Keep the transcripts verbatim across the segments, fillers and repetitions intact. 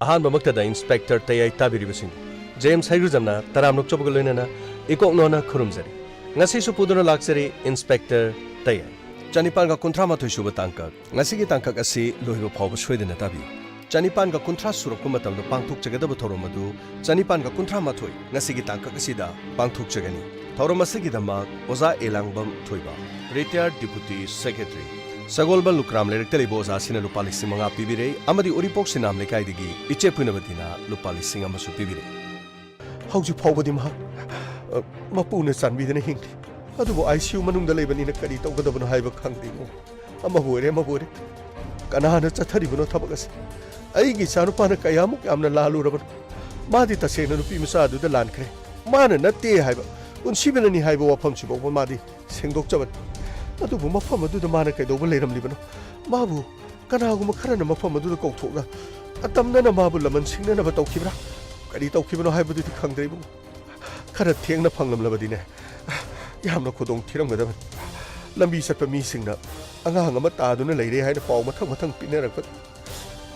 ꯑꯍꯥꯟꯕꯃꯛꯇꯗ inspector ꯇꯌꯥꯏ ꯇꯥꯕꯤꯔꯤꯕꯁꯤꯡ, James ꯍꯩꯒ꯭ꯔꯨꯖꯝꯅ ꯇꯔꯥꯝꯅ ꯑꯣꯛꯆꯕꯒ ꯂꯣꯏꯅꯅ ꯏꯀꯣꯛꯅꯣꯅ ꯈꯨꯔꯨꯝꯖꯔꯤ꯫ ꯉꯁꯤꯁꯨ ꯄꯨꯗꯨꯅ ꯂꯥꯛꯆꯔꯤ ꯏꯟꯁꯄꯦꯛꯇꯔ ꯇꯌꯥꯏ꯫ ꯆꯅꯤꯄꯥꯟꯒ ꯀꯨꯟꯊ꯭ꯔꯥ ꯃꯥꯊꯣꯏ ꯁꯨꯕ ꯇꯥꯡꯀꯛ꯫ ꯉꯁꯤꯒꯤ ꯇꯥꯡꯀꯛ ꯑꯁꯤ ꯂꯣꯏꯕ ꯐꯥꯎꯕ ꯁꯣꯏꯗꯅ ꯇꯥꯕꯤꯌꯨ꯫ ꯆꯅꯤꯄꯥꯟꯒ ꯀꯨꯟꯊ꯭ꯔꯥ ꯁꯨꯔꯛꯄ ꯃꯇꯝꯗ ꯄꯥꯡꯊꯣꯛꯆꯒꯗꯕ ꯊꯧꯔꯝ ꯑꯗꯨ ꯆꯅꯤꯄꯥꯟꯒ ꯀꯨꯟꯊ꯭ꯔꯥ ꯃꯥꯊꯣꯏ, ꯉꯁꯤꯒꯤ ꯇꯥꯡꯀꯛ ꯑꯁꯤꯗ ꯄꯥꯡꯊꯣꯛꯆꯒꯅꯤ꯫ ꯊꯧꯔꯝ ꯑꯁꯤꯒꯤꯗꯃꯛ ꯑꯣꯖꯥ ꯑꯦꯂꯥꯡꯕꯝ ꯊꯣꯏꯕ, ꯔꯤꯇꯥꯌꯔ ꯗꯤꯄꯨꯇꯤ ꯁꯦꯀ꯭ꯔꯦꯇꯔꯤ, ꯁꯒꯣꯜꯕꯟ ꯂꯨꯀ꯭ꯔꯥꯝ ꯂꯩꯔꯛꯇ ꯂꯩꯕ ꯑꯣꯖꯥꯁꯤꯅ ꯂꯨꯄꯥ ꯂꯤꯁꯤꯡ ꯃꯉꯥ ꯄꯤꯕꯤꯔꯦ ꯑꯃꯗꯤ ꯎꯔꯤꯄꯣꯛ ꯁꯤꯅꯥꯝ ꯂꯩꯀꯥꯏꯗꯒꯤ ꯏꯆꯦ ꯄꯨꯅꯕꯗꯤꯅ ꯂꯨꯄꯥ ꯂꯤꯁꯤꯡ ꯑꯃꯁꯨ ꯄꯤꯕꯤꯔꯦ꯫ ꯍꯧꯖꯤꯛ ꯐꯥꯎꯕꯗꯤ ꯃꯍꯥꯛ, ꯑ, ꯃꯄꯨꯅ ꯆꯥꯟꯕꯤꯗꯅ ꯍꯤꯡꯂꯤ꯫ ꯑꯗꯨꯕꯨ ꯑꯥꯏ ꯁꯤ ꯌꯨ ꯃꯅꯨꯡꯗ ꯂꯩꯕꯅꯤꯅ ꯀꯔꯤ ꯇꯧꯒꯗꯕꯅꯣ ꯍꯥꯏꯕ ꯈꯪꯗꯦ, ꯏꯕꯨꯡꯉꯣ꯫ ꯑꯃꯕꯨ ꯑꯣꯏꯔꯦ, ꯑꯃꯕꯨ ꯑꯣꯏꯔꯦ꯫ ꯀꯅꯥꯅ ꯆꯠꯊꯔꯤꯕꯅꯣ ꯊꯕꯛ ꯑꯁꯤ? ꯑꯩꯒꯤ ꯏꯆꯥꯅꯨꯄꯥꯅ ꯀꯌꯥꯃꯨꯛ ꯌꯥꯝꯅ ꯂꯥꯜꯂꯨꯔꯕꯅꯣ? ꯃꯥꯗꯤ ꯇꯁꯦꯡꯅ ꯅꯨꯄꯤ ꯃꯆꯥ ꯑꯗꯨꯗ ꯂꯥꯟꯈ꯭ꯔꯦ꯫ ꯃꯥꯅ ꯅꯠꯇꯦ ꯍꯥꯏꯕ, ꯄꯨꯟꯁꯤꯕꯅꯅꯤ ꯍꯥꯏꯕ ꯋꯥꯐꯝꯁꯤ ꯐꯥꯎꯕ ꯃꯥꯗꯤ ꯁꯦꯡꯗꯣꯛꯆꯕꯅꯤ꯫ ꯑꯗꯨꯕꯨ ꯃꯐꯝ ꯑꯗꯨꯗ ꯃꯥꯅ ꯀꯩꯗꯧꯕ ꯂꯩꯔꯝꯂꯤꯕꯅꯣ? ꯃꯥꯕꯨ ꯀꯅꯥꯒꯨꯝꯕ ꯈꯔꯅ ꯃꯐꯝ ꯑꯗꯨꯗ ꯀꯧꯊꯣꯛꯂꯒ ꯑꯇꯝꯅꯅ ꯃꯥꯕꯨ ꯂꯃꯟ ꯁꯤꯡꯅꯅꯕ ꯇꯧꯈꯤꯕ꯭ꯔꯥ? ꯀꯔꯤ ꯇꯧꯈꯤꯕꯅꯣ ꯍꯥꯏꯕꯗꯨꯗꯤ ꯈꯪꯗ꯭ꯔꯦ, ꯏꯕꯨꯡꯉꯣ꯫ ꯈꯔ ꯊꯦꯡꯅ ꯐꯪꯂꯝꯂꯕꯗꯤꯅꯦ, ꯌꯥꯝꯅ ꯈꯨꯗꯣꯡ ꯊꯤꯔꯝꯒꯗꯕꯅꯤ꯫ ꯂꯝꯕꯤ ꯆꯠꯄ ꯃꯤꯁꯤꯡꯅ ꯑꯉꯥꯡ ꯑꯃ ꯇꯥꯗꯨꯅ ꯂꯩꯔꯦ ꯍꯥꯏꯅ ꯄꯥꯎ ꯃꯊꯪ ꯃꯊꯪ ꯄꯤꯅꯔꯛꯄꯗ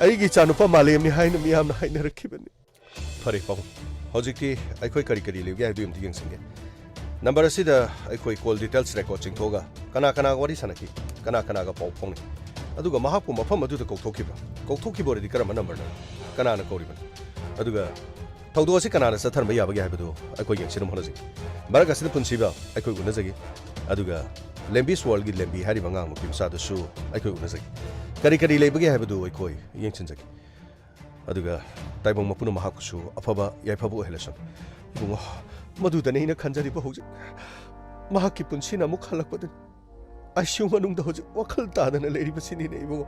ꯑꯩꯒꯤ ꯏꯆꯥꯅꯨꯄꯥ ꯃꯥꯂꯦꯝꯅꯤ ꯍꯥꯏꯅ ꯃꯤꯌꯥꯝꯅ ꯍꯥꯏꯅꯔꯛꯈꯤꯕꯅꯤ꯫ ꯐꯔꯦ ꯄꯥꯕꯨꯡ, ꯍꯧꯖꯤꯛꯇꯤ ꯑꯩꯈꯣꯏ ꯀꯔꯤ ꯀꯔꯤ ꯂꯩꯕꯒꯦ ꯍꯥꯏꯕꯗꯨ ꯑꯝꯇ ꯌꯦꯡꯁꯤꯟꯒꯦ꯫ ꯅꯝꯕꯔ ꯑꯁꯤꯗ ꯑꯩꯈꯣꯏ ꯀꯣꯜ ꯗꯤꯇꯦꯜꯁ ꯔꯦꯀꯣꯔꯗ ꯆꯤꯡꯊꯣꯛꯑꯒ ꯀꯅꯥ ꯀꯅꯥꯒ ꯋꯥꯔꯤ ꯁꯥꯟꯅꯈꯤ, ꯀꯅꯥ ꯀꯅꯥꯒ ꯄꯥꯎ ꯐꯥꯎꯅꯩ, ꯑꯗꯨꯒ ꯃꯍꯥꯛꯄꯨ ꯃꯐꯝ ꯑꯗꯨꯗ ꯀꯧꯊꯣꯛꯈꯤꯕ꯭ꯔꯥ? ꯀꯧꯊꯣꯛꯈꯤꯕ ꯑꯣꯏꯔꯗꯤ ꯀꯔꯝꯕ ꯅꯝꯕꯔꯅꯣ? ꯀꯅꯥꯅ ꯀꯧꯔꯤꯕꯅꯣ? ꯑꯗꯨꯒ ꯊꯧꯗꯣꯛ ꯑꯁꯤ ꯀꯅꯥꯅ ꯆꯠꯊꯔꯝꯕ ꯌꯥꯕꯒꯦ ꯍꯥꯏꯕꯗꯨ ꯑꯩꯈꯣꯏ ꯌꯦꯡꯁꯤꯟꯅꯕ ꯍꯣꯠꯅꯖꯒꯦ꯫ ꯃꯔꯛ ꯑꯁꯤꯗ ꯄꯨꯟꯁꯤꯕ ꯑꯩꯈꯣꯏ ꯎꯅꯖꯒꯦ꯫ ꯑꯗꯨꯒ ꯂꯦꯝꯕꯤꯁ ꯋꯥꯔꯜꯒꯤ ꯂꯦꯝꯕꯤ ꯍꯥꯏꯔꯤꯕ ꯑꯉꯥꯡ ꯅꯨꯄꯤ ꯃꯆꯥꯗꯨꯁꯨ ꯑꯩꯈꯣꯏ ꯎꯅꯖꯒꯦ꯫ ꯀꯔꯤ ꯀꯔꯤ ꯂꯩꯕꯒꯦ ꯍꯥꯏꯕꯗꯨ ꯑꯩꯈꯣꯏ ꯌꯦꯡꯁꯤꯟꯖꯒꯦ꯫ ꯑꯗꯨꯒ ꯇꯥꯏꯕꯪ ꯃꯄꯨꯅ ꯃꯍꯥꯛꯄꯨꯁꯨ ꯑꯐꯕ ꯌꯥꯏꯐꯕ ꯑꯣꯏꯍꯜꯂꯁꯅꯨ꯫ ꯏꯕꯨꯡꯉꯣ, ꯃꯗꯨꯗꯅꯦ ꯑꯩꯅ ꯈꯟꯖꯔꯤꯕ ꯍꯧꯖꯤꯛ꯫ ꯃꯍꯥꯛꯀꯤ ꯄꯨꯟꯁꯤꯅ ꯑꯃꯨꯛ ꯍꯜꯂꯛꯄꯗꯅꯤ꯫ ꯑꯥꯏ ꯁꯤ ꯌꯨ ꯃꯅꯨꯡꯗ ꯍꯧꯖꯤꯛ ꯋꯥꯈꯜ ꯇꯥꯗꯅ ꯂꯩꯔꯤꯕꯁꯤꯅꯤꯅꯦ, ꯏꯕꯨꯡꯉꯣ꯫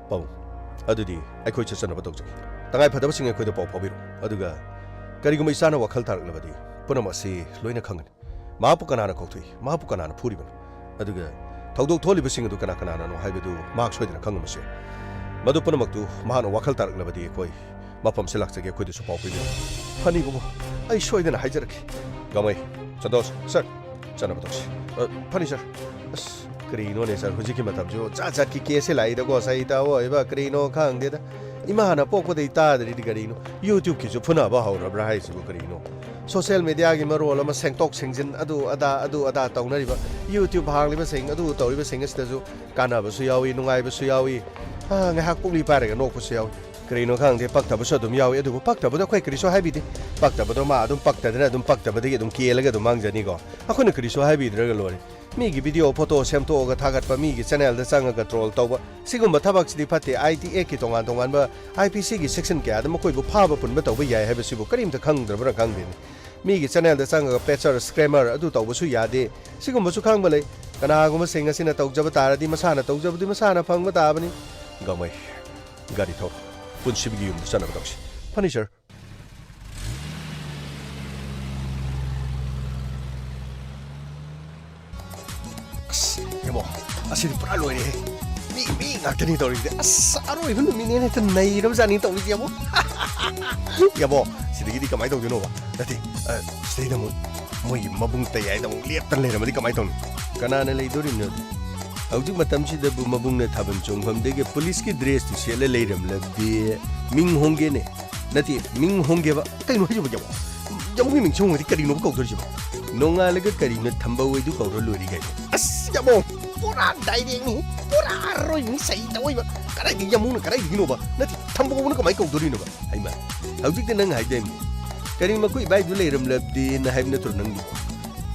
ꯄꯥꯕꯨꯡ, ꯑꯗꯨꯗꯤ ꯑꯩꯈꯣꯏ ꯆꯠꯆꯅꯕ ꯇꯧꯖꯒꯦ꯫ ꯇꯉꯥꯏ ꯐꯗꯕꯁꯤꯡ ꯑꯩꯈꯣꯏꯗ ꯄꯥꯎ ꯐꯥꯎꯕꯤꯔꯛꯎ꯫ ꯑꯗꯨꯒ ꯀꯔꯤꯒꯨꯝꯕ ꯏꯆꯥꯅ ꯋꯥꯈꯜ ꯇꯥꯔꯛꯂꯕꯗꯤ ꯄꯨꯝꯅꯃꯛ ꯑꯁꯤ ꯂꯣꯏꯅ ꯈꯪꯒꯅꯤ꯫ ꯃꯍꯥꯛꯄꯨ ꯀꯅꯥꯅ ꯀꯧꯊꯣꯛꯏ? ꯃꯍꯥꯛꯄꯨ ꯀꯅꯥꯅ ꯐꯨꯔꯤꯕꯅꯣ? ꯑꯗꯨꯒ ꯊꯧꯗꯣꯛ ꯊꯣꯛꯍꯜꯂꯤꯕꯁꯤꯡ ꯑꯗꯨ ꯀꯅꯥ ꯀꯅꯥꯅꯣ ꯍꯥꯏꯕꯗꯨ ꯃꯍꯥꯛ ꯁꯣꯏꯗꯅ ꯈꯪꯉꯝꯕꯁꯨ ꯌꯥꯏ꯫ ꯃꯗꯨ ꯄꯨꯝꯅꯃꯛꯇꯨ ꯃꯍꯥꯛꯅ ꯋꯥꯈꯜ ꯇꯥꯔꯛꯂꯕꯗꯤ ꯑꯩꯈꯣꯏ ꯃꯐꯝꯁꯤ ꯂꯥꯛꯆꯒꯦ, ꯑꯩꯈꯣꯏꯗꯁꯨ ꯄꯥꯎ ꯄꯤꯕꯤꯔꯛꯎ꯫ ꯐꯅꯤ ꯏꯕꯨꯡꯉꯣ, ꯑꯩ ꯁꯣꯏꯗꯅ ꯍꯥꯏꯖꯔꯛꯀꯦ꯫ ꯒꯥꯡꯃꯩ, ꯁꯟꯇꯣꯁ, ꯁꯔ, ꯆꯠꯅꯕ ꯇꯧꯁꯤ꯫ ꯑ, ꯐꯅꯤ ꯁꯔ꯫ ꯑꯁ, ꯀꯔꯤꯅꯣꯅꯦ ꯁꯔ, ꯍꯧꯖꯤꯛꯀꯤ ꯃꯇꯝꯁꯤꯕꯨ ꯖꯥꯠ ꯖꯥꯠꯀꯤ ꯀꯦꯁꯁꯦ ꯂꯥꯛꯏꯗꯀꯣ, ꯁꯍꯤ ꯇꯥꯕ ꯑꯣꯏꯕ ꯀꯔꯤꯅꯣ ꯈꯪꯗꯦꯗ꯫ ꯏꯃꯥꯅ ꯄꯣꯛꯄꯗꯩ ꯇꯥꯗ꯭ꯔꯤꯗꯤ ꯀꯔꯤꯅꯣ? YouTube-ꯀꯤꯁꯨ ꯐꯨꯅꯕ ꯍꯧꯔꯕ꯭ꯔꯥ ꯍꯥꯏꯁꯤꯕꯨ ꯀꯔꯤꯅꯣ? Social media-ꯒꯤ ꯃꯔꯣꯜ ꯑꯃ ꯁꯦꯡꯇꯣꯛ ꯁꯦꯡꯖꯤꯟ, ꯑꯗꯨ ꯑꯗꯥ, ꯑꯗꯨ ꯑꯗꯥ ꯇꯧꯅꯔꯤꯕ, YouTube ꯍꯥꯡꯂꯤꯕꯁꯤꯡ, ꯑꯗꯨ ꯇꯧꯔꯤꯕꯁꯤꯡ ꯑꯁꯤꯗꯁꯨ ꯀꯥꯟꯅꯕꯁꯨ ꯌꯥꯎꯏ, ꯅꯨꯡꯉꯥꯏꯕꯁꯨ ꯌꯥꯎꯏ, ꯑꯥ, ꯉꯥꯏꯍꯥꯛ ꯄꯨꯛꯂꯤ ꯄꯥꯏꯔꯒ ꯅꯣꯛꯄꯁꯨ ꯌꯥꯎꯏ꯫ ꯀꯔꯤꯅꯣ ꯈꯪꯗꯦ, ꯄꯛꯇꯕꯁꯨ ꯑꯗꯨꯝ ꯌꯥꯎꯏ꯫ ꯑꯗꯨꯕꯨ ꯄꯛꯇꯕꯗꯣ ꯑꯩꯈꯣꯏ ꯀꯔꯤꯁꯨ ꯍꯥꯏꯕꯤꯗꯦ꯫ ꯄꯛꯇꯕꯗꯣ ꯃꯥ ꯑꯗꯨꯝ ꯄꯛꯇꯗꯅ ꯑꯗꯨꯝ ꯄꯛꯇꯕꯗꯒꯤ ꯑꯗꯨꯝ ꯀꯦꯜꯂꯒ ꯑꯗꯨꯝ ꯃꯥꯡꯖꯅꯤꯀꯣ꯫ ꯑꯩꯈꯣꯏꯅ ꯀꯔꯤꯁꯨ ꯍꯥꯏꯕꯤꯗ꯭ꯔꯒ ꯂꯣꯏꯔꯦ꯫ ꯃꯤꯒꯤ video photo ꯁꯦꯝꯗꯣꯛꯑꯒ ꯊꯥꯒꯠꯄ, ꯃꯤꯒꯤ channel-ꯗ ꯆꯪꯉꯒ troll ꯇꯧꯕ, ꯁꯤꯒꯨꯝꯕ ꯊꯕꯛꯁꯤꯗꯤ ꯐꯠꯇꯦ꯫ I T Act-ꯀꯤ ꯇꯣꯉꯥꯟ ꯇꯣꯉꯥꯟꯕ I P C-ꯒꯤ section ꯀꯌꯥꯗ ꯃꯈꯣꯏꯕꯨ ꯐꯥꯕ ꯄꯨꯟꯕ ꯇꯧꯕ ꯌꯥꯏ ꯍꯥꯏꯕꯁꯤꯕꯨ ꯀꯔꯤꯝꯇ ꯈꯪꯗ꯭ꯔꯕ꯭ꯔꯥ ꯈꯪꯗꯦꯅꯦ꯫ ꯃꯤꯒꯤ channel-ꯗ ꯆꯪꯉꯒ patcher, scammer ꯑꯗꯨ ꯇꯧꯕꯁꯨ ꯌꯥꯗꯦ꯫ ꯁꯤꯒꯨꯝꯕꯁꯨ ꯈꯪꯕ ꯂꯩ꯫ ꯀꯅꯥꯒꯨꯝꯕꯁꯤꯡ ꯑꯁꯤꯅ ꯇꯧꯖꯕ ꯇꯥꯔꯗꯤ ꯃꯁꯥꯅ ꯇꯧꯖꯕꯗꯤ ꯃꯁꯥꯅ ꯐꯪꯕ ꯇꯥꯕꯅꯤ꯫ ꯒꯃꯩ, ꯒꯥꯔꯤ ꯊꯧꯔꯣ꯫ ꯄꯨꯟꯁꯤꯕꯒꯤ ꯌꯨꯝꯗ ꯆꯠꯅꯕ ꯇꯧꯁꯤ꯫ ꯐꯅꯤ, sir꯫ ꯑꯁ, ꯌꯦꯡꯉꯣ, ꯑꯁꯤꯗꯤ ꯄꯨꯔꯥ ꯂꯣꯏꯔꯦꯍꯦ꯫ ꯃꯤ, ꯃꯤ ꯉꯥꯛꯇꯅꯤ ꯇꯧꯔꯤꯁꯦ꯫ ꯑꯁ, ꯑꯔꯣꯏꯕ ꯅꯨꯃꯤꯠꯅꯦꯅ ꯍꯦꯛꯇ ꯅꯩꯔꯕꯖꯥꯠꯅꯤ ꯇꯧꯔꯤꯁꯦ, ꯌꯦꯡꯉꯣ꯫ ꯌꯦꯡꯉꯣ, ꯁꯤꯗꯒꯤꯗꯤ ꯀꯃꯥꯏꯅ ꯇꯧꯗꯣꯏꯅꯣꯕ? ꯅꯠꯇꯦ, ꯑ, ꯁꯤꯗꯩꯗ ꯑꯃꯨꯛ ꯃꯣꯏꯒꯤ ꯃꯕꯨꯡ ꯇꯌꯥꯏꯗ ꯑꯃꯨꯛ ꯂꯦꯞꯇꯅ ꯂꯩꯔꯝꯃꯗꯤ ꯀꯃꯥꯏꯅ ꯇꯧꯅꯤ? ꯀꯅꯥꯅ ꯂꯩꯗꯣꯔꯤꯕꯅꯣ? ꯍꯧꯖꯤꯛ ꯃꯇꯝꯁꯤꯗꯕꯨ ꯃꯕꯨꯡꯅ ꯊꯥꯕꯜ ꯆꯣꯡꯐꯝꯗꯒꯤ ꯄꯨꯂꯤꯁꯀꯤ dress-ꯇꯨ ꯁꯦꯠꯂ ꯂꯩꯔꯝꯂꯕꯗꯤ ꯃꯤꯡ ꯍꯣꯡꯒꯦꯅꯦ꯫ ꯅꯠꯇꯦ, ꯃꯤꯡ ꯍꯣꯡꯒꯦꯕ꯫ ꯀꯩꯅꯣ ꯍꯥꯏꯁꯤꯕꯣ, ꯌꯥꯝ? ꯌꯥꯝꯕꯨꯡꯒꯤ ꯃꯤꯡꯁꯤ ꯍꯣꯡꯉꯗꯤ ꯀꯔꯤꯅꯣꯕ ꯀꯧꯗꯣꯔꯤꯁꯤꯕꯣ? ꯅꯣꯡꯉꯥꯜꯂꯒ ꯀꯔꯤꯅꯣ ꯊꯝꯕꯧ ꯑꯣꯏꯗꯨ ꯀꯧꯔ ꯂꯣꯏꯔꯦ ꯀꯩꯅꯣ꯫ ꯑꯁ, ꯌꯥꯝꯕꯨꯡ, ꯄꯨꯔꯥ direct-ꯅꯤ꯫ ꯄꯨꯔꯥ ꯑꯔꯣꯏꯕꯅꯤ, ꯁꯍꯤ ꯇꯧꯏꯕ꯫ ꯀꯗꯥꯏꯗꯒꯤ ꯌꯥꯝꯕꯨꯡꯅ ꯀꯗꯥꯏꯗꯒꯤꯅꯣꯕ? ꯅꯠꯇꯦ, ꯊꯝꯕꯧꯅ ꯀꯃꯥꯏꯅ ꯀꯧꯗꯣꯔꯤꯅꯣꯕ? ꯍꯩꯃꯥ, ꯍꯧꯖꯤꯛꯇꯤ ꯅꯪ ꯍꯥꯏꯗꯥꯏꯅꯦ, "ꯀꯔꯤ ꯃꯈꯣꯏ ꯏꯕꯥꯏꯗꯨ ꯂꯩꯔꯝꯂꯕꯗꯤꯅ" ꯍꯥꯏꯕ ꯅꯠꯇ꯭ꯔꯣ ꯅꯪꯒꯤꯕꯣ?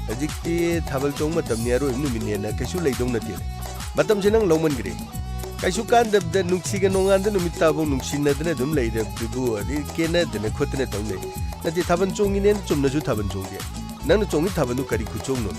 ꯍꯧꯖꯤꯛꯇꯤ ꯊꯥꯕꯜ ꯆꯣꯡ ꯃꯇꯝꯅꯤ, ꯑꯔꯣꯏꯕ ꯅꯨꯃꯤꯠꯅꯦꯅ ꯀꯩꯁꯨ ꯂꯩꯗꯧ ꯅꯠꯇꯦ꯫ ꯃꯇꯝꯁꯦ ꯅꯪ ꯂꯧꯃꯟꯈ꯭ꯔꯦ꯫ ꯀꯩꯁꯨ ꯀꯥꯟꯗꯕꯗ ꯅꯨꯡꯁꯤꯒ ꯅꯣꯡꯉꯥꯟꯗ ꯅꯨꯃꯤꯠ ꯇꯥꯕꯧ ꯅꯨꯡꯁꯤꯅꯗꯅ ꯑꯗꯨꯝ ꯂꯩꯔꯕꯗꯨꯕꯨ, ꯑꯗꯩ ꯀꯦꯅꯗꯅ ꯈꯣꯠꯇꯅ ꯇꯧ ꯂꯩ꯫ ꯅꯠꯇꯦ, ꯊꯥꯕꯜ ꯆꯣꯡꯉꯤꯅꯦꯅ ꯆꯨꯝꯅꯁꯨ ꯊꯥꯕꯜ ꯆꯣꯡꯗꯦ꯫ ꯅꯪꯅ ꯆꯣꯡꯉꯤ ꯊꯥꯕꯜꯗꯨ ꯀꯔꯤ ꯈꯨꯆꯣꯡꯅꯣ?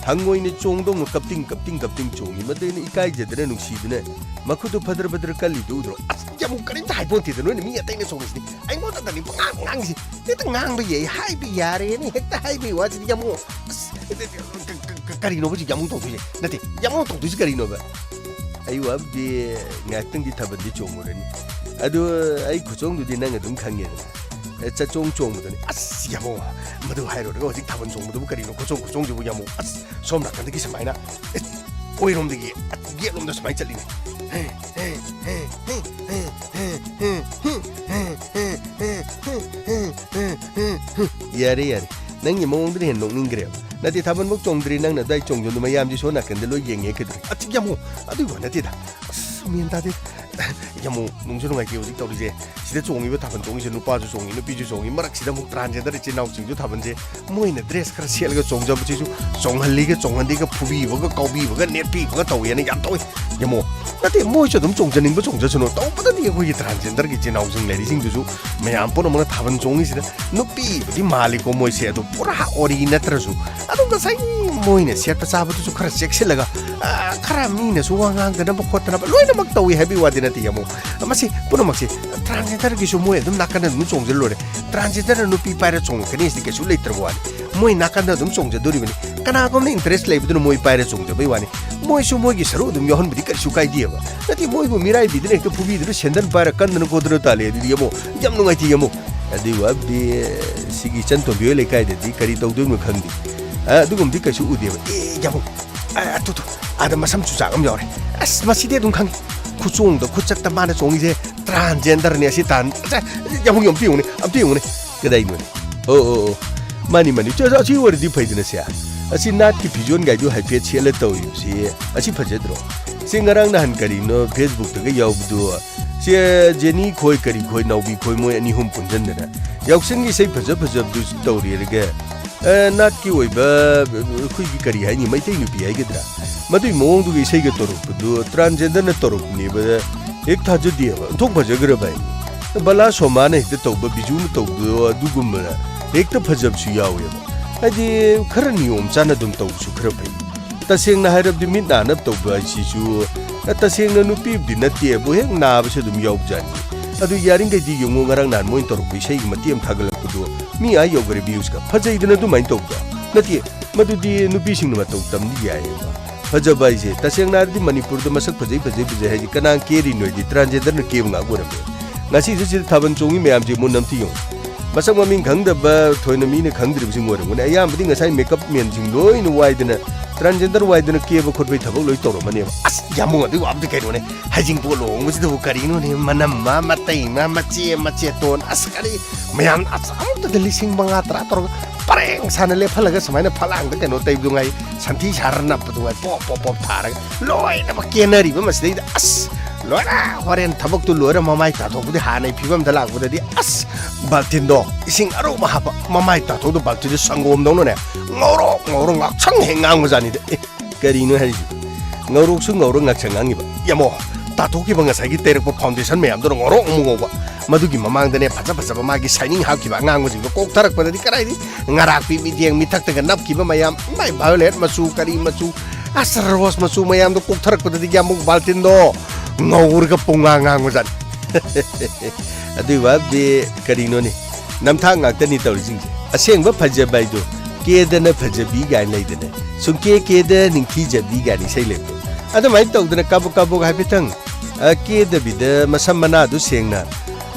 ꯍꯪꯉꯣꯏꯅ ꯆꯣꯡꯗꯧꯅ ꯀꯞꯇꯤꯡ ꯀꯞꯇꯤꯡ ꯀꯞꯇꯤꯡ ꯆꯣꯡꯉꯤ꯫ ꯃꯗꯨ ꯑꯩꯅ ꯏꯀꯥꯏꯖꯗꯅ ꯅꯨꯡꯁꯤꯗꯅ ꯃꯈꯨꯠꯇꯨ ꯐꯗ꯭ꯔ ꯐꯗ꯭ꯔ ꯀꯜꯂꯤꯗꯨ ꯎꯗ꯭ꯔꯣ? ꯑꯁ, ꯌꯥꯝꯕꯨꯡ ꯀꯔꯤꯝꯇ ꯍꯥꯏꯄꯣꯟꯇꯦꯗ, ꯅꯣꯏꯅ ꯃꯤ ꯑꯇꯩꯅ ꯆꯣꯡꯉꯤꯁꯤꯗꯤ꯫ ꯑꯩꯉꯣꯟꯗꯗꯅꯤ ꯄꯉꯥꯡ ꯉꯥꯡꯉꯤꯁꯤ꯫ ꯍꯦꯛꯇ ꯉꯥꯡꯕ ꯌꯥꯏ, ꯍꯥꯏꯕ ꯌꯥꯔꯦꯅꯦ, ꯍꯦꯛꯇ ꯍꯥꯏꯕꯒꯤ ꯋꯥꯁꯤꯗꯤ ꯌꯥꯝꯕꯨꯡ꯫ ꯑꯁ, ꯀ-, ꯀ-, ꯀ-, ꯀꯔꯤꯅꯣꯕ ꯍꯧꯖꯤꯛ ꯌꯥꯝꯕꯨꯡ ꯇꯧꯗꯣꯏꯁꯦ? ꯅꯠꯇꯦ, ꯌꯥꯝꯕꯨꯡ ꯇꯧꯗꯣꯏꯁꯤ ꯀꯔꯤꯅꯣꯕ? ꯑꯩ ꯋꯥꯕꯨꯗꯤ ꯉꯥꯏꯍꯥꯛꯇꯪꯗꯤ ꯊꯥꯕꯜꯗꯤ ꯆꯣꯡꯉꯨꯔꯅꯤ꯫ ꯑꯗꯨ ꯑꯩ ꯈꯨꯆꯣꯡꯗꯨꯗꯤ ꯅꯪ ꯑꯗꯨꯝ ꯈꯪꯉꯦꯗꯅ꯫ ꯑꯦ, ꯆꯠꯆꯣꯡ ꯆꯣꯡꯕꯗꯨꯅꯤ꯫ ꯑꯁ, ꯌꯥꯝꯕꯨꯡ, ꯃꯗꯨ ꯍꯥꯏꯔꯨꯔꯒ ꯍꯧꯖꯤꯛ ꯊꯥꯕꯜ ꯆꯣꯡꯕꯗꯨꯕꯨ ꯀꯔꯤꯅꯣ ꯈꯨꯆꯣꯡ ꯈꯨꯆꯣꯡꯁꯤꯕꯨ ꯌꯥꯝꯕꯨꯡ? ꯑꯁ, ꯁꯣꯝ ꯅꯥꯀꯟꯗꯒꯤ ꯁꯨꯃꯥꯏꯅ, ꯑꯦ, ꯑꯣꯏꯔꯣꯝꯗꯒꯤ, ꯑꯦ, ꯌꯦꯠꯂꯣꯝꯗ ꯁꯨꯃꯥꯏꯅ ꯆꯠꯂꯤꯅꯦ꯫ ꯍꯦ, ꯍꯦ, ꯍꯦ, ꯍꯦ, ꯍꯦ, ꯍꯦ, ꯍꯦ, ꯌꯥꯔꯦ, ꯌꯥꯔꯦ, ꯅꯪꯒꯤ ꯃꯑꯣꯡꯗꯨꯅ ꯍꯦꯟꯅ ꯅꯣꯛꯅꯤꯡꯈ꯭ꯔꯦꯕ꯫ ꯅꯠꯇꯦ, ꯊꯥꯕꯜꯐꯧ ꯆꯣꯡꯗ꯭ꯔꯤ, ꯅꯪꯅ ꯑꯗꯨꯋꯥꯏ ꯆꯣꯡꯖꯣꯟꯗꯣ ꯃꯌꯥꯝꯁꯤ ꯁꯣꯝ ꯅꯥꯀꯟꯗ ꯂꯣꯏ ꯌꯦꯡꯉꯦ ꯀꯩꯗꯧꯔꯦ? ꯑꯁ, ꯌꯥꯝꯃꯣ, ꯑꯗꯨꯒꯤ ꯋꯥ ꯅꯠꯇꯦꯗ꯫ ꯑꯁ, ꯃꯦꯟ ꯇꯥꯗꯦ꯫ ꯌꯥꯝꯃꯣ, ꯅꯨꯡꯁꯨ ꯅꯨꯡꯉꯥꯏꯇꯦ ꯍꯧꯖꯤꯛ ꯇꯧꯔꯤꯁꯦ꯫ ꯁꯤꯗ ꯆꯣꯡꯉꯤꯕ ꯊꯥꯕꯜ ꯆꯣꯡꯉꯤꯁꯦ ꯅꯨꯄꯥꯁꯨ ꯆꯣꯡꯉꯤ, ꯅꯨꯄꯤꯁꯨ ꯆꯣꯡꯉꯤ, ꯃꯔꯛꯁꯤꯗ ꯑꯃꯨꯛ transgender ꯏꯆꯤꯟ ꯏꯅꯥꯎꯁꯤꯡꯁꯨ ꯊꯥꯕꯜꯁꯦ ꯃꯣꯏꯅ dress ꯈꯔ ꯁꯦꯠꯂꯒ ꯆꯣꯡꯖꯕꯁꯤꯁꯨ ꯆꯣꯡꯍꯜꯂꯤꯒ ꯆꯣꯡꯍꯟꯗꯦꯒ, ꯐꯨꯕꯤꯕꯒ ꯀꯥꯎꯕꯤꯕꯒ ꯅꯦꯠꯄꯤꯕꯒ ꯇꯧꯋꯦꯅ ꯌꯥꯝ ꯇꯧꯋꯤ꯫ ꯌꯦꯡꯉꯣ, ꯅꯠꯇꯦ, ꯃꯣꯏꯁꯨ ꯑꯗꯨꯝ ꯆꯣꯡꯖꯅꯤꯡꯕ ꯆꯣꯡꯖꯁꯅꯨ, ꯇꯧꯕꯗꯗꯤ ꯑꯩꯈꯣꯏꯒꯤ transgenderꯒꯤ ꯏꯆꯤꯟ ꯏꯅꯥꯎꯁꯤꯡ ꯂꯩꯔꯤꯁꯤꯡꯗꯨꯁꯨ ꯃꯌꯥꯝ ꯄꯨꯝꯅꯃꯛꯅ ꯊꯥꯕꯜ ꯆꯣꯡꯉꯤꯁꯤꯗ ꯅꯨꯄꯤꯕꯨꯗꯤ ꯃꯥꯜꯂꯤꯀꯣ ꯃꯣꯏꯁꯦ, ꯑꯗꯨ ꯄꯨꯔꯥ ꯑꯣꯔꯤ ꯅꯠꯇ꯭ꯔꯁꯨ ꯑꯗꯨꯝ ꯉꯁꯥꯏꯒꯤ ꯃꯣꯏꯅ ꯁꯦꯠꯄ ꯆꯥꯕꯗꯨꯁꯨ ꯈꯔ ꯆꯦꯛꯁꯤꯜꯂꯒ, ꯑ, ꯈꯔ ꯃꯤꯅꯁꯨ ꯋꯥ ꯉꯥꯡꯗꯅꯕ ꯈꯣꯠꯇꯅꯕ ꯂꯣꯏꯅꯃꯛ ꯇꯧꯏ ꯍꯥꯏꯕꯒꯤ ꯋꯥꯗꯤ ꯅꯠꯇꯦ꯫ ꯌꯦꯡꯉꯣ, ꯃꯁꯤ ꯄꯨꯝꯅꯃꯛꯁꯦ transgenderꯒꯤꯁꯨ ꯃꯣꯏ ꯑꯗꯨꯝ ꯅꯥꯀꯟꯗ ꯑꯗꯨꯝ ꯆꯣꯡꯖꯜ ꯂꯣꯏꯔꯦ꯫ Transgenderꯅ ꯅꯨꯄꯤ ꯄꯥꯏꯔ ꯆꯣꯡꯉꯛꯀꯅꯤ ꯁꯤꯗꯤ ꯀꯩꯁꯨ ꯂꯩꯇ꯭ꯔꯕ ꯋꯥꯅꯤ꯫ ꯃꯣꯏ ꯅꯥꯀꯟꯗ ꯑꯗꯨꯝ ꯆꯣꯡꯖꯗꯣꯔꯤꯕꯅꯤ꯫ ꯀꯅꯥꯒꯨꯝꯕꯅ interest ꯂꯩꯕꯗꯨꯅ ꯃꯣꯏ ꯄꯥꯏꯔ ꯆꯣꯡꯖꯕꯩ ꯋꯥꯅꯤ꯫ ꯃꯣꯏꯁꯨ ꯃꯣꯏꯒꯤ ꯁꯔꯨꯛ ꯑꯗꯨꯝ ꯌꯥꯎꯍꯟꯕꯗꯤ ꯀꯔꯤꯁꯨ ꯀꯥꯏꯗꯦꯕ꯫ ꯅꯠꯇꯦ, ꯃꯣꯏꯕꯨ ꯃꯤꯔꯥꯏꯕꯤꯗꯨꯅ ꯍꯦꯛꯇ ꯐꯨꯕꯤꯗꯨꯅ ꯁꯦꯟꯗꯟ ꯄꯥꯏꯔ ꯀꯟꯗꯅ ꯈꯣꯠꯇꯅ ꯇꯥꯜꯂꯦ ꯑꯗꯨꯗꯤ ꯑꯃꯨꯛ ꯌꯥꯝ ꯅꯨꯡꯉꯥꯏꯇꯦ ꯑꯃꯨꯛ꯫ ꯑꯗꯨꯏ ꯋꯥꯕꯨꯗꯤ ꯁꯤꯒꯤ ꯏꯆꯟ ꯇꯣꯝꯕꯤ ꯍꯣꯏ ꯂꯩꯀꯥꯏꯗꯗꯤ ꯀꯔꯤ ꯇꯧꯗꯣꯏꯅꯣ ꯈꯪꯗꯦ꯫ ꯑ, ꯑꯗꯨꯒꯨꯝꯕꯗꯤ ꯀꯩꯁꯨ ꯎꯗꯦꯕ꯫ ꯑꯦ, ꯌꯥꯃꯨ꯫ ꯑ, ꯑꯗꯨꯗꯣ, ꯑꯥꯗ ꯃꯁꯝ ꯆꯨꯖꯥꯛ ꯑꯃ ꯌꯥꯎꯔꯦ꯫ ꯑꯁ, ꯃꯁꯤꯗꯤ ꯑꯗꯨꯝ ꯈꯪꯉꯤ꯫ ꯈꯨꯆꯣꯡꯗ, ꯈꯨꯆꯠꯇ ꯃꯥꯅ ꯆꯣꯡꯉꯤꯁꯦ transgenderꯅꯦ꯫ ꯑꯁꯤ ꯇꯥꯟ-, ꯑꯁ, ꯌꯥꯃꯨ, ꯑꯝꯇ ꯌꯦꯡꯉꯨꯅꯦ, ꯑꯝꯇ ꯌꯦꯡꯉꯨꯅꯦ꯫ ꯀꯗꯥꯏꯅꯣꯅꯦ? ꯑꯣ, ꯑꯣ, ꯑꯣ꯫ ꯃꯥꯅꯤ, ꯃꯥꯅꯤ꯫ ꯆ-, ꯑꯁꯤ ꯑꯣꯏꯔꯗꯤ ꯐꯩꯗꯅ ꯁꯦ꯫ ꯑꯁꯤ ꯅꯥꯠꯀꯤ ꯐꯤꯖꯣꯜꯒꯥꯏꯗꯨ ꯍꯥꯏꯐꯦꯠ ꯁꯦꯠꯂ ꯇꯧꯔꯤꯕꯁꯤ꯫ ꯑꯁꯤ ꯐꯖꯗ꯭ꯔꯣ? ꯁꯤ ꯉꯔꯥꯡ ꯅꯍꯥꯟ ꯀꯔꯤꯅꯣ Facebookꯇꯒ ꯌꯥꯎꯕꯗꯨ꯫ ꯁꯦ ꯖꯦꯅꯤ ꯈꯣꯏ ꯀꯔꯤ ꯈꯣꯏ ꯅꯥꯎꯕꯤ ꯈꯣꯏ ꯃꯣꯏ ꯑꯅꯤ ꯑꯍꯨꯝ ꯄꯨꯟꯁꯤꯟꯗꯅ ꯌꯥꯎꯁꯪꯒꯤ ꯏꯁꯩ ꯐꯖ ꯐꯖꯕꯗꯨ ꯇꯧꯔꯤꯔꯒ, ꯑ, ꯅꯥꯠꯀꯤ ꯑꯣꯏꯕ, ꯑ, ꯑꯩꯈꯣꯏꯒꯤ ꯀꯔꯤ ꯍꯥꯏꯅꯤ, ꯃꯩꯇꯩ ꯅꯨꯄꯤ ꯍꯥꯏꯒꯗ꯭ꯔꯥ? ꯃꯗꯨꯒꯤ ꯃꯑꯣꯡꯗꯨꯒꯤ ꯏꯁꯩꯒ ꯇꯧꯔꯛꯄꯗꯨ transgenderꯅ ꯇꯧꯔꯛꯄꯅꯦꯕ꯫ ꯍꯦꯛ ꯊꯥꯖꯗꯦꯕ꯫ ꯑꯣꯟꯊꯣꯛ ꯐꯖꯈ꯭ꯔꯕ ꯍꯥꯏꯅꯤ꯫ ꯕꯂꯥ ꯁꯣꯃꯥꯅ ꯍꯦꯛꯇ ꯇꯧꯕ, ꯕꯤꯖꯨꯅ ꯇꯧꯕꯗꯣ ꯑꯗꯨꯒꯨꯝꯕꯅ ꯍꯦꯛꯇ ꯐꯖꯕꯁꯨ ꯌꯥꯎꯋꯦꯕ꯫ ꯍꯥꯏꯗꯤ ꯈꯔ ꯅꯤꯌꯣꯝ ꯆꯥꯅ ꯑꯗꯨꯝ ꯇꯧꯕꯁꯨ ꯈꯔ ꯐꯩ꯫ ꯇꯁꯦꯡꯅ ꯍꯥꯏꯔꯕꯗꯤ ꯃꯤꯠ ꯅꯥꯅꯕ ꯇꯧꯕ ꯍꯥꯏꯁꯤꯁꯨ, ꯑ, ꯇꯁꯦꯡꯅ ꯅꯨꯄꯤꯕꯨꯗꯤ ꯅꯠꯇꯦꯕꯨ, ꯍꯦꯛ ꯅꯥꯕꯁꯨ ꯑꯗꯨꯝ ꯌꯥꯎꯕꯖꯥꯠꯅꯤ꯫ ꯑꯗꯨ ꯌꯥꯔꯤꯈꯩꯗꯤ ꯌꯦꯡꯉꯣ, ꯉꯔꯥꯡ ꯅꯍꯥꯟ ꯃꯣꯏꯅ ꯇꯧꯔꯛꯄ ꯏꯁꯩꯒꯤ ꯃꯇꯦꯛ ꯑꯃ ꯊꯥꯒꯠꯂꯛꯄꯗꯣ ꯃꯤ ꯑꯥ ꯌꯧꯈ꯭ꯔꯦ viewsꯀ꯫ ꯐꯖꯩꯗꯅ ꯑꯗꯨꯃꯥꯏꯅ ꯇꯧꯕꯗꯣ꯫ ꯅꯠꯇꯦ, ꯃꯗꯨꯗꯤ ꯅꯨꯄꯤꯁꯤꯡꯅ ꯃꯇꯧ ꯇꯝꯅꯤ ꯌꯥꯏꯌꯦꯕ꯫ ꯐꯖꯕ ꯍꯥꯏꯁꯦ ꯇꯁꯦꯡꯅ ꯍꯥꯏꯔꯗꯤ ꯃꯅꯤꯄꯨꯔꯗ ꯃꯁꯛ ꯐꯖꯩ ꯐꯖꯩ ꯐꯖꯩ ꯍꯥꯏꯁꯦ ꯀꯅꯥ ꯀꯦꯔꯤꯅꯣ ꯍꯥꯏꯗꯤ transgenderꯅ ꯀꯦꯕ ꯉꯥꯛ ꯑꯣꯏꯔꯝꯃꯦ꯫ ꯉꯁꯤꯁꯨ ꯁꯤꯗ ꯊꯥꯕꯜ ꯆꯣꯡꯉꯤ ꯃꯌꯥꯝꯁꯦ ꯃꯨꯟꯅ ꯑꯝꯇ ꯌꯦꯡꯉꯨ꯫ ꯃꯁꯛ ꯃꯃꯤꯡ ꯈꯪꯗꯕ ꯊꯣꯏꯅ ꯃꯤꯅ ꯈꯪꯗ꯭ꯔꯤꯕꯁꯤꯡ ꯑꯣꯏꯔꯝꯒꯅꯤ꯫ ꯑꯌꯥꯝꯕꯗꯤ ꯉꯁꯥꯏ makeup manꯁꯤꯡ ꯂꯣꯏꯅ ꯋꯥꯏꯗꯅ transgender ꯋꯥꯏꯗꯨꯅ ꯀꯦꯕ ꯈꯣꯠꯄꯒꯤ ꯊꯕꯛ ꯂꯣꯏ ꯇꯧꯔꯝꯃꯅꯦꯕ꯫ ꯑꯁ, ꯌꯥꯝꯕꯨꯡ, ꯑꯗꯨꯒꯤ ꯋꯥꯕꯨꯗꯤ ꯀꯩꯅꯣꯅꯦ, ꯍꯩꯖꯤꯡꯄꯣꯠ ꯂꯨꯍꯣꯡꯕꯁꯤꯗꯕꯨ ꯀꯔꯤꯅꯣꯅꯦ, ꯃꯅꯝꯃ, ꯃꯇꯩꯃ, ꯃꯆꯦ, ꯃꯆꯦꯇꯣꯟ, ꯑꯁ, ꯀꯔꯤ ꯃꯌꯥꯝ, ꯑꯁ, ꯑꯃꯨꯛꯇꯗ ꯂꯤꯁꯤꯡ ꯃꯉꯥ, ꯇꯔꯥ ꯇꯧꯔꯒ ꯄꯔꯦꯡ ꯁꯥꯅ ꯂꯦꯞꯍꯜꯂꯒ ꯁꯨꯃꯥꯏꯅ ꯐꯂꯥꯡꯗ ꯀꯩꯅꯣ ꯇꯩꯕꯗꯨ ꯉꯥꯏ, ꯁꯟꯊꯤ ꯁꯥꯔ ꯅꯞꯄꯗꯨ ꯉꯥꯏ, ꯄꯣꯞ ꯄꯣꯞ ꯄꯣꯞ ꯊꯥꯔꯒ ꯂꯣꯏꯅꯃꯛ ꯀꯦꯅꯔꯤꯕ ꯃꯁꯤꯗꯩꯗ꯫ ꯑꯁ, ꯂꯣꯏꯔꯦ! ꯍꯣꯔꯦꯟ ꯊꯕꯛꯇꯨ ꯂꯣꯏꯔ ꯃꯃꯥꯏ ꯇꯥꯊꯣꯛꯄꯗꯤ, ꯍꯥꯟꯅꯩ ꯐꯤꯕꯝꯗ ꯂꯥꯛꯄꯗꯗꯤ, ꯑꯁ, ꯕꯥꯜꯇꯤꯟꯗꯣ ꯏꯁꯤꯡ ꯑꯔꯨꯕ ꯍꯥꯞꯄ, ꯃꯃꯥꯏ ꯇꯥꯊꯣꯛꯗ ꯕꯥꯜꯇꯤꯟꯗꯨ ꯁꯪꯒꯣꯝꯗꯧꯅꯅꯦ, ꯉꯧꯔꯣꯛ ꯉꯧꯔꯣꯛ ꯉꯥꯛꯁꯪ ꯍꯦꯛ ꯉꯥꯡꯕꯖꯥꯠꯅꯤꯗ꯫ ꯑꯦ, ꯀꯔꯤꯅꯣ ꯍꯥꯏꯁꯤꯕꯨ? ꯉꯧꯔꯣꯛꯁꯨ ꯉꯧꯔꯣꯛ ꯉꯥꯛꯁꯪ ꯉꯥꯡꯉꯤꯕ꯫ ꯌꯥꯃꯣ, ꯇꯥꯊꯣꯛꯈꯤꯕ ꯉꯁꯥꯏꯒꯤ ꯇꯩꯔꯛꯄ foundation ꯃꯌꯥꯝꯗꯨꯅ ꯉꯧꯔꯣꯛ ꯑꯃꯨꯛ ꯉꯧꯕ꯫ ꯃꯗꯨꯒꯤ ꯃꯃꯥꯡꯗꯅꯦ, ꯐꯖ ꯐꯖꯕ ꯃꯥꯒꯤ shining ꯍꯥꯞꯈꯤꯕ ꯑꯉꯥꯡꯕꯁꯤꯡꯗꯣ ꯀꯣꯛꯊꯔꯛꯄꯗꯗꯤ ꯀꯗꯥꯏꯗꯒꯤ ꯉꯔꯥꯛꯄꯤ ꯃꯤꯠꯌꯦꯡ ꯃꯤꯊꯛꯇꯒ ꯅꯞꯈꯤꯕ ꯃꯌꯥꯝ, ꯏꯃꯥꯏ, violet ꯃꯆꯨ, ꯀꯔꯤ ꯃꯆꯨ, ꯑꯁ, rose ꯃꯆꯨ ꯃꯌꯥꯝꯗꯣ ꯀꯣꯛꯊꯔꯛꯄꯗꯗꯤ ꯌꯥꯃꯣ, ꯕꯥꯜꯇꯤꯟꯗꯣ ꯉꯧꯔꯒ ꯄꯨꯡꯉꯥꯡ ꯉꯥꯡꯕꯖꯥꯠꯅꯤ꯫ ꯑꯗꯨꯏ ꯋꯥꯗꯤ ꯀꯔꯤꯅꯣꯅꯦ? ꯅꯝꯊꯥꯛ ꯉꯥꯛꯇꯅꯤ ꯇꯧꯔꯤꯁꯤꯡꯁꯦ꯫ ꯑꯁꯦꯡꯕ ꯐꯖꯕ ꯍꯥꯏꯗꯣ, ꯀꯦꯗꯅ ꯐꯖꯕꯤ ꯀꯥꯏꯅ ꯂꯩꯗꯅ, ꯁꯨꯡꯀꯦ ꯀꯦꯗ ꯅꯤꯡꯊꯤꯖꯕꯤ ꯀꯥꯏꯅ ꯏꯁꯩ ꯂꯩꯕꯗꯣ, ꯑꯗꯨꯃꯥꯏꯅ ꯇꯧꯗꯅ ꯀꯥꯕꯛ ꯀꯥꯕꯛ ꯍꯥꯏꯐꯦꯠꯇꯪ, ꯑ, ꯀꯦꯗꯕꯤꯗ ꯃꯁꯝ ꯃꯅꯥꯗꯨ ꯁꯦꯡꯅ,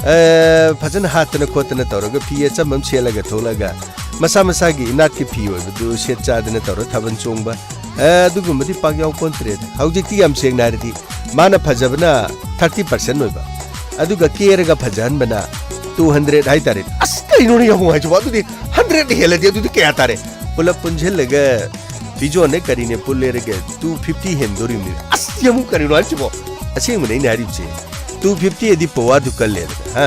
ꯑ, ꯐꯖꯅ ꯍꯥꯠꯇꯅ ꯈꯣꯠꯇꯅ ꯇꯧꯔꯒ ꯐꯤ ꯑꯆꯝꯕ ꯑꯃ ꯁꯦꯠꯂꯒ ꯊꯣꯛꯂꯒ ꯃꯁꯥ ꯃꯁꯥꯒꯤ ꯏꯅꯥꯠꯀꯤ ꯐꯤ ꯑꯣꯏꯕꯗꯨ ꯁꯦꯠ ꯆꯥꯗꯅ ꯇꯧꯔ ꯊꯥꯕꯜ ꯆꯣꯡꯕ, ꯑꯦ, ꯑꯗꯨꯒꯨꯝꯕꯗꯤ ꯄꯥꯛ ꯌꯥꯎꯄꯣꯟꯇ꯭ꯔꯦꯗ꯫ ꯍꯧꯖꯤꯛꯇꯤ ꯌꯥꯝ ꯁꯦꯡꯅ ꯍꯥꯏꯔꯗꯤ ꯃꯥꯅ ꯐꯖꯕꯅ thirty percent ꯑꯣꯏꯕ, ꯑꯗꯨꯒ ꯀꯦꯔꯒ ꯐꯖꯍꯟꯕꯅ two hundred ꯍꯥꯏꯇꯥꯔꯦ꯫ ꯑꯁ, ꯀꯩꯅꯣꯅꯦ ꯌꯥꯃꯣ ꯍꯥꯏꯁꯤꯕꯣ? ꯑꯗꯨꯗꯤ hundred ꯍꯦꯜꯂꯗꯤ ꯑꯗꯨꯗꯤ ꯀꯌꯥ ꯇꯥꯔꯦ? ꯄꯨꯂꯞ ꯄꯨꯟꯁꯤꯜꯂꯒ ꯐꯤꯖꯣꯟꯅꯦ ꯀꯔꯤꯅꯦ ꯄꯨꯜꯂꯦꯔꯒ two fifty ꯍꯦꯟꯗꯣꯔꯤꯕꯅꯤ꯫ ꯑꯁ, ꯌꯥꯃꯣ, ꯀꯔꯤꯅꯣ ꯍꯥꯏꯁꯤꯕꯣ? ꯑꯁꯦꯡꯕꯅꯦ ꯑꯩꯅ ꯍꯥꯏꯔꯤꯕꯁꯦ꯫ Two fifty ꯑꯗꯤ powerꯗꯨ ꯀꯜꯂꯦꯗꯅ, ꯍꯥ?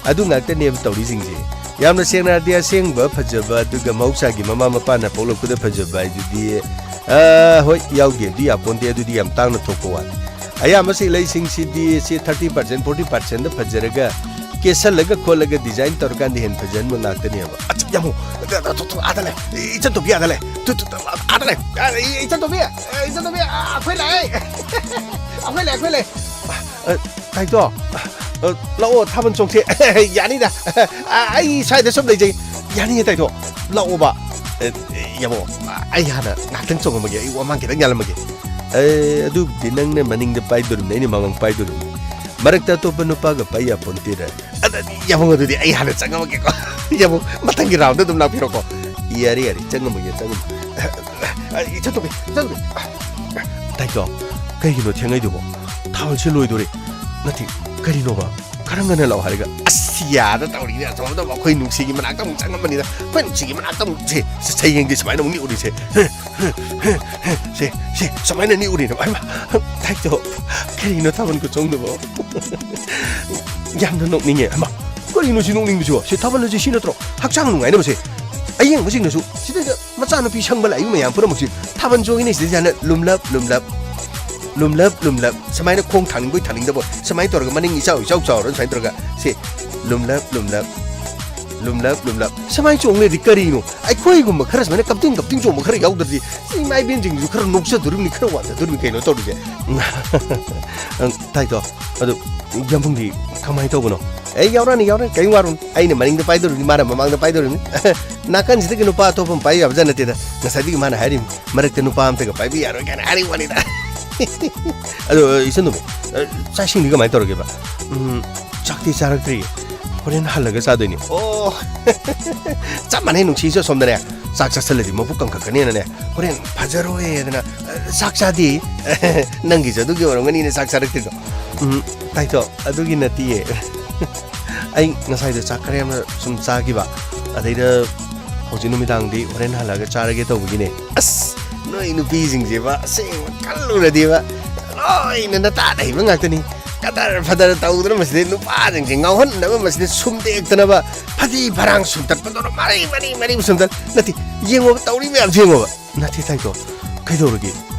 ꯑꯗꯨ ꯉꯥꯛꯇꯅꯦꯕ ꯇꯧꯔꯤꯁꯤꯡꯁꯦ꯫ ꯌꯥꯝꯅ ꯁꯦꯡꯅ ꯍꯥꯏꯔꯗꯤ, ꯑꯁꯦꯡꯕ ꯐꯖꯕ, ꯑꯗꯨꯒ ꯃꯍꯧꯁꯥꯒꯤ ꯃꯃꯥ ꯃꯄꯥꯅ ꯄꯣꯛꯂꯛꯄꯗ ꯐꯖꯕ ꯍꯥꯏꯗꯨꯗꯤ, ꯑ, ꯍꯣꯏ, ꯌꯥꯎꯗꯦ, ꯑꯗꯨ ꯌꯥꯄꯣꯟꯇꯦ, ꯑꯗꯨꯗꯤ ꯌꯥꯝ ꯇꯥꯡꯅ ꯊꯣꯛꯄ ꯋꯥꯅꯤ꯫ ꯑꯌꯥꯝꯕ ꯁꯤꯂꯩꯁꯤꯡꯁꯤꯗꯤ ꯁꯤ thirty percent, forty percentꯗ ꯐꯖꯔꯒ, ꯀꯦꯁꯜꯂꯒ ꯈꯣꯠꯂꯒ design ꯇꯧꯔꯀꯥꯟꯗ ꯍꯦꯟꯅ ꯐꯖꯍꯟꯕ ꯉꯥꯛꯇꯅꯦꯕ꯫ ꯑꯆꯥ, ꯌꯥꯃꯣ, ꯑꯗ, ꯑꯗ, ꯊꯣ, ꯊꯣ, ꯑꯥꯗ ꯂꯩ, ꯏꯆꯟ ꯇꯣꯝꯕꯤ ꯑꯥꯗ ꯂꯩ, ꯊꯨ, ꯊꯨ, ꯊꯨ, ꯑꯥꯗ ꯂꯩ, ꯑ, ꯏꯆꯟ ꯇꯣꯝꯕꯤ, ꯑ, ꯏꯆꯟ ꯇꯣꯝꯕꯤ, ꯑ, ꯑꯩꯈꯣꯏ ꯂꯥꯛꯑꯦ, ꯑꯩꯈꯣꯏ ꯂꯥꯛꯑꯦ, ꯑꯩꯈꯣꯏ ꯂꯥꯛꯑꯦ꯫ ꯑ, ꯇꯥꯏꯇꯣ, ꯑ, ꯂꯥꯛꯑꯣ, ꯊꯥꯕꯜ ꯆꯣꯡꯁꯦ꯫ ꯌꯥꯅꯤꯗ꯫ ꯑ, ꯑꯩ ꯁ꯭ꯋꯥꯏꯗ ꯁꯨꯝ ꯂꯩꯖꯩ꯫ ꯌꯥꯅꯤꯌꯦ, ꯇꯥꯏꯇꯣ꯫ ꯂꯥꯛꯑꯣꯕ꯫ ꯑꯦ, ꯑꯦ, ꯌꯥꯃꯣ, ꯑꯩ ꯍꯥꯟꯅ ꯉꯥꯛꯇꯪ ꯆꯣꯡꯉꯝꯃꯒꯦ꯫ ꯑꯩ ꯋꯥꯃꯥꯡ ꯈꯤꯇꯪ ꯌꯥꯜꯂꯝꯃꯒꯦ꯫ ꯑꯦ, ꯑꯗꯨꯕꯨꯗꯤ ꯅꯪꯅ ꯃꯅꯤꯡꯗ ꯄꯥꯏꯗꯣꯔꯤꯕꯅꯤ, ꯑꯩꯅ ꯃꯃꯥꯡ ꯄꯥꯏꯗꯣꯔꯤꯕꯅꯤ꯫ ꯃꯔꯛꯇ ꯑꯇꯣꯞꯄ ꯅꯨꯄꯥꯒ ꯄꯥꯏ ꯌꯥꯄꯣꯟꯇꯦꯗ꯫ ꯑꯗ, ꯌꯥꯃꯣ, ꯑꯗꯨꯗꯤ ꯑꯩ ꯍꯥꯟꯅ ꯆꯪꯉꯝꯃꯒꯦꯀꯣ꯫ ꯌꯥꯃꯣ, ꯃꯊꯪꯒꯤ roundꯗ ꯑꯗꯨꯝ ꯂꯥꯛꯄꯤꯔꯣꯀꯣ꯫ ꯌꯥꯔꯦ, ꯌꯥꯔꯦ, ꯆꯪꯉꯝꯃꯒꯦ, ꯆꯪꯉꯝꯃꯒꯦ꯫ ꯑ, ꯏꯆꯟꯇꯣꯝꯕꯤ, ꯏꯆꯟꯇꯣꯝꯕꯤ꯫ ꯇꯥꯏꯇꯣ, ꯀꯩꯒꯤꯅꯣ ꯊꯦꯡꯉꯩꯗꯨꯕꯣ? ꯊꯥꯕꯜꯁꯦ ꯂꯣꯏꯗꯣꯔꯦ꯫ ꯅꯠꯇꯦ, ꯀꯔꯤꯅꯣꯕ? ꯈꯔ ꯉꯟꯅ ꯂꯥꯛꯑꯣ ꯍꯥꯏꯔꯒ, ꯑꯁ, ꯌꯥꯗ ꯇꯧꯔꯤꯅꯦ꯫ ꯑꯁꯣꯝꯗ ꯑꯃꯨꯛ ꯑꯩꯈꯣꯏ ꯅꯨꯡꯁꯤꯒꯤ ꯃꯅꯥꯛꯇ ꯑꯃꯨꯛ ꯆꯪꯉꯝꯕꯅꯤꯅ, ꯑꯩꯈꯣꯏ ꯅꯨꯡꯁꯤꯒꯤ ꯃꯅꯥꯛꯇ ꯑꯃꯨꯛ, ꯁꯦ, ꯁꯦ, ꯁꯦ, ꯌꯦꯡꯗꯦ, ꯁꯨꯃꯥꯏꯅ ꯑꯃꯨꯛ ꯅꯤꯛꯎꯔꯤꯁꯦ꯫ ꯁꯦ, ꯁꯦ, ꯁꯨꯃꯥꯏꯅ ꯅꯤꯛꯎꯔꯤꯅꯦ꯫ ꯍꯩꯃꯥ, ꯇꯥꯏꯇꯣ, ꯀꯔꯤꯅꯣ ꯊꯥꯕꯜ ꯈꯨꯆꯣꯡꯗꯨꯕꯣ? ꯌꯥꯝꯅ ꯅꯣꯛꯅꯤꯡꯉꯦ꯫ ꯍꯩꯃꯥ, ꯀꯔꯤꯅꯣ ꯁꯤ ꯅꯣꯛꯅꯤꯡꯕꯁꯤꯕꯣ? ꯁꯤ ꯊꯥꯕꯜ ꯑꯁꯤ ꯁꯤ ꯅꯠꯇ꯭ꯔꯣ? ꯍꯛꯆꯥꯡ ꯅꯨꯡꯉꯥꯏꯅꯕꯁꯦ꯫ ꯑꯌꯦꯡꯕꯁꯤꯡꯅꯁꯨ ꯁꯤꯗꯩꯗ ꯃꯆꯥꯅꯨꯄꯤ ꯁꯪꯕ ꯂꯥꯛꯏꯕ ꯃꯌꯥꯝ ꯄꯨꯝꯅꯃꯛꯁꯤ ꯊꯥꯕꯜ ꯆꯣꯡꯉꯤꯅꯦ꯫ ꯁꯤꯗꯩꯗ ꯍꯥꯟꯅ ꯂꯨꯝꯂꯞ, ꯂꯨꯝꯂꯞ, ꯂꯨꯝꯂꯞ, ꯂꯨꯝꯂꯞ, ꯁꯨꯃꯥꯏꯅ ꯈꯣꯡ ꯊꯥꯡꯅꯤꯡꯕꯣꯏ ꯊꯥꯡꯅꯤꯡꯗꯕꯣꯏ ꯁꯨꯃꯥꯏꯅ ꯇꯧꯔꯒ ꯃꯅꯤꯡ ꯏꯆꯥꯎ ꯏꯆꯥꯎ ꯆꯥꯎꯔꯒ ꯁꯨꯃꯥꯏꯅ ꯇꯧꯔꯒ ꯁꯤ ꯂꯨꯝꯂꯞ, ꯂꯨꯝꯂꯞ, ꯂꯨꯝꯂꯞ, ꯂꯨꯝꯂꯞ ꯁꯨꯃꯥꯏꯅ ꯆꯣꯡ ꯂꯩꯔꯗꯤ ꯀꯔꯤꯅꯣ? ꯑꯩꯈꯣꯏꯒꯨꯝꯕ ꯈꯔ ꯁꯨꯃꯥꯏꯅ ꯀꯞꯇꯤꯡ ꯀꯞꯇꯤꯡ ꯆꯣꯡꯕ ꯈꯔ ꯌꯥꯎꯗ꯭ꯔꯗꯤ ꯁꯤ ꯏꯃꯥ ꯏꯕꯦꯟꯁꯤꯡꯁꯨ ꯈꯔ ꯅꯣꯛꯆꯗꯣꯔꯤꯕꯅꯤ, ꯈꯔ ꯋꯥꯖꯗꯣꯔꯤꯕꯅꯤ ꯀꯩꯅꯣ ꯇꯧꯔꯤꯁꯦ꯫ ꯑꯪ, ꯇꯥꯏꯇꯣ, ꯑꯗꯨ ꯌꯥꯝꯕꯨꯡꯗꯤ ꯀꯃꯥꯏꯅ ꯇꯧꯕꯅꯣ? ꯑꯦ, ꯌꯥꯎꯔꯛꯑꯅꯤ, ꯌꯥꯎꯔꯛꯑꯅꯤ, ꯀꯔꯤꯝ ꯋꯥꯔꯨꯅꯨ꯫ ꯑꯩꯅ ꯃꯅꯤꯡꯗ ꯄꯥꯏꯗꯧꯔꯤꯕꯅꯤ, ꯃꯥꯅ ꯃꯃꯥꯡꯗ ꯄꯥꯏꯗꯧꯔꯤꯕꯅꯤ꯫ ꯅꯥꯀꯟꯁꯤꯗꯒꯤ ꯅꯨꯄꯥ ꯑꯇꯣꯞꯄ ꯑꯃ ꯄꯥꯏ ꯌꯥꯕꯖꯥꯠ ꯅꯠꯇꯦꯗ꯫ ꯉꯁꯥꯏꯗꯒꯤ ꯃꯥꯅ ꯍꯥꯏꯔꯤꯕꯅꯤ, "ꯃꯔꯛꯇ ꯅꯨꯄꯥ ꯑꯝꯇꯒ ꯄꯥꯏꯕꯤ ꯌꯥꯔꯣꯏ" ꯀꯥꯏꯅ ꯍꯥꯏꯔꯤ ꯋꯥꯅꯤꯗ꯫ ꯑꯗꯣ, ꯏꯆꯟ ꯅꯨꯄꯤ, ꯑ, ꯆꯥꯛ ꯏꯁꯤꯡꯗꯤ ꯀꯃꯥꯏꯅ ꯇꯧꯔꯒꯦꯕ? ꯎꯝ, ꯆꯥꯛꯇꯤ ꯆꯥꯔꯛꯇ꯭ꯔꯤꯌꯦ꯫ ꯍꯣꯔꯦꯟ ꯍꯜꯂꯒ ꯆꯥꯗꯣꯏꯅꯤ꯫ ꯑꯣ, ꯆꯞ ꯃꯥꯟꯅꯩ ꯅꯨꯡꯁꯤꯁꯨ ꯑꯁꯣꯝꯗꯅꯦ꯫ ꯆꯥꯛ ꯆꯥꯁꯤꯜꯂꯗꯤ ꯃꯕꯨꯛ ꯀꯪꯈꯠꯀꯅꯤꯅꯅꯦ꯫ ꯍꯣꯔꯦꯟ ꯐꯖꯔꯣꯏ ꯑꯗꯨꯅ, ꯑ, ꯆꯥꯛ ꯆꯥꯗꯦ꯫ ꯅꯪꯒꯤꯁꯨ ꯑꯗꯨꯒꯤ ꯑꯣꯏꯔꯝꯒꯅꯤꯅꯦ ꯆꯥꯛ ꯆꯥꯔꯛꯇ꯭ꯔꯤꯗꯣ꯫ ꯎꯝ, ꯇꯥꯏꯇꯣ, ꯑꯗꯨꯒꯤ ꯅꯠꯇꯤꯌꯦ꯫ ꯑꯩ ꯉꯁꯥꯏꯗꯣ ꯆꯥꯛ ꯈꯔ ꯌꯥꯝꯅ ꯁꯨꯝ ꯆꯥꯈꯤꯕ꯫ ꯑꯗꯩꯗ ꯍꯧꯖꯤꯛ ꯅꯨꯃꯤꯗꯥꯡꯗꯤ ꯍꯣꯔꯦꯟ ꯍꯜꯂꯛꯑꯒ ꯆꯥꯔꯒꯦ ꯇꯧꯕꯒꯤꯅꯦ꯫ ꯑꯁ, ꯅꯣꯏ ꯅꯨꯄꯤꯁꯤꯡꯁꯦꯕ ꯑꯁꯦꯡꯕ ꯈꯜꯂꯨꯔꯗꯤꯕ ꯂꯣꯏꯅ ꯅꯇꯥꯗ ꯍꯩꯕ ꯉꯥꯛꯇꯅꯤ꯫ ꯀꯗꯔ ꯐꯗꯔ ꯇꯧꯗꯅ ꯃꯁꯤꯗ ꯅꯨꯄꯥꯁꯤꯡꯁꯦ ꯉꯥꯎꯍꯟꯅꯕ, ꯃꯁꯤꯗ ꯁꯨꯝꯗꯦꯛꯇꯅꯕ, ꯐꯗꯤ ꯐꯔꯥꯡ ꯁꯨꯝꯇꯠꯄꯗꯧꯅ ꯃꯔꯩ ꯃꯔꯩ ꯃꯔꯩ ꯁꯨꯝꯇꯠ-, ꯅꯠꯇꯦ, ꯌꯦꯡꯉꯣꯕ, ꯇꯧꯔꯤ ꯃꯌꯥꯝꯁꯦ ꯌꯦꯡꯉꯣꯕ꯫ ꯅꯠꯇꯦ ꯇꯥꯏꯇꯣ, ꯀꯩꯗꯧꯔꯒꯦ?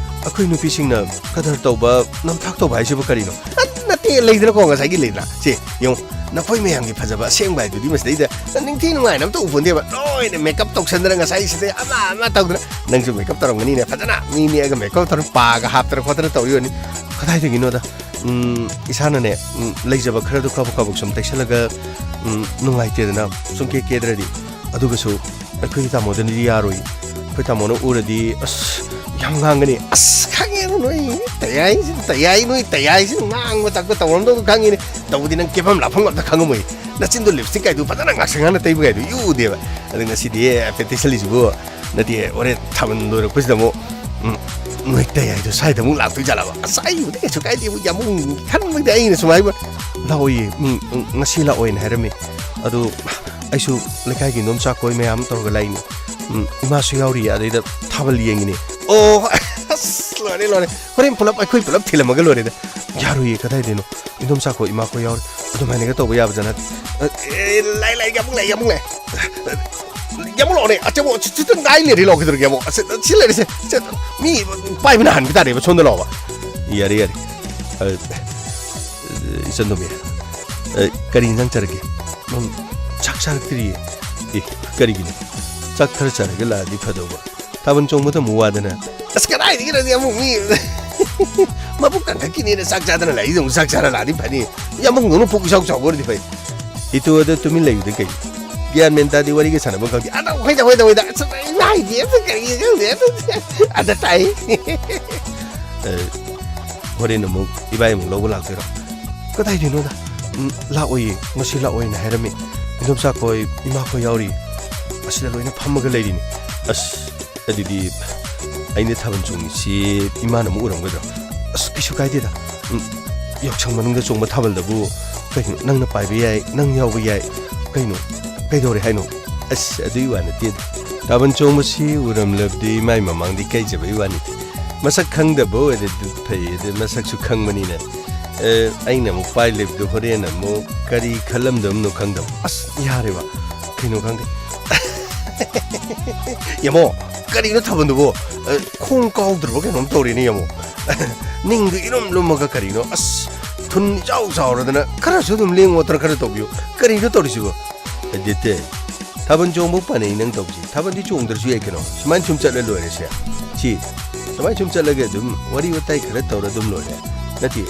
ꯑꯩꯈꯣꯏ ꯅꯨꯄꯤꯁꯤꯡꯅ ꯀꯗꯔ ꯇꯧꯕ, ꯅꯝꯊꯥꯛ ꯇꯧꯕ ꯍꯥꯏꯁꯤꯕꯨ ꯀꯔꯤꯅꯣ? ꯑ, ꯅꯠꯇꯦ, ꯂꯩꯗꯅꯀꯣ, ꯉꯁꯥꯏꯒꯤ ꯂꯩꯗꯅ꯫ ꯁꯦ, ꯌꯦꯡꯉꯣ, ꯅꯈꯣꯏ ꯃꯌꯥꯝꯒꯤ ꯐꯖꯕ ꯑꯁꯦꯡꯕ ꯍꯥꯏꯗꯨꯗꯤ ꯃꯁꯤꯗꯩꯗ ꯅꯤꯡꯊꯤ ꯅꯨꯡꯉꯥꯏꯅ ꯑꯝꯇ ꯎꯄꯣꯟꯗꯦꯕ꯫ ꯂꯣꯏꯅ ꯃꯦꯀꯞ ꯇꯧꯁꯟꯗꯅ ꯉꯁꯥꯏ ꯁꯤꯗꯩ ꯑꯃ ꯑꯃ ꯇꯧꯗꯅ꯫ ꯅꯪꯁꯨ ꯃꯦꯀꯞ ꯇꯧꯔꯝꯒꯅꯤꯅꯦ, ꯐꯖꯅ ꯃꯤ ꯅꯦꯛꯑꯒ ꯃꯦꯀꯞ ꯇꯧꯔ ꯄꯥꯒ ꯍꯥꯞꯇꯅ ꯈꯣꯠꯇꯅ ꯇꯧꯔꯤ ꯑꯣꯏꯔꯝꯅꯤ꯫ ꯀꯗꯥꯏꯗꯒꯤꯅꯣꯗ? ꯎꯝ, ꯏꯁꯥꯅꯅꯦ, ꯎꯝ, ꯂꯩꯖꯕ ꯈꯔꯗꯣ ꯀꯕꯛ ꯀꯕꯛ ꯁꯨꯝ ꯇꯩꯁꯜꯂꯒ, ꯎꯝ, ꯅꯨꯡꯉꯥꯏꯇꯦꯗꯅ ꯁꯨꯝ ꯀꯦ ꯀꯦꯗ꯭ꯔꯗꯤ꯫ ꯑꯗꯨꯒꯁꯨ ꯑꯩꯈꯣꯏꯒꯤ ꯇꯥꯃꯣꯗꯅꯗꯤ ꯌꯥꯔꯣꯏ꯫ ꯑꯩꯈꯣꯏ ꯇꯥꯃꯣꯅ ꯎꯔꯗꯤ, ꯑꯁ, ꯌꯥꯝ ꯉꯥꯡꯒꯅꯤ꯫ "ꯑꯁ, ꯈꯪꯉꯦ ꯅꯣꯏ ꯇꯌꯥꯏꯁꯤ, ꯇꯌꯥꯏ, ꯅꯣꯏ ꯇꯌꯥꯏꯁꯤ ꯉꯥꯡꯕ ꯇꯥꯛꯄ ꯇꯧꯔꯝꯗꯧꯗꯣ ꯈꯪꯉꯤꯅꯦ꯫ ꯇꯧꯕꯗꯤ ꯅꯪ ꯀꯦꯐꯝ ꯂꯥꯛꯐꯝ ꯑꯝꯇ ꯈꯪꯉꯝꯃꯣꯏ꯫ ꯅꯆꯤꯟꯗꯣ ꯂꯤꯞꯁꯇꯤꯛ ꯀꯥꯏꯗꯨ ꯐꯖꯅ ꯉꯥꯛꯁꯪ ꯉꯥꯡꯅ ꯇꯩꯕ ꯀꯥꯏꯗꯨ ꯏꯎ ꯎꯗꯦꯕ꯫ ꯑꯗꯨ ꯉꯁꯤꯗꯤ ꯍꯥꯏꯐꯦꯠ ꯇꯩꯁꯜꯂꯤꯁꯤꯕꯨ ꯅꯠꯇꯦ, ꯍꯣꯔꯦꯟ ꯊꯥꯕꯜ ꯂꯣꯏꯔꯛꯄꯁꯤꯗ ꯑꯃꯨꯛ, ꯎꯝ, ꯅꯣꯏ ꯇꯌꯥꯏꯗꯣ ꯁ꯭ꯋꯥꯏꯗ ꯑꯃꯨꯛ ꯂꯥꯛꯇꯣꯏ ꯖꯥꯠꯂꯕ? ꯑꯁ, ꯑꯩꯕꯨꯗꯤ ꯀꯩꯁꯨ ꯀꯥꯏꯗꯦꯕꯨ, ꯌꯥꯝꯕꯨꯡ ꯈꯟꯕꯗꯤ ꯑꯩꯅ ꯁꯨꯝ ꯍꯥꯏꯕ, "ꯂꯥꯛꯑꯣꯏꯌꯦ, ꯃꯤ, ꯎꯝ, ꯉꯁꯤ ꯂꯥꯛꯑꯣꯏꯅ ꯍꯥꯏꯔꯝꯃꯤ꯫ ꯑꯗꯨ ꯑꯩꯁꯨ ꯂꯩꯀꯥꯏꯒꯤ ꯏꯟꯗꯣꯝꯆꯥ ꯈꯣꯏ ꯃꯌꯥꯝ ꯇꯧꯔꯒ ꯂꯥꯛꯏꯅꯤ꯫ ꯎꯝ, ꯏꯃꯥꯁꯨ ꯌꯥꯎꯔꯤꯌꯦ, ꯑꯗꯩꯗ ꯊꯥꯕꯜ ꯌꯦꯡꯉꯤꯅꯦ꯫" ꯑꯣ, ꯑꯁ, ꯂꯣꯏꯔꯦ, ꯂꯣꯏꯔꯦ꯫ ꯍꯣꯔꯦꯟ ꯄꯨꯂꯞ, ꯑꯩꯈꯣꯏ ꯄꯨꯂꯞ ꯊꯤꯜꯂꯝꯃꯒ ꯂꯣꯏꯔꯦꯗ꯫ ꯌꯥꯔꯣꯏꯌꯦ, ꯀꯗꯥꯏꯗꯩꯅꯣ? ꯏꯟꯗꯣꯝꯆꯥ ꯈꯣꯏ, ꯏꯃꯥ ꯈꯣꯏ ꯌꯥꯎꯔꯤ꯫ ꯑꯗꯨꯃꯥꯏꯅꯒ ꯇꯧꯕ ꯌꯥꯕ ꯖꯥꯠ ꯅꯠꯇꯦ꯫ ꯑꯦ, ꯂꯥꯛꯑꯦ, ꯂꯥꯛꯑꯦ, ꯌꯥꯝꯕꯨꯡ ꯂꯥꯛꯑꯦ, ꯌꯥꯝꯕꯨꯡ ꯂꯥꯛꯑꯦ꯫ ꯌꯥꯝꯕꯨꯡ ꯂꯥꯛꯑꯣꯅꯦ, ꯑꯆꯧꯕ ꯁꯤ-, ꯁꯤꯇ ꯉꯥꯏ ꯂꯩꯔꯦ, ꯂꯥꯛꯑꯣ, ꯀꯩꯗꯧꯔꯒꯦ, ꯌꯥꯝꯕꯨꯡ? ꯑꯁ, ꯁꯤ ꯂꯩꯔꯦꯁꯦ, ꯁꯦ, ꯃꯤ ꯄꯥꯏꯕꯅ ꯍꯥꯟꯕ ꯇꯥꯔꯦꯕ, ꯁꯣꯝꯗ ꯂꯥꯛꯑꯣꯕ꯫ ꯌꯥꯔꯦ, ꯌꯥꯔꯦ꯫ ꯑ, ꯏꯆꯟ ꯇꯣꯝꯕꯤ, ꯑ, ꯀꯔꯤ ꯏꯟꯖꯥꯡ ꯆꯥꯔꯒꯦ? ꯅꯪ ꯆꯥꯛ ꯆꯥꯔꯛꯇ꯭ꯔꯤꯌꯦ꯫ ꯑꯦ, ꯀꯔꯤꯒꯤꯅꯣ? ꯆꯥꯛ ꯈꯔ ꯆꯥꯔꯒ ꯂꯥꯛꯑꯗꯤ ꯐꯗꯧꯕ꯫ ꯊꯥꯕꯜ ꯆꯣꯡꯕꯗ ꯑꯃꯨꯛ ꯋꯥꯗꯅ꯫ ꯑꯁ, ꯀꯗꯥꯏꯗꯒꯤꯅꯣꯗ, ꯑꯃꯨꯛ ꯃꯤ ꯃꯕꯨꯛ ꯀꯪꯈꯠꯈꯤꯅꯦꯅ ꯆꯥꯛ ꯆꯥꯗꯅ ꯂꯥꯛꯏꯗꯣ, ꯑꯃꯨꯛ ꯆꯥꯛ ꯆꯥꯔ ꯂꯥꯛꯑꯗꯤ ꯐꯅꯤ꯫ ꯌꯥꯝꯕꯨꯡꯗꯧꯅ ꯄꯨꯛ ꯏꯆꯥꯎ ꯆꯥꯎꯕ ꯑꯣꯏꯔꯗꯤ ꯐꯩ꯫ ꯏꯇꯨ ꯑꯗ ꯇꯨꯃꯤꯟ ꯂꯩꯕꯗ ꯀꯩ? ꯒ꯭ꯌꯥꯟ ꯃꯦꯟ ꯇꯥꯗꯦ, ꯋꯥꯔꯤꯒ ꯁꯥꯟꯅꯕ ꯈꯪꯗꯦ꯫ ꯑꯗ ꯍꯣꯏꯗ, ꯍꯣꯏꯗ, ꯍꯣꯏꯗ꯫ ꯑꯁ, ꯏꯃꯥ ꯍꯥꯏꯗꯤ ꯑꯝꯇ ꯀꯔꯤꯒ ꯈꯪꯗꯦ꯫ ꯑꯗ ꯇꯥꯏ꯫ ꯑ, ꯍꯣꯔꯦꯟ ꯑꯃꯨꯛ ꯏꯕꯥꯏ ꯑꯃꯨꯛ ꯂꯧꯕ ꯂꯥꯛꯇꯣꯏꯔꯣ? ꯀꯗꯥꯏꯗꯩꯅꯣꯗ? ꯎꯝ, ꯂꯥꯛꯑꯣꯏꯌꯦ꯫ ꯉꯁꯤ ꯂꯥꯛꯑꯣꯏꯅ ꯍꯥꯏꯔꯝꯃꯤ꯫ ꯏꯟꯗꯣꯝꯆꯥ ꯈꯣꯏ, ꯏꯃꯥ ꯈꯣꯏ ꯌꯥꯎꯔꯤ꯫ ꯑꯁꯤꯗ ꯂꯣꯏꯅ ꯐꯝꯃꯒ ꯂꯩꯔꯤꯅꯤ꯫ ꯑꯁ, ꯑꯗꯨꯗꯤ ꯑꯩꯅ ꯊꯥꯕꯜ ꯆꯣꯡꯉꯤꯁꯤ ꯏꯃꯥꯅ ꯑꯃꯨꯛ ꯎꯔꯝꯒꯗ꯭ꯔꯣ? ꯑꯁ, ꯀꯩꯁꯨ ꯀꯥꯏꯗꯦꯗ꯫ ꯎꯝ, ꯌꯥꯎꯁꯪ ꯃꯅꯨꯡꯗ ꯆꯣꯡꯕ ꯊꯥꯕꯜꯗꯕꯨ ꯀꯩꯅꯣ, ꯅꯪꯅ ꯄꯥꯏꯕ ꯌꯥꯏ, ꯅꯪ ꯌꯥꯎꯕ ꯌꯥꯏ꯫ ꯀꯩꯅꯣ, ꯀꯩꯗꯧꯔꯦ ꯍꯥꯏꯅꯣ? ꯑꯁ, ꯑꯗꯨꯒꯤ ꯋꯥ ꯅꯠꯇꯦꯗ꯫ ꯊꯥꯕꯜ ꯆꯣꯡꯕꯁꯤ ꯎꯔꯝꯂꯕꯗꯤ ꯏꯃꯥꯏ ꯃꯃꯥꯡꯗ ꯏꯀꯥꯏꯖꯕꯩ ꯋꯥꯅꯤ꯫ ꯃꯁꯛ ꯈꯪꯗꯕ ꯑꯣꯏꯔꯗꯤ ꯐꯩ, ꯑꯗꯨ ꯃꯁꯛꯁꯨ ꯈꯪꯕꯅꯤꯅ꯫ ꯑꯦ, ꯑꯩꯅ ꯑꯃꯨꯛ ꯄꯥꯏ ꯂꯩꯕꯗꯨ ꯍꯣꯔꯦꯟ ꯑꯃꯨꯛ ꯀꯔꯤ ꯈꯜꯂꯝꯗꯕꯅꯣ ꯈꯪꯗꯕ꯫ ꯑꯁ, ꯌꯥꯔꯦꯕ꯫ ꯀꯩꯅꯣ ꯈꯪꯗꯦ꯫ ꯌꯥꯃꯣ, ꯀꯔꯤꯅꯣ ꯊꯥꯕꯜꯗꯨꯕꯣ? ꯑ, ꯈꯣꯡ ꯀꯥꯎꯗ꯭ꯔꯕ ꯀꯩꯅꯣꯝ ꯇꯧꯔꯦꯅꯦ, ꯌꯥꯃꯣ꯫ ꯅꯤꯡꯗꯨ ꯏꯔꯨꯝ ꯂꯨꯝꯃꯒ ꯀꯔꯤꯅꯣ? ꯑꯁ, ꯊꯨꯟ ꯏꯆꯥꯎ ꯆꯥꯎꯔꯗꯅ ꯈꯔꯁꯨ ꯑꯗꯨꯝ ꯂꯦꯡ ꯑꯣꯠꯇꯅ ꯈꯔ ꯇꯧꯕꯤꯌꯨ꯫ ꯀꯔꯤꯅꯣ ꯇꯧꯔꯤꯁꯤꯕꯣ? ꯑꯗꯤꯇꯦ, ꯊꯥꯕꯜ ꯆꯣꯡꯕ ꯄꯥꯅꯩ ꯅꯪ ꯇꯧꯁꯤ꯫ ꯊꯥꯕꯜꯗꯤ ꯆꯣꯡꯗ꯭ꯔꯁꯨ ꯌꯥꯏ ꯀꯩꯅꯣ꯫ ꯁꯨꯃꯥꯏꯅ ꯁꯨꯝ ꯆꯠꯂ ꯂꯣꯏꯔꯦꯁꯦ꯫ ꯁꯤ, ꯁꯨꯃꯥꯏꯅ ꯁꯨꯝ ꯆꯠꯂꯒ ꯑꯗꯨꯝ ꯋꯥꯔꯤ ꯋꯥꯇꯥꯏ ꯈꯔ ꯇꯧꯔ ꯑꯗꯨꯝ ꯂꯣꯏꯔꯦ꯫ ꯅꯠꯇꯦ,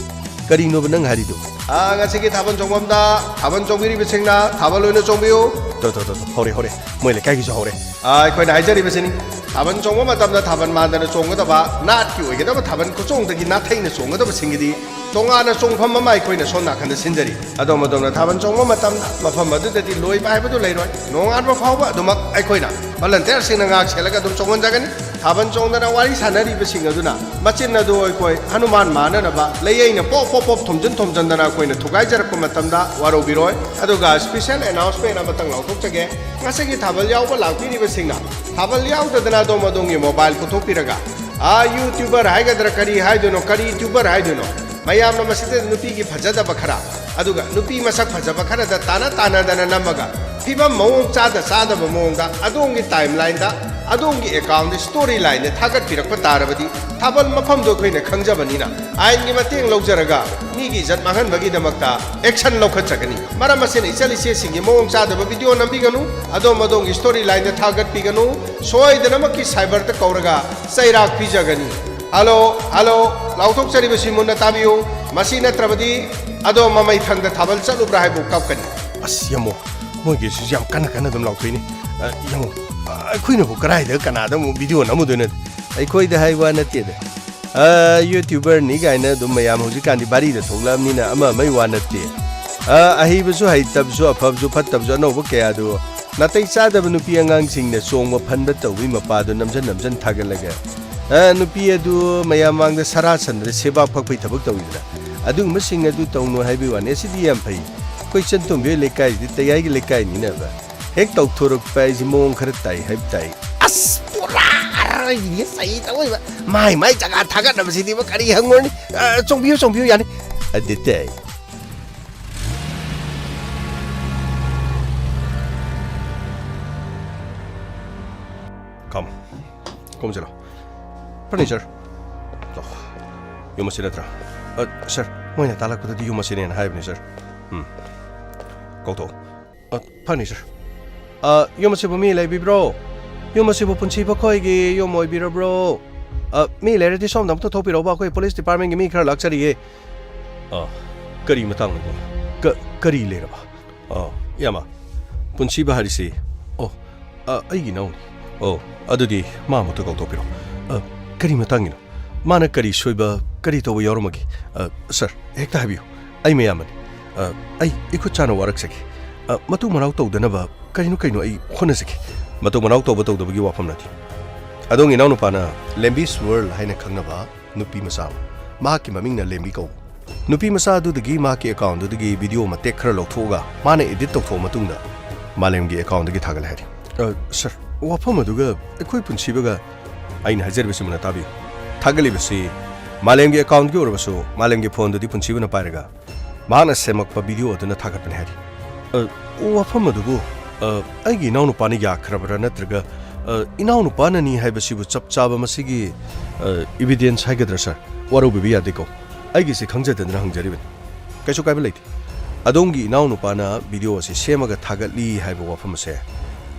ꯀꯔꯤꯅꯣꯕ ꯅꯪ ꯍꯥꯏꯔꯤꯗꯨ? ꯑꯥ, ꯉꯁꯤꯒꯤ ꯊꯥꯕꯜ ꯆꯣꯡꯐꯝꯗ ꯊꯥꯕꯜ ꯆꯣꯡꯕꯤꯔꯤꯕꯁꯤꯡꯅ ꯊꯥꯕꯜ ꯑꯣꯏꯅ ꯆꯣꯡꯕꯤꯌꯨ꯫ ꯇꯣ, ꯇꯣ, ꯇꯣ, ꯇꯣ, ꯍꯧꯔꯦ, ꯍꯧꯔꯦ꯫ ꯃꯣꯏ ꯂꯩꯀꯥꯏꯒꯤꯁꯨ ꯍꯧꯔꯦ꯫ ꯑꯥ, ꯑꯩꯈꯣꯏꯅ ꯍꯥꯏꯖꯔꯤꯕꯁꯤꯅꯤ꯫ ꯊꯥꯕꯜ ꯆꯣꯡꯕ ꯃꯇꯝꯗ ꯊꯥꯕꯜ ꯃꯥꯟꯗꯅ ꯆꯣꯡꯒꯗꯕ, ꯅꯥꯠꯀꯤ ꯑꯣꯏꯒꯗꯕ ꯊꯥꯕꯜ ꯈꯨꯆꯣꯡꯗꯒꯤ ꯅꯥꯊꯩꯅ ꯆꯣꯡꯒꯗꯕꯁꯤꯡꯒꯤꯗꯤ ꯇꯣꯉꯥꯟꯅ ꯆꯣꯡꯐꯝ ꯑꯃ ꯑꯩꯈꯣꯏꯅ ꯁꯣꯝ ꯅꯥꯀꯟꯗ ꯁꯤꯟꯖꯔꯤ꯫ ꯑꯗꯣꯝ ꯑꯗꯣꯝꯅ ꯊꯥꯕꯜ ꯆꯣꯡꯕ ꯃꯇꯝꯗ ꯃꯐꯝ ꯑꯗꯨꯗꯗꯤ ꯂꯣꯏꯕ ꯍꯥꯏꯕꯗꯨ ꯂꯩꯔꯣꯏ꯫ ꯅꯣꯡꯉꯥꯟꯕ ꯐꯥꯎꯕ ꯑꯗꯨꯃꯛ ꯑꯩꯈꯣꯏꯅ ꯚꯣꯂꯟꯇꯤꯌꯔꯁꯤꯡꯅ ꯉꯥꯛ ꯁꯦꯜꯂꯒ ꯑꯗꯨꯝ ꯆꯣꯡꯍꯟꯖꯒꯅꯤ꯫ ꯊꯥꯕꯜ ꯆꯣꯡꯗꯅ ꯋꯥꯔꯤ ꯁꯥꯟꯅꯔꯤꯕꯁꯤꯡ ꯑꯗꯨꯅ ꯃꯆꯤꯟ ꯑꯗꯨ ꯑꯩꯈꯣꯏ ꯍꯅꯨꯃꯥꯟ ꯃꯥꯟꯅꯅꯕ ꯂꯩꯌꯩꯅ ꯄꯣꯞ ꯄꯣꯞ ꯄꯣꯞ ꯊꯣꯝꯖꯤꯟ ꯊꯣꯝꯖꯤꯟꯗꯅ ꯑꯩꯈꯣꯏꯅ ꯊꯨꯒꯥꯏꯖꯔꯛꯄ ꯃꯇꯝꯗ ꯋꯥꯔꯧꯕꯤꯔꯣꯏ꯫ ꯑꯗꯨꯒ special announcement ꯑꯃꯇꯪ ꯂꯥꯎꯊꯣꯛꯆꯒꯦ꯫ ꯉꯁꯤꯒꯤ ꯊꯥꯕꯜ ꯌꯥꯎꯕ ꯂꯥꯛꯄꯤꯔꯤꯕꯁꯤꯡꯅ ꯊꯥꯕꯜ ꯌꯥꯎꯗꯗꯅ ꯑꯗꯣꯝ ꯑꯗꯣꯝꯒꯤ mobile ꯄꯨꯊꯣꯛꯄꯤꯔꯒ, ꯑꯥ, YouTuber ꯍꯥꯏꯒꯗ꯭ꯔꯥ, ꯀꯔꯤ ꯍꯥꯏꯗꯣꯏꯅꯣ, ꯀꯔꯤ tuber ꯍꯥꯏꯗꯣꯏꯅꯣ, ꯃꯌꯥꯝꯅ ꯃꯁꯤꯗ ꯅꯨꯄꯤꯒꯤ ꯐꯖꯗꯕ ꯈꯔ, ꯑꯗꯨꯒ ꯅꯨꯄꯤ ꯃꯁꯛ ꯐꯖꯕ ꯈꯔꯗ ꯇꯥꯟꯅ ꯇꯥꯟꯅꯗꯅ ꯅꯝꯃꯒ, ꯐꯤꯕꯝ ꯃꯑꯣꯡ ꯆꯥꯗ ꯆꯥꯗꯕ ꯃꯑꯣꯡꯗ ꯑꯗꯣꯝꯒꯤ timelineꯗ, ꯑꯗꯣꯝꯒꯤ accountꯗ, storylineꯗ ꯊꯥꯒꯠꯄꯤꯔꯛꯄ ꯇꯥꯔꯕꯗꯤ, ꯊꯥꯕꯜ ꯃꯐꯝꯗꯣ ꯑꯩꯈꯣꯏꯅ ꯈꯪꯖꯕꯅꯤꯅ ꯑꯥꯏꯟꯒꯤ ꯃꯇꯦꯡ ꯂꯧꯖꯔꯒ ꯃꯤꯒꯤ ꯏꯖꯠ ꯃꯥꯡꯍꯟꯕꯒꯤꯗꯃꯛꯇ action ꯂꯧꯈꯠꯆꯒꯅꯤ꯫ ꯃꯔꯝ ꯑꯁꯤꯅ, ꯏꯆꯜ ꯏꯆꯦꯁꯤꯡꯒꯤ ꯃꯑꯣꯡ ꯆꯥꯗꯕ video ꯅꯝꯕꯤꯒꯅꯨ, ꯑꯗꯣꯝ ꯑꯗꯣꯝꯒꯤ storylineꯗ ꯊꯥꯒꯠꯄꯤꯒꯅꯨ, ꯁꯣꯏꯗꯅꯃꯛꯀꯤ cyberꯗ ꯀꯧꯔꯒ ꯆꯩꯔꯥꯛ ꯄꯤꯖꯒꯅꯤ꯫ Hello, hello, ꯂꯥꯎꯊꯣꯛꯆꯔꯤꯕꯁꯤ ꯃꯨꯟꯅ ꯇꯥꯕꯤꯌꯨ꯫ ꯃꯁꯤ ꯅꯠꯇ꯭ꯔꯕꯗꯤ ꯑꯗꯣꯝ ꯃꯃꯩ ꯊꯪꯗ ꯊꯥꯕꯜ ꯆꯠꯂꯨꯕ꯭ꯔꯥ ꯍꯥꯏꯕꯨ ꯀꯞꯀꯅꯤ꯫ ꯑꯁ, ꯌꯦꯡꯉꯣ, ꯃꯣꯏꯒꯤꯁꯤꯁꯨ ꯌꯥꯝ ꯀꯟꯅ ꯀꯟꯅ ꯑꯗꯨꯝ ꯂꯥꯎꯊꯣꯛꯏꯅꯦ꯫ ꯑ, ꯌꯦꯡꯉꯣ, ꯑ, ꯑꯩꯈꯣꯏꯅꯕꯨ ꯀꯗꯥꯏꯗ ꯀꯅꯥꯗ ꯑꯃꯨꯛ video ꯅꯝꯃꯨꯗꯣꯏꯅꯣ? ꯑꯩꯈꯣꯏꯗ ꯍꯥꯏ ꯋꯥ ꯅꯠꯇꯦꯗ꯫ ꯑ, YouTuberꯅꯤ ꯀꯥꯏꯅ ꯑꯗꯨꯝ ꯃꯌꯥꯝ ꯍꯧꯖꯤꯛꯀꯥꯟꯗꯤ ꯚꯥꯔꯤꯗ ꯊꯣꯛꯂꯛꯑꯕꯅꯤꯅ ꯑꯃ ꯑꯃꯒꯤ ꯋꯥ ꯅꯠꯇꯦ꯫ ꯑ, ꯑꯍꯩꯕꯁꯨ ꯍꯩꯇꯕꯁꯨ, ꯑꯐꯕꯁꯨ ꯐꯠꯇꯕꯁꯨ, ꯑꯅꯧꯕ ꯀꯌꯥꯗꯨ ꯅꯥꯇꯩ ꯆꯥꯗꯕ ꯅꯨꯄꯤ ꯑꯉꯥꯡꯁꯤꯡꯅ ꯆꯣꯡꯕ ꯐꯟꯕ ꯇꯧꯕꯒꯤ ꯃꯄꯥꯗꯨ ꯅꯝꯖꯟ ꯅꯝꯖꯟ ꯊꯥꯒꯠꯂꯒ, ꯑ, ꯅꯨꯄꯤ ꯑꯗꯨ ꯃꯌꯥꯝ ꯃꯥꯡꯗ ꯁꯔꯥ ꯁꯟꯗ꯭ꯔ ꯁꯦꯕꯥꯛ ꯐꯛꯄꯩ ꯊꯕꯛ ꯇꯧꯋꯤꯗꯅ꯫ ꯑꯗꯨꯒꯨꯝꯕꯁꯤꯡ ꯑꯗꯨ ꯇꯧꯅꯨ ꯍꯥꯏꯕꯒꯤ ꯋꯥꯅꯤ꯫ ꯑꯁꯤꯗꯤ ꯌꯥꯝ ꯐꯩ꯫ ꯑꯩꯈꯣꯏ ꯏꯆꯟ ꯇꯣꯝꯕꯤ ꯍꯣꯏ ꯂꯩꯀꯥꯏꯁꯤꯗꯤ ꯇꯌꯥꯏꯒꯤ ꯂꯩꯀꯥꯏꯅꯤꯅꯕ꯫ ꯍꯦꯛ ꯇꯧꯊꯣꯔꯛꯄ ꯍꯥꯏꯁꯤ ꯃꯑꯣꯡ ꯈꯔ ꯇꯥꯏ ꯍꯥꯏꯕ ꯇꯥꯏ꯫ ꯑꯁ, ꯄꯨꯔꯥ ꯑꯩꯒꯤ ꯆꯍꯤ ꯇꯧꯏꯕ꯫ ꯃꯥꯏ ꯃꯥꯏ ꯖꯒꯥ ꯊꯥꯒꯠꯅꯕꯁꯤꯗꯤꯕ ꯀꯔꯤ ꯍꯪꯉꯨꯔꯅꯤ? ꯑ, ꯆꯣꯡꯕꯤꯌꯨ, ꯆꯣꯡꯕꯤꯌꯨ, ꯌꯥꯅꯤ꯫ ꯑꯗꯨ ꯇꯥꯏ꯫ Come. ꯀꯨꯝꯁꯤꯔꯣ꯫ ꯐꯔꯅꯤꯆꯔ꯫ ꯂꯥꯛꯑꯣ꯫ ꯌꯨꯝ ꯑꯁꯤ ꯅꯠꯇ꯭ꯔꯥ? ꯑ, ꯁꯥꯔ, ꯃꯣꯏꯅ ꯇꯥꯛꯂꯛꯄꯗꯗꯤ ꯌꯨꯝ ꯑꯁꯤꯅꯦꯅ ꯍꯥꯏꯕꯅꯤ, ꯁꯥꯔ꯫ ꯎꯝ꯫ ꯀꯧꯊꯣꯛꯑꯣ꯫ ꯑ, ꯐꯔꯅꯤꯆꯔ꯫ ꯑ, ꯌꯨꯝ ꯑꯁꯤꯕꯨ ꯃꯤ ꯂꯩꯕꯤꯕ꯭ꯔꯣ? ꯌꯨꯝ ꯑꯁꯤꯕꯨ ꯄꯨꯟꯁꯤꯕ ꯈꯣꯏꯒꯤ ꯌꯨꯝ ꯑꯣꯏꯕꯤꯔꯕ꯭ꯔꯣ? ꯑ, ꯃꯤ ꯂꯩꯔꯗꯤ ꯁꯣꯝꯗ ꯑꯃꯨꯛꯇ ꯊꯣꯛꯄꯤꯔꯛꯎꯕ, ꯑꯩꯈꯣꯏ ꯄꯨꯂꯤꯁ ꯗꯤꯄꯥꯔꯠꯃꯦꯟꯒꯤ ꯃꯤ ꯈꯔ ꯂꯥꯛꯆꯔꯤꯌꯦ꯫ ꯑ, ꯀꯔꯤ ꯃꯇꯥꯡꯅꯣ? ꯀ-, ꯀꯔꯤ ꯂꯩꯔꯕ? ꯑ, ꯏꯌꯥꯝꯕ, ꯄꯨꯟꯁꯤꯕ ꯍꯥꯏꯔꯤꯁꯤ, ꯑꯣ, ꯑ, ꯑꯩꯒꯤ ꯏꯅꯥꯎꯅꯤ꯫ ꯑꯣ, ꯑꯗꯨꯗꯤ ꯃꯥ ꯑꯃꯨꯛꯇ ꯀꯧꯊꯣꯛꯄꯤꯔꯣ꯫ ꯑ, ꯀꯔꯤ ꯃꯇꯥꯡꯒꯤꯅꯣ? ꯃꯥꯅ ꯀꯔꯤ ꯁꯣꯏꯕ, ꯀꯔꯤ ꯇꯧꯕ ꯌꯥꯎꯔꯝꯃꯒꯦ? ꯑ, ꯁꯥꯔ, ꯍꯦꯛꯇ ꯍꯥꯏꯕꯤꯌꯨ꯫ ꯑꯩ ꯃꯌꯥꯝꯕꯅꯤ꯫ ꯑ, ꯑꯩ ꯏꯈꯨꯠ ꯆꯥꯅ ꯋꯥꯔꯛꯆꯒꯦ꯫ ꯑ, ꯃꯇꯨ ꯃꯅꯥꯎ ꯇꯧꯗꯅꯕ ꯀꯔꯤꯅꯣ ꯀꯩꯅꯣ ꯑꯩ ꯍꯣꯠꯅꯖꯒꯦ꯫ ꯃꯇꯨ ꯃꯅꯥꯎ ꯇꯧꯕ ꯇꯧꯗꯕꯒꯤ ꯋꯥꯐꯝ ꯅꯠꯇꯦ꯫ ꯑꯗꯣꯝꯒꯤ ꯏꯅꯥꯎꯅꯨꯄꯥꯅ ꯂꯦꯝꯕꯤꯁ ꯋꯥꯔꯜ ꯍꯥꯏꯅ ꯈꯪꯅꯕ ꯅꯨꯄꯤ ꯃꯆꯥ ꯑꯃ, ꯃꯍꯥꯛꯀꯤ ꯃꯃꯤꯡꯅ ꯂꯦꯝꯕꯤ ꯀꯧꯕ, ꯅꯨꯄꯤ ꯃꯆꯥ ꯑꯗꯨꯗꯒꯤ ꯃꯍꯥꯛꯀꯤ ꯑꯦꯀꯥꯎꯟꯗꯨꯗꯒꯤ ꯚꯤꯗꯤꯑꯣ ꯃꯇꯦꯛ ꯈꯔ ꯂꯧꯊꯣꯛꯑꯒ ꯃꯥꯅ ꯏꯗꯤꯠ ꯇꯧꯊꯣꯛꯑ ꯃꯇꯨꯡꯗ ꯃꯥꯂꯦꯝꯒꯤ ꯑꯦꯀꯥꯎꯟꯗꯒꯤ ꯊꯥꯒꯠꯂꯦ ꯍꯥꯏꯔꯤ꯫ ꯑ, ꯁꯥꯔ, ꯋꯥꯐꯝ ꯑꯗꯨꯒ ꯑꯩꯈꯣꯏ ꯄꯨꯟꯁꯤꯕꯒ ꯑꯩꯅ ꯍꯥꯏꯖꯔꯤꯕꯁꯤ ꯃꯨꯟꯅ ꯇꯥꯕꯤꯌꯨ꯫ ꯊꯥꯒꯠꯂꯤꯕꯁꯤ ꯃꯥꯂꯦꯝꯒꯤ ꯑꯦꯀꯥꯎꯟꯒꯤ ꯑꯣꯏꯔꯕꯁꯨ ꯃꯥꯂꯦꯝꯒꯤ ꯐꯣꯟꯗꯨꯗꯤ ꯄꯨꯟꯁꯤꯕꯅ ꯄꯥꯏꯔꯒ ꯃꯍꯥꯛꯅ ꯁꯦꯝꯃꯛꯄ ꯚꯤꯗꯤꯑꯣ ꯑꯗꯨꯅ ꯊꯥꯒꯠꯄꯅꯤ ꯍꯥꯏꯔꯤ꯫ ꯑ, ꯋꯥꯐꯝ ꯑꯗꯨꯕꯨ, ꯑ, ꯑꯩꯒꯤ ꯏꯅꯥꯎꯅꯨꯄꯥꯅ ꯌꯥꯈ꯭ꯔꯕ꯭ꯔꯥ ꯅꯠꯇ꯭ꯔꯒ, ꯑ, ꯏꯅꯥꯎꯅꯨꯄꯥꯅꯅꯤ ꯍꯥꯏꯕꯁꯤꯕꯨ ꯆꯞ ꯆꯥꯕ ꯃꯁꯤꯒꯤ, ꯑ, ꯏꯕꯤꯗꯦꯟꯁ ꯍꯥꯏꯒꯗ꯭ꯔꯥ ꯁꯥꯔ? ꯋꯥꯔꯧꯕꯤꯕ ꯌꯥꯗꯦꯀꯣ꯫ ꯑꯩꯒꯤꯁꯤ ꯈꯪꯖꯗꯗꯅ ꯍꯪꯖꯔꯤꯕꯅꯤ꯫ ꯀꯩꯁꯨ ꯀꯥꯏꯕ ꯂꯩꯇꯦ꯫ ꯑꯗꯣꯝꯒꯤ ꯏꯅꯥꯎꯅꯨꯄꯥꯅ ꯚꯤꯗꯤꯑꯣ ꯑꯁꯤ ꯁꯦꯝꯃꯒ ꯊꯥꯒꯠꯂꯤ ꯍꯥꯏꯕ ꯋꯥꯐꯝ ꯑꯁꯦ,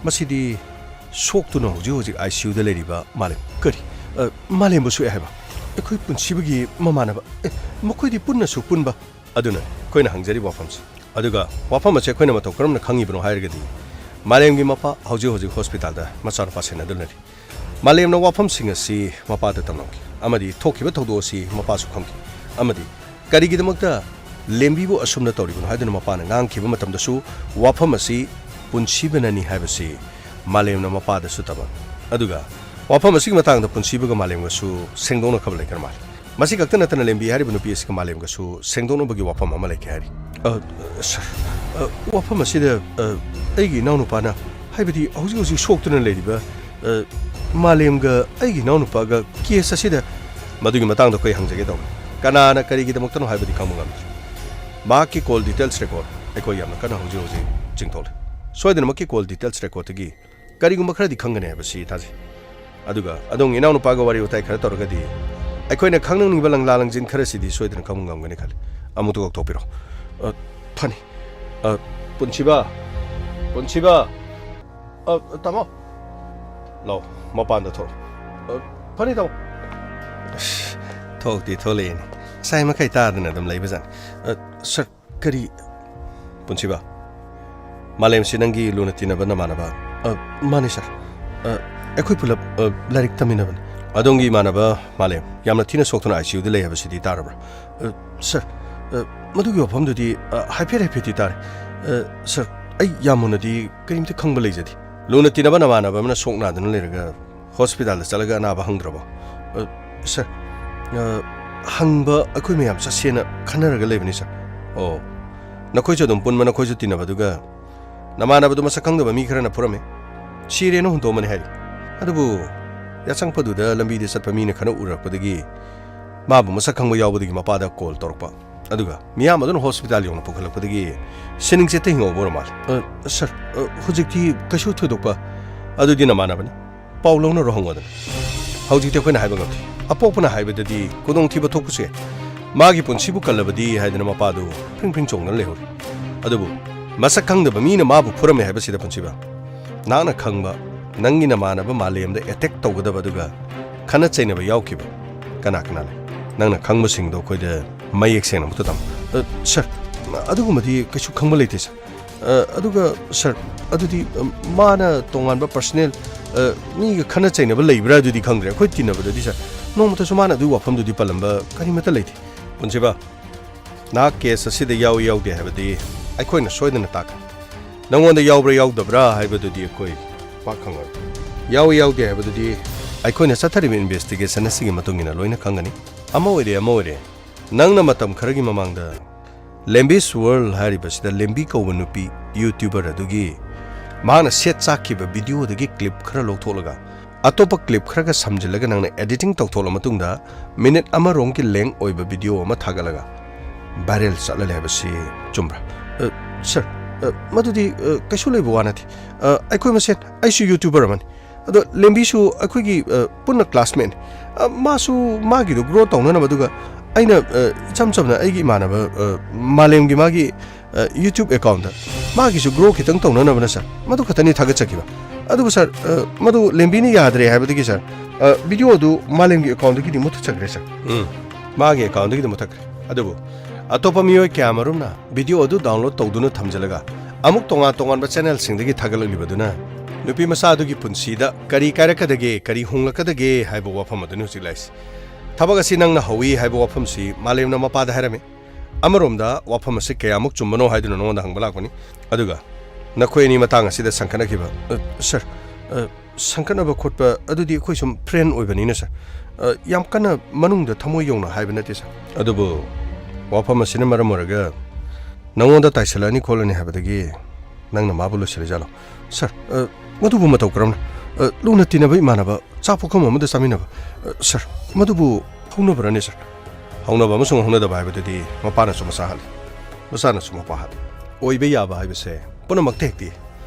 ꯃꯁꯤꯗꯤ ꯁꯣꯛꯇꯨꯅ ꯍꯧꯖꯤꯛ ꯍꯧꯖꯤꯛ ꯑꯥꯏ ꯁꯤ ꯌꯨꯗ ꯂꯩꯔꯤꯕ ꯃꯥꯂꯦꯝ, ꯀꯔꯤ? ꯑ, ꯃꯥꯂꯦꯝꯕꯨ ꯁꯣꯛꯑꯦ ꯍꯥꯏꯕ? ꯑꯩꯈꯣꯏ ꯄꯨꯟꯁꯤꯕꯒꯤ ꯃꯃꯥꯟꯅꯕ꯫ ꯑꯦ, ꯃꯈꯣꯏꯗꯤ ꯄꯨꯟꯅꯁꯨ ꯄꯨꯟꯕ꯫ ꯑꯗꯨꯅ ꯑꯩꯈꯣꯏꯅ ꯍꯪꯖꯔꯤꯕ ꯋꯥꯐꯝꯁꯤ꯫ ꯑꯗꯨꯒ ꯋꯥꯐꯝ ꯑꯁꯤ ꯑꯩꯈꯣꯏꯅ ꯃꯇꯧ ꯀꯔꯝꯅ ꯈꯪꯉꯤꯕꯅꯣ ꯍꯥꯏꯔꯒꯗꯤ, ꯃꯥꯂꯦꯝꯒꯤ ꯃꯄꯥ ꯍꯧꯖꯤꯛ ꯍꯧꯖꯤꯛ ꯍꯣꯁꯄꯤꯇꯥꯜꯗ ꯃꯆꯥꯅꯨꯄꯥ ꯁꯦꯟꯅꯗꯨꯅ ꯂꯩꯔꯤ꯫ ꯃꯥꯂꯦꯝꯅ ꯋꯥꯐꯝꯁꯤꯡ ꯑꯁꯤ ꯃꯄꯥꯗ ꯇꯝꯂꯝꯈꯤ ꯑꯃꯗꯤ ꯊꯣꯛꯈꯤꯕ ꯊꯧꯗꯣꯛ ꯑꯁꯤ ꯃꯄꯥꯁꯨ ꯈꯪꯈꯤ ꯑꯃꯗꯤ ꯀꯔꯤꯒꯤꯗꯃꯛꯇ ꯂꯦꯝꯕꯤꯕꯨ ꯑꯁꯨꯝꯅ ꯇꯧꯔꯤꯕꯅꯣ ꯍꯥꯏꯗꯨꯅ ꯃꯄꯥꯅ ꯉꯥꯡꯈꯤꯕ ꯃꯇꯝꯗꯁꯨ ꯋꯥꯐꯝ ꯑꯁꯤ ꯄꯨꯟꯁꯤꯕꯅꯅꯤ ꯍꯥꯏꯕꯁꯤ ꯃꯥꯂꯦꯝꯅ ꯃꯄꯥꯗꯁꯨ ꯇꯝꯃꯝꯃꯤ꯫ ꯑꯗꯨꯒ ꯋꯥꯐꯝ ꯑꯁꯤꯒꯤ ꯃꯇꯥꯡꯗ ꯄꯨꯟꯁꯤꯕꯒ ꯃꯥꯂꯦꯝꯒꯁꯨ ꯁꯦꯡꯗꯣꯛꯅꯈ꯭ꯔꯕ ꯂꯩꯈ꯭ꯔ ꯃꯥꯜꯂꯤ꯫ ꯃꯁꯤ ꯈꯛꯇ ꯅꯠꯇꯅ ꯂꯦꯝꯕꯤ ꯍꯥꯏꯔꯤꯕ ꯅꯨꯄꯤ ꯑꯁꯤꯒ ꯃꯥꯂꯦꯝꯒꯁꯨ ꯁꯦꯡꯗꯣꯛꯅꯕꯒꯤ ꯋꯥꯐꯝ ꯑꯃ ꯂꯩꯈꯤ ꯍꯥꯏꯔꯤ꯫ ꯑ, ꯁꯥꯔ, ꯑ, ꯋꯥꯐꯝ ꯑꯁꯤꯗ, ꯑ, ꯑꯩꯒꯤ ꯏꯅꯥꯎꯅꯨꯄꯥꯅ, ꯍꯥꯏꯕꯗꯤ ꯍꯧꯖꯤꯛ ꯍꯧꯖꯤꯛ ꯁꯣꯛꯇꯨꯅ ꯂꯩꯔꯤꯕ, ꯑ, ꯃꯥꯂꯦꯝꯒ ꯑꯩꯒꯤ ꯏꯅꯥꯎꯅꯨꯄꯥꯒ ꯀꯦꯁ ꯑꯁꯤꯗ, ꯃꯗꯨꯒꯤ ꯃꯇꯥꯡꯗ ꯑꯩꯈꯣꯏ ꯍꯪꯖꯒꯦ ꯇꯧꯕꯅꯤ꯫ ꯀꯅꯥꯅ ꯀꯔꯤꯒꯤꯗꯃꯛꯇꯅꯣ ꯍꯥꯏꯕꯗꯤ ꯈꯪꯕ ꯉꯝꯗ꯭ꯔꯤ꯫ ꯃꯍꯥꯛꯀꯤ ꯀꯣꯜ ꯗꯤꯇꯦꯜꯁ ꯔꯦꯀꯣꯔꯗ ꯑꯩꯈꯣꯏ ꯌꯥꯝꯅ ꯀꯟꯅ ꯍꯧꯖꯤꯛ ꯍꯧꯖꯤꯛ ꯆꯤꯡꯊꯣꯛꯂꯤ꯫ ꯁꯣꯏꯗꯅꯃꯛꯀꯤ ꯀꯣꯜ ꯗꯤꯇꯦꯜꯁ ꯔꯦꯀꯣꯔꯗꯇꯒꯤ ꯀꯔꯤꯒꯨꯝꯕ ꯈꯔꯗꯤ ꯈꯪꯒꯅꯤ ꯍꯥꯏꯕꯁꯤ ꯊꯥꯖꯩ꯫ ꯑꯗꯨꯒ ꯑꯗꯣꯝꯒꯤ ꯏꯅꯥꯎꯅꯨꯄꯥꯒ ꯋꯥꯔꯤ ꯋꯥꯇꯥꯏ ꯈꯔ ꯇꯧꯔꯒꯗꯤ ꯑꯩꯈꯣꯏꯅ ꯈꯪꯅꯤꯡꯕ ꯂꯪꯂꯥ ꯂꯪꯖꯤꯟ ꯈꯔꯁꯤꯗꯤ ꯁꯣꯏꯗꯅ ꯈꯪꯕ ꯉꯝꯒꯅꯤ ꯈꯜꯂꯤ꯫ ꯑꯃꯨꯛꯇ ꯀꯧꯊꯣꯛꯄꯤꯔꯣ꯫ ꯑ, ꯐꯅꯤ꯫ ꯑ, ꯄꯨꯟꯁꯤꯕ꯫ ꯄꯨꯟꯁꯤꯕ꯫ ꯑ, ꯇꯥꯃꯣ꯫ ꯂꯥꯛꯑꯣ, ꯃꯄꯥꯟꯗ ꯊꯣꯛꯑꯣ꯫ ꯑ, ꯐꯅꯤ, ꯇꯥꯃꯣ꯫ ꯑꯁ, ꯊꯣꯛꯇꯤ ꯊꯣꯛꯂꯛꯑꯦꯅꯦ꯫ ꯉꯁꯥꯏ ꯃꯈꯩ ꯇꯥꯗꯅ ꯑꯗꯨꯝ ꯂꯩꯕꯖꯥꯠꯅꯤ꯫ ꯑ, ꯁꯥꯔ, ꯀꯔꯤ? ꯄꯨꯟꯁꯤꯕ, ꯃꯥꯂꯦꯝꯁꯤ ꯅꯪꯒꯤ ꯂꯨꯅ ꯇꯤꯟꯅꯕ ꯅꯃꯥꯟꯅꯕ? ꯑ, ꯃꯥꯅꯤ, ꯁꯥꯔ꯫ ꯑ, ꯑꯩꯈꯣꯏ ꯄꯨꯂꯞ, ꯑ, ꯂꯥꯏꯔꯤꯛ ꯇꯝꯃꯤꯟꯅꯕꯅꯤ꯫ ꯑꯗꯣꯝꯒꯤ ꯏꯃꯥꯟꯅꯕ ꯃꯥꯂꯦꯝ ꯌꯥꯝꯅ ꯊꯤꯅ ꯁꯣꯛꯇꯨꯅ ꯑꯥꯏ ꯁꯤ ꯌꯨꯗ ꯂꯩ ꯍꯥꯏꯕꯁꯤꯗꯤ ꯇꯥꯔꯕ꯭ꯔꯥ? ꯑ, ꯁꯥꯔ, ꯑ, ꯃꯗꯨꯒꯤ ꯋꯥꯐꯝꯗꯨꯗꯤ, ꯑ, ꯍꯥꯏꯐꯦꯠ ꯍꯥꯏꯐꯦꯠꯇꯤ ꯇꯥꯔꯦ꯫ ꯑ, ꯁꯥꯔ, ꯑꯩ ꯌꯥꯝ ꯃꯨꯟꯅꯗꯤ ꯀꯔꯤꯝꯇ ꯈꯪꯕ ꯂꯩꯖꯗꯦ꯫ ꯂꯨꯅ ꯇꯤꯟꯅꯕ ꯅꯃꯥꯟꯅꯕ ꯑꯃꯅ ꯁꯣꯛ ꯅꯥꯗꯨꯅ ꯂꯩꯔꯒ ꯍꯣꯁꯄꯤꯇꯥꯜꯗ ꯆꯠꯂꯒ ꯑꯅꯥꯕ ꯍꯪꯗ꯭ꯔꯕꯣ? ꯑ, ꯁꯥꯔ, ꯑ, ꯍꯪꯕ ꯑꯩꯈꯣꯏ ꯃꯌꯥꯝ ꯆꯠꯁꯦꯅ ꯈꯟꯅꯔꯒ ꯂꯩꯕꯅꯤ, ꯁꯥꯔ꯫ ꯑꯣ, ꯅꯈꯣꯏꯁꯨ ꯑꯗꯨꯝ ꯄꯨꯟꯕ, ꯅꯈꯣꯏꯁꯨ ꯇꯤꯟꯅꯕꯗꯨꯒ ꯅꯃꯥꯟꯅꯕꯗꯨ ꯃꯁꯛ ꯈꯪꯗꯕ ꯃꯤ ꯈꯔꯅ ꯐꯨꯔꯝꯃꯦ, ꯁꯤꯔꯦꯅ ꯍꯨꯟꯗꯣꯛꯑꯝꯕꯅꯤ ꯍꯥꯏꯔꯤ꯫ ꯑꯗꯨꯕꯨ ꯌꯥꯆꯪꯄꯗꯨꯗ ꯂꯝꯕꯤꯗ ꯆꯠꯄ ꯃꯤꯅ ꯈꯔ ꯎꯔꯛꯄꯗꯒꯤ ꯃꯥꯕꯨ ꯃꯁꯛ ꯈꯪꯕ ꯌꯥꯎꯕꯗꯒꯤ ꯃꯄꯥꯗ ꯀꯣꯜ ꯇꯧꯔꯛꯄ꯫ ꯑꯗꯨꯒ ꯃꯤꯌꯥꯝ ꯑꯗꯨꯅ ꯍꯣꯁꯄꯤꯇꯥꯜ ꯌꯧꯅ ꯄꯨꯈꯠꯂꯛꯄꯗꯒꯤ ꯁꯤꯅꯤꯡꯆꯦꯠꯇ ꯍꯤꯡꯍꯧꯕ ꯑꯣꯏꯔ ꯃꯥꯜꯂꯦ꯫ "ꯑ, ꯁꯥꯔ, ꯑ, ꯍꯧꯖꯤꯛꯇꯤ ꯀꯩꯁꯨ ꯊꯣꯏꯗꯣꯛꯄ, ꯑꯗꯨꯗꯤ ꯅꯃꯥꯟꯅꯕꯅꯤ, ꯄꯥꯎ ꯂꯧꯅꯔꯣ ꯍꯪꯉꯣꯗꯅ꯫" ꯍꯧꯖꯤꯛꯇꯤ ꯑꯩꯈꯣꯏꯅ ꯍꯥꯏꯕ ꯉꯝꯗꯦ꯫ ꯑꯄꯣꯛꯄꯅ ꯍꯥꯏꯕꯗꯗꯤ ꯈꯨꯗꯣꯡꯊꯤꯕ ꯊꯣꯛꯄꯁꯨ ꯌꯥꯏ꯫ ꯃꯥꯒꯤ ꯄꯨꯟꯁꯤꯕꯨ ꯀꯜꯂꯕꯗꯤ ꯍꯥꯏꯗꯅ ꯃꯄꯥꯗꯨ ꯐ꯭ꯔꯤꯡ ꯐ꯭ꯔꯤꯡ ꯆꯣꯡꯗꯨꯅ ꯂꯩꯍꯧꯔꯤ꯫ ꯑꯗꯨꯕꯨ ꯃꯁꯛ ꯈꯪꯗꯕ ꯃꯤꯅ ꯃꯥꯕꯨ ꯐꯨꯔꯝꯃꯦ ꯍꯥꯏꯕꯁꯤꯗ, ꯄꯨꯟꯁꯤꯕ, ꯅꯍꯥꯛꯅ ꯈꯪꯕ ꯅꯪꯒꯤ ꯅꯃꯥꯟꯅꯕ ꯃꯥꯂꯦꯝꯗ ꯑꯦꯇꯦꯛ ꯇꯧꯒꯗꯕ ꯑꯗꯨꯒ ꯈꯠꯅ ꯆꯩꯅꯕ ꯌꯥꯎꯈꯤꯕ ꯀꯅꯥ ꯀꯅꯥ ꯂꯩ? ꯅꯪꯅ ꯈꯪꯕꯁꯤꯡꯗꯣ ꯑꯩꯈꯣꯏꯗ ꯃꯌꯦꯛ ꯁꯦꯡꯅ ꯑꯃꯨꯛꯇ ꯇꯝꯃꯨ꯫ ꯑ, ꯁꯥꯔ, ꯑꯗꯨꯒꯨꯝꯕꯗꯤ ꯀꯩꯁꯨ ꯈꯪꯕ ꯂꯩꯇꯦ, ꯁꯥꯔ꯫ ꯑ, ꯑꯗꯨꯒ, ꯁꯥꯔ, ꯑꯗꯨꯗꯤ, ꯑ, ꯃꯥꯅ ꯇꯣꯉꯥꯟꯕ ꯄꯔꯁꯅꯦꯜ, ꯑ, ꯃꯤꯒ ꯈꯠꯅ ꯆꯩꯅꯕ ꯂꯩꯕ꯭ꯔꯥ ꯑꯗꯨꯗꯤ ꯈꯪꯗ꯭ꯔꯦ꯫ ꯑꯩꯈꯣꯏ ꯇꯤꯟꯅꯕꯗꯗꯤ, ꯁꯥꯔ, ꯅꯣꯡꯃꯇꯁꯨ ꯃꯥꯅ ꯑꯗꯨꯒꯤ ꯋꯥꯐꯝꯗꯨꯗꯤ ꯄꯜꯂꯝꯕ ꯀꯔꯤꯃꯠꯇ ꯂꯩꯇꯦ꯫ ꯄꯨꯟꯁꯤꯕ, ꯅꯍꯥꯛ ꯀꯦꯁ ꯑꯁꯤꯗ ꯌꯥꯎꯏ ꯌꯥꯎꯗꯦ ꯍꯥꯏꯕꯗꯤ ꯑꯩꯈꯣꯏꯅ ꯁꯣꯏꯗꯅ ꯇꯥꯛꯀꯅꯤ꯫ ꯅꯪꯉꯣꯟꯗ ꯌꯥꯎꯕ꯭ꯔꯥ ꯌꯥꯎꯗꯕ꯭ꯔꯥ ꯍꯥꯏꯕꯗꯨꯗꯤ ꯑꯩꯈꯣꯏ ꯄꯥꯛ ꯈꯪꯉꯔꯣꯏ꯫ ꯌꯥꯎꯏ ꯌꯥꯎꯗꯦ ꯍꯥꯏꯕꯗꯨꯗꯤ ꯑꯩꯈꯣꯏꯅ ꯆꯠꯊꯔꯤꯕ ꯏꯟꯚꯦꯁꯇꯤꯒꯦꯁꯟ ꯑꯁꯤꯒꯤ ꯃꯇꯨꯡ ꯏꯟꯅ ꯂꯣꯏꯅ ꯈꯪꯒꯅꯤ꯫ ꯑꯃ ꯑꯣꯏꯔꯦ, ꯑꯃ ꯑꯣꯏꯔꯦ, ꯅꯪꯅ ꯃꯇꯝ ꯈꯔꯒꯤ ꯃꯃꯥꯡꯗ ꯂꯦꯝꯕꯤꯁ ꯋꯥꯔꯜ ꯍꯥꯏꯔꯤꯕꯁꯤꯗ ꯂꯦꯝꯕꯤ ꯀꯧꯕ ꯅꯨꯄꯤ ꯌꯨꯇ꯭ꯌꯨꯕꯔ ꯑꯗꯨꯒꯤ ꯃꯍꯥꯛꯅ ꯁꯦꯠ ꯆꯥꯛꯈꯤꯕ ꯚꯤꯗꯤꯑꯣꯗꯒꯤ ꯀ꯭ꯂꯤꯞ ꯈꯔ ꯂꯧꯊꯣꯛꯂꯒ ꯑꯇꯣꯞꯄ ꯀ꯭ꯂꯤꯞ ꯈꯔꯒ ꯁꯝꯖꯤꯜꯂꯒ ꯅꯪꯅ ꯑꯦꯗꯤꯇꯤꯡ ꯇꯧꯊꯣꯛꯂ ꯃꯇꯨꯡꯗ ꯃꯤꯅꯤꯠ ꯑꯃꯔꯣꯝꯒꯤ ꯂꯦꯡ ꯑꯣꯏꯕ ꯚꯤꯗꯤꯑꯣ ꯑꯃ ꯊꯥꯒꯠꯂꯒ ꯚꯥꯏꯔꯦꯜ ꯆꯠꯂ ꯂꯩ ꯍꯥꯏꯕꯁꯤ ꯆꯨꯝꯕ꯭ꯔꯥ? ꯑ, ꯁꯥꯔ, ꯑ, ꯃꯗꯨꯗꯤ, ꯑ, ꯀꯩꯁꯨ ꯂꯩꯕ ꯋꯥ ꯅꯠꯇꯦ꯫ ꯑ, ꯑꯩꯈꯣꯏ ꯃꯁꯦꯟ, ꯑꯩꯁꯨ ꯌꯨꯇ꯭ꯌꯨꯕꯔ ꯑꯃꯅꯤ꯫ ꯑꯗꯣ ꯂꯦꯝꯕꯤꯁꯨ ꯑꯩꯈꯣꯏꯒꯤ, ꯑ, ꯄꯨꯟꯅ ꯀ꯭ꯂꯥꯁꯃꯦꯠꯅꯤ꯫ ꯑ, ꯃꯥꯁꯨ ꯃꯥꯒꯤꯗꯣ ꯒ꯭ꯔꯣ ꯇꯧꯅꯅꯕ, ꯑꯗꯨꯒ ꯑꯩꯅ, ꯑ, ꯏꯆꯝ ꯆꯝꯅ ꯑꯩꯒꯤ ꯏꯃꯥꯟꯅꯕ, ꯑ, ꯃꯥꯂꯦꯝꯒꯤ ꯃꯥꯒꯤ, ꯑ, ꯌꯨꯇ꯭ꯌꯨꯕ ꯑꯦꯀꯥꯎꯟꯗ ꯃꯥꯒꯤꯁꯨ ꯒ꯭ꯔꯣ ꯈꯤꯇꯪ ꯇꯧꯅꯅꯕꯅ, ꯁꯥꯔ, ꯃꯗꯨ ꯈꯛꯇꯅꯤ ꯊꯥꯒꯠꯆꯈꯤꯕ꯫ ꯑꯗꯨꯕꯨ, ꯁꯥꯔ, ꯑ, ꯃꯗꯨ ꯂꯦꯝꯕꯤꯅ ꯌꯥꯗ꯭ꯔꯦ ꯍꯥꯏꯕꯗꯒꯤ, ꯁꯥꯔ, ꯑ, ꯚꯤꯗꯤꯑꯣ ꯑꯗꯨ ꯃꯥꯂꯦꯝꯒꯤ ꯑꯦꯀꯥꯎꯟꯗꯒꯤꯗꯤ ꯃꯨꯠꯊꯠꯆꯈ꯭ꯔꯦ, ꯁꯥꯔ꯫ ꯎꯝ, ꯃꯥꯒꯤ ꯑꯦꯀꯥꯎꯟꯗꯒꯤꯗꯤ ꯃꯨꯠꯊꯠꯈ꯭ꯔꯦ꯫ ꯑꯗꯨꯕꯨ ꯑꯇꯣꯞꯄ ꯃꯤꯑꯣꯏ ꯀꯌꯥꯃꯔꯨꯝꯅ ꯚꯤꯗꯤꯑꯣ ꯑꯗꯨ ꯗꯥꯎꯟꯂꯣꯗ ꯇꯧꯗꯨꯅ ꯊꯝꯖꯤꯜꯂꯒ ꯑꯃꯨꯛ ꯇꯣꯉꯥꯟ ꯇꯣꯉꯥꯟꯕ ꯆꯦꯅꯦꯜꯁꯤꯡꯗꯒꯤ ꯊꯥꯒꯠꯂꯛꯂꯤꯕꯗꯨꯅ ꯅꯨꯄꯤ ꯃꯆꯥ ꯑꯗꯨꯒꯤ ꯄꯨꯟꯁꯤꯗ ꯀꯔꯤ ꯀꯥꯏꯔꯛꯀꯗꯒꯦ, ꯀꯔꯤ ꯍꯣꯡꯂꯛꯀꯗꯒꯦ ꯍꯥꯏꯕ ꯋꯥꯐꯝ ꯑꯗꯨꯅꯤ ꯍꯧꯖꯤꯛ ꯂꯥꯛꯏꯁꯤ꯫ ꯊꯕꯛ ꯑꯁꯤ ꯅꯪꯅ ꯍꯧꯏ ꯍꯥꯏꯕ ꯋꯥꯐꯝꯁꯤ ꯃꯥꯂꯦꯝꯅ ꯃꯄꯥꯗ ꯍꯥꯏꯔꯝꯃꯤ꯫ ꯑꯃꯔꯣꯝꯗ ꯋꯥꯐꯝ ꯑꯁꯤ ꯀꯌꯥꯃꯨꯛ ꯆꯨꯝꯕꯅꯣ ꯍꯥꯏꯗꯨꯅ ꯅꯉꯣꯟꯗ ꯍꯪꯕ ꯂꯥꯛꯄꯅꯤ꯫ ꯑꯗꯨꯒ ꯅꯈꯣꯏ ꯑꯅꯤ ꯃꯇꯥꯡ ꯑꯁꯤꯗ ꯁꯪꯈꯠꯅꯈꯤꯕ, ꯑ, ꯁꯔ, ꯑ, ꯁꯪꯈꯠꯅꯕ ꯈꯣꯠꯄ ꯑꯗꯨꯗꯤ ꯑꯩꯈꯣꯏ ꯁꯨꯝ ꯐ꯭ꯔꯦꯟ ꯑꯣꯏꯕꯅꯤꯅ, ꯁꯔ꯫ ꯑ, ꯌꯥꯝ ꯀꯟꯅ ꯃꯅꯨꯡꯗ ꯊꯃꯣꯏ ꯌꯧꯅ ꯍꯥꯏꯕ ꯅꯠꯇꯦ, ꯁꯔ꯫ ꯑꯗꯨꯕꯨ ꯋꯥꯐꯝ ꯑꯁꯤꯅ ꯃꯔꯝ ꯑꯣꯏꯔꯒ ꯅꯉꯣꯟꯗ ꯇꯥꯏꯁꯜꯂꯛꯑꯅꯤ ꯈꯣꯠꯂꯅꯤ ꯍꯥꯏꯕꯗꯒꯤ ꯅꯪꯅ ꯃꯥꯕꯨ ꯂꯣꯏꯁꯤꯜꯂꯤꯖꯥꯠꯂꯣ? ꯁꯔ, ꯑ, ꯃꯗꯨꯕꯨ ꯃꯇꯧ ꯀꯔꯝꯅ? ꯑ, ꯂꯨꯅ ꯇꯤꯟꯅꯕ ꯏꯃꯥꯟꯅꯕ, ꯆꯥꯛ ꯄꯨꯈꯝ ꯑꯃꯗ ꯆꯥꯃꯤꯟꯅꯕ, ꯑ, ꯁꯔ, ꯃꯗꯨꯕꯨ ꯍꯧꯅꯕ꯭ꯔꯅꯦ, ꯁꯔ? ꯍꯧꯅꯕ ꯑꯃꯁꯨꯡ ꯍꯧꯅꯗꯕ ꯍꯥꯏꯕꯗꯨꯗꯤ ꯃꯄꯥꯅꯁꯨ ꯃꯆꯥ ꯍꯥꯠꯂꯤ, ꯃꯆꯥꯅꯁꯨ ꯃꯄꯥ ꯍꯥꯠꯂꯤ꯫ ꯑꯣꯏꯕ ꯌꯥꯕ ꯍꯥꯏꯕꯁꯦ ꯄꯨꯝꯅꯃꯛꯇ ꯍꯦꯛꯇꯤ꯫